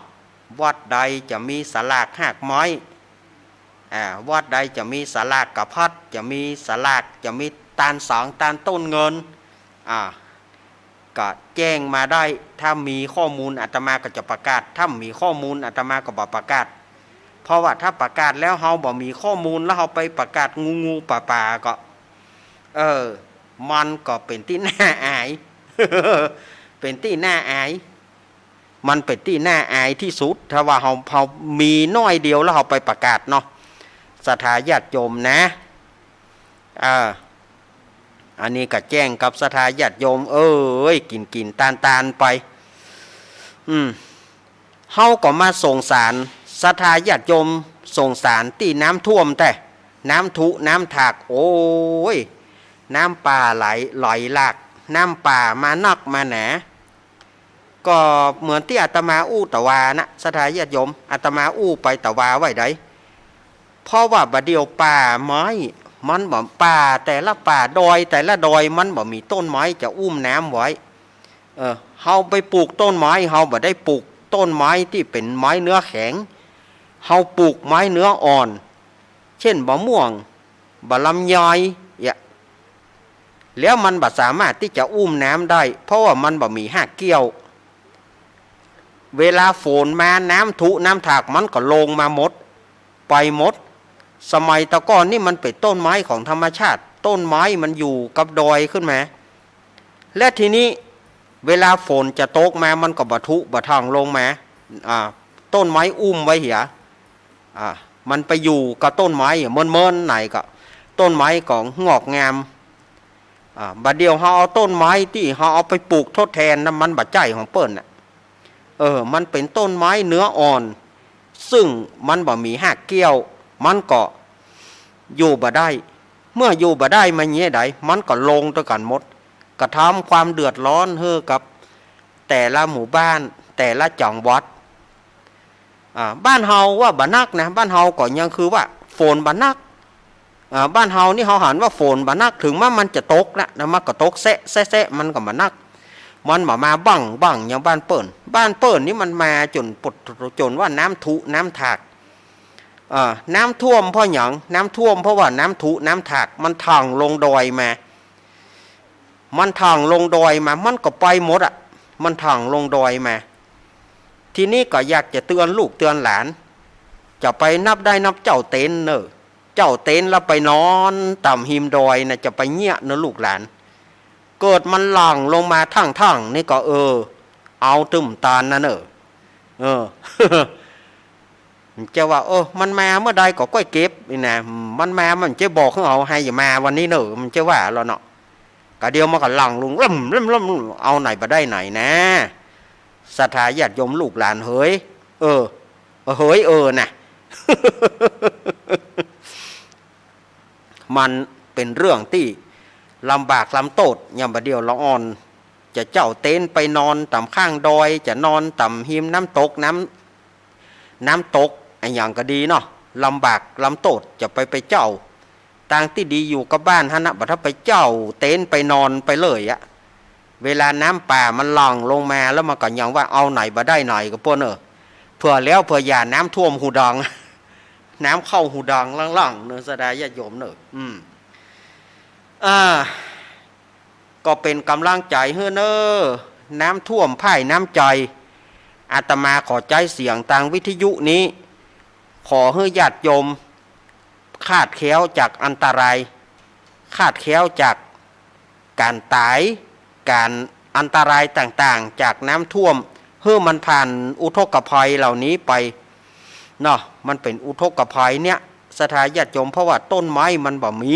วัดใดจะมีสลากฮากไม้ อ่า วัดใดจะมีสลากกะพัด จะมีสลาก จะมีตานสาง ตานต้นเงิน อ่า ก็แจ้งมาได้ ถ้ามีข้อมูลอาตมาก็จะประกาศ ถ้าบ่มีข้อมูลอาตมาก็บ่ประกาศ เพราะว่าถ้าประกาศแล้วเฮาบ่มีข้อมูล แล้วเฮาไปประกาศงูๆป่าๆก็ เออ มันก็เป๋นตี้น่าอาย เป๋นตี้น่าอาย มันเป๋นตี้น่าอายตี้สุด ถ้าว่าเฮา เฮามีน้อยเดียวแล้วเฮาไปประกาศเนาะ ศรัทธาญาติโยมนะ อ่า อันนี้ก็แจ้งกับศรัทธาญาติโยม เอ้ย กิ๋นๆ ตานๆ ไป อืม เฮาก็มาสงสาร ศรัทธาญาติโยม สงสารตี้น้ำท่วมแต๊ น้ำถุ น้ำถาก โอ้ย น้ำป่าไหล ไหลหลาก น้ำป่ามานักมาหนา ก็เหมือนตี้อาตมาอู้ตะวานะ ศรัทธาญาติโยม อาตมาอู้ไปตะวาไว้ใด เพราะว่าบ่าเดี่ยวป่าไม้ มันบ่ ป่าแต่ละป่า ดอยแต่ละดอย มันบ่มีต้นไม้จะอุ้มน้ำไว้ เออ เฮาไปปลูกต้นไม้ เฮาบ่ได้ปลูกต้นไม้ตี้เป๋นไม้เนื้อแข็ง เฮาปลูกไม้เนื้ออ่อน เช่น บ่าม่วง บ่าลำไย เนี่ย แล้วมันบ่สามารถตี้จะอุ้มน้ำได้ เพราะว่ามันบ่มีฮากเกี้ยว เวลาฝนมา น้ำถุ น้ำถาก มันก็ลงมาหมด ไปหมด สมัยตะก่อนนี่มันเป๋นต้นไม้ของธรรมชาติ ต้นไม้มันอยู่กับดอยขึ้นมา และทีนี้เวลาฝนจะตกมา มันก็บ่ถุบ่ถางลงมา อ่า ต้นไม้อุ้มไว้เหีย อ่า มันไปอยู่กับต้นไม้อะ เมินๆ ไหนก็ ต้นไม้ก็งอกงาม อ่า บ่าเดี่ยวเฮาเอาต้นไม้ตี้เฮาเอาไปปลูกทดแทนนะ มันบ่ใจ้ของเปิ้นน่ะ เออ มันเป๋นต้นไม้เนื้ออ่อน ซึ่งมันบ่มีฮากเกี้ยว มันก็อยู่บ่ได้ เมื่ออยู่บ่ได้มาเยียะใด มันก็ลงตวยกั๋นหมด ก็ทำความเดือดร้อนหื้อกับแต่ละหมู่บ้าน แต่ละจังหวัด อ่า บ้านเฮาว่าบ่นักนะ บ้านเฮาก็ยังคือว่าฝนบ่นัก อ่า บ้านเฮานี่เฮาหันว่าฝนบ่นัก เถิงแม้มันจะตกนะ นะ มันก็ตกแซะแซะแซะ มันก็บ่นัก มันบ่มาบั้งบั้งอย่างบ้านเปิ้น บ้านเปิ้นนี่มันมาจ๋นปด จ๋นว่าน้ำถุน้ำถาก เอ่อ น้ำท่วมเพราะหยัง น้ำท่วมเพราะว่าน้ำถุน้ำถาก มันถางลงดอยมา มันถางลงดอยมา มันก็ไปหมดอะ มันถางลงดอยมา ทีนี้ก็อยากจะเตือนลูกเตือนหลาน จะไปนับได้นับเจ๊าเต็นท์เน่อ เจ๊าเต็นท์แล้วไปนอนต๋ามฮิมดอยนะ จะไปเยียะเน่อลูกหลาน เกิดมันหลั่งลงมาทั้งๆ นี่ก็ เออ เอาตึ้มตานนะเน่อ เออ มันจะว่า เออ มันมาเมื่อใดก็ก้อยเก็บนี่นะ มันมา มันจะบอกหื้อเฮาหื้ออย่ามาวันนี้เน่อ มันจะว่าลอเนาะ กะเดี่ยวมันก็หลั่งลง เริ่มเริ่มเริ่ม เอาไหนบ่ได้ไหนนะ ศรัทธาญาติโยมลูกหลานเหย เออ เออ เหย เออ นะ มันเป๋นเรื่องตี้ลำบากลำโต้ษ ยามบ่าเดี่ยวละอ่อน จะเจ๊าเต็นท์ไปนอนต๋ามข้างดอย จะนอนต๋ามฮิมน้ำตก น้ำ น้ำตกอะหยังก็ดีเนาะ ลำบากลำโต้ษ จะไป ไปเจ๊า ตางตี้ดีอยู่กับบ้านหั้นนะ บ่ถ้าไปเจ๊าเต็นท์ไปนอนไปเลยอะ เวลาน้ำป่ามันหลั่งลงมาแล้วมันก็ยังว่าเอาไหนบ่ได้ไหนก็ป้นเน่อ เผื่อแล้วเผื่ออย่าน้ำท่วมฮูดอง น้ำเข้าฮูดองล่างๆ เน่อ ศรัทธาญาติโยมเน่อ อืม อ่า ก็เป๋นก๋ำลังใจ๋หื้อเน่อ น้ำท่วมพ่ายน้ำใจ๋ อาตมาขอใจ๊เสียงตางวิทยุนี้ ขอหื้อญาติโยมคลาดแคล้วจากอันตราย คลาดแคล้วจากก๋านต๋าย ก๋านอันตรายต่างๆ จากน้ำท่วม หื้อมันผ่านอุทกภัยเหล่านี้ไป เนาะ มันเป๋นอุทกภัยเนี่ย ศรัทธาญาติโยม เพราะว่าต้นไม้มันบ่มี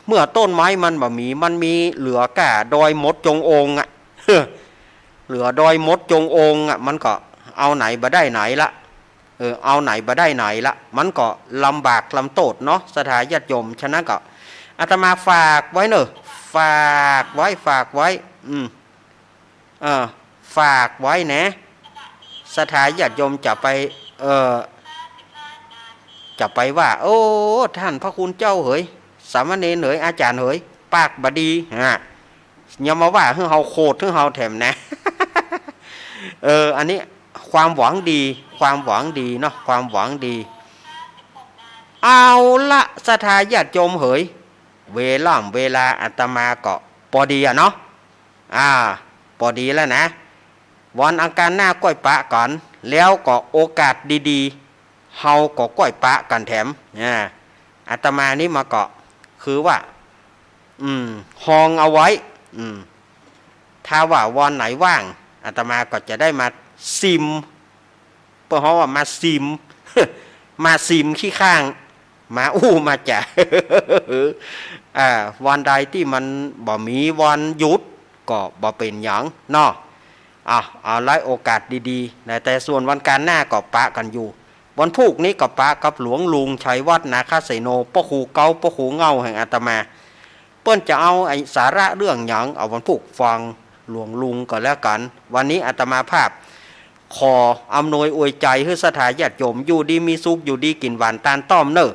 เมื่อต้นไม้มันบ่มี มันมีเหลือก้าดอยหมดจงโองอะ เหลือดอยหมดจงโองอะ มันก็เอาไหนบ่ได้ไหนละ เออ เอาไหนบ่ได้ไหนละ มันก็ลำบากลำโต้ษเนาะ ศรัทธาญาติโยม ฉะนั้นก็อาตมาฝากไว้เน่อ ฝากไว้ ฝากไว้ อืม เออ ฝากไว้นะ ศรัทธาญาติโยมจะไป เออ จะไปว่า โอ้ ท่านพระคุณเจ้าเหย สามเณรเหย อาจ๋ารย์เหย ปากบ่ดี ฮะ ยังมาว่าหื้อเฮาโขดหื้อเฮาแถมนะ เออ อันนี้ความหวังดี ความหวังดีเนาะ ความหวังดี เอาละ ศรัทธาญาติโยมเหย เวล่ำเวลาอาตมาก็ปอดีอะเนาะ อ่า ปอดีแล้วนะ วันอังคารหน้าก้อยปะกั๋น แล้วก็โอกาสดีๆ เฮาก็ก้อยปะกั๋นแถม อ่า อาตมานี่มาก็คือว่า อืม ฮองเอาไว้ อืม ถ้าว่าวันไหนว่าง อาตมาก็จะได้มาซิม เปิ้นฮ้องว่ามาซิม มาซิมขี้ข้าง มาอู้มาจ๋า อ่า วันใดตี้มันบ่มีวันหยุดก็บ่เป๋นหยังเนาะ อ่ะ เอาไว้โอกาสดีๆ นะ แต่ส่วนวันอังคารหน้าก็ปะกั๋นอยู่ วันพูกนี้ก็ปะกับหลวงลุงชัยวัฒน์นาคเสโน ป้อครูเก๊า ป้อครูเหง้าแห่งอาตมา เปิ้นจะเอาไอ้สาระเรื่องหยัง เอาวันพูกฟังหลวงลุงก็แล้วกั๋น วันนี้อาตมาภาพขออำนวยอวยใจ๋หื้อศรัทธาญาติโยมอยู่ดีมีสุข อยู่ดีกิ๋นหวานตานต้อมเน่อ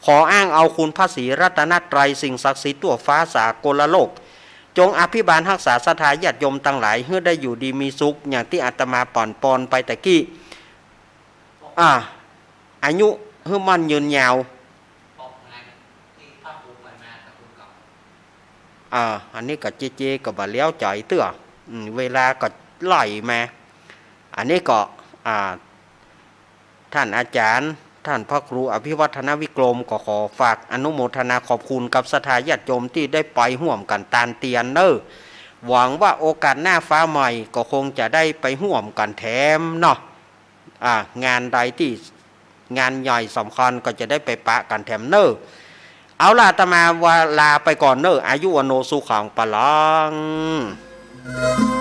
ขออ้างเอาคุณพระศรีรัตนตรัย สิ่งศักดิ์สิทธิ์ทั่วฟ้าสากลโลก จงอภิบาลฮักษาศรัทธาญาติโยมตังหลาย หื้อได้อยู่ดีมีสุข อย่างตี้อาตมาป่อนปอนไปตะกี้ อ่า อายุหื้อมั่นยืนยาว อ่า อันนี้ก็เจเจก็บ่แล้วใจ๋เตื้อ อืม เวลาก็ไหลมา อันนี้ก็ อ่า ท่านอาจ๋ารย์ ท่านพระครูอภิวัฒนวิกรม ก็ขอฝากอนุโมทนาขอบคุณกับศรัทธาญาติโยมตี้ได้ไปฮ่วมกั๋นตานเตียนเน่อ หวังว่าโอกาสหน้าฟ้าใหม่ก็คงจะได้ไปฮ่วมกั๋นแถมเนาะ อ่า งานใดตี้งานใหญ่สำคัญก็จะได้ไปปะกั๋นแถมเน่อ เอาล่ะ อาตมาว่าลาไปก่อนเน่อ อายุวัณโณสุขังพลัง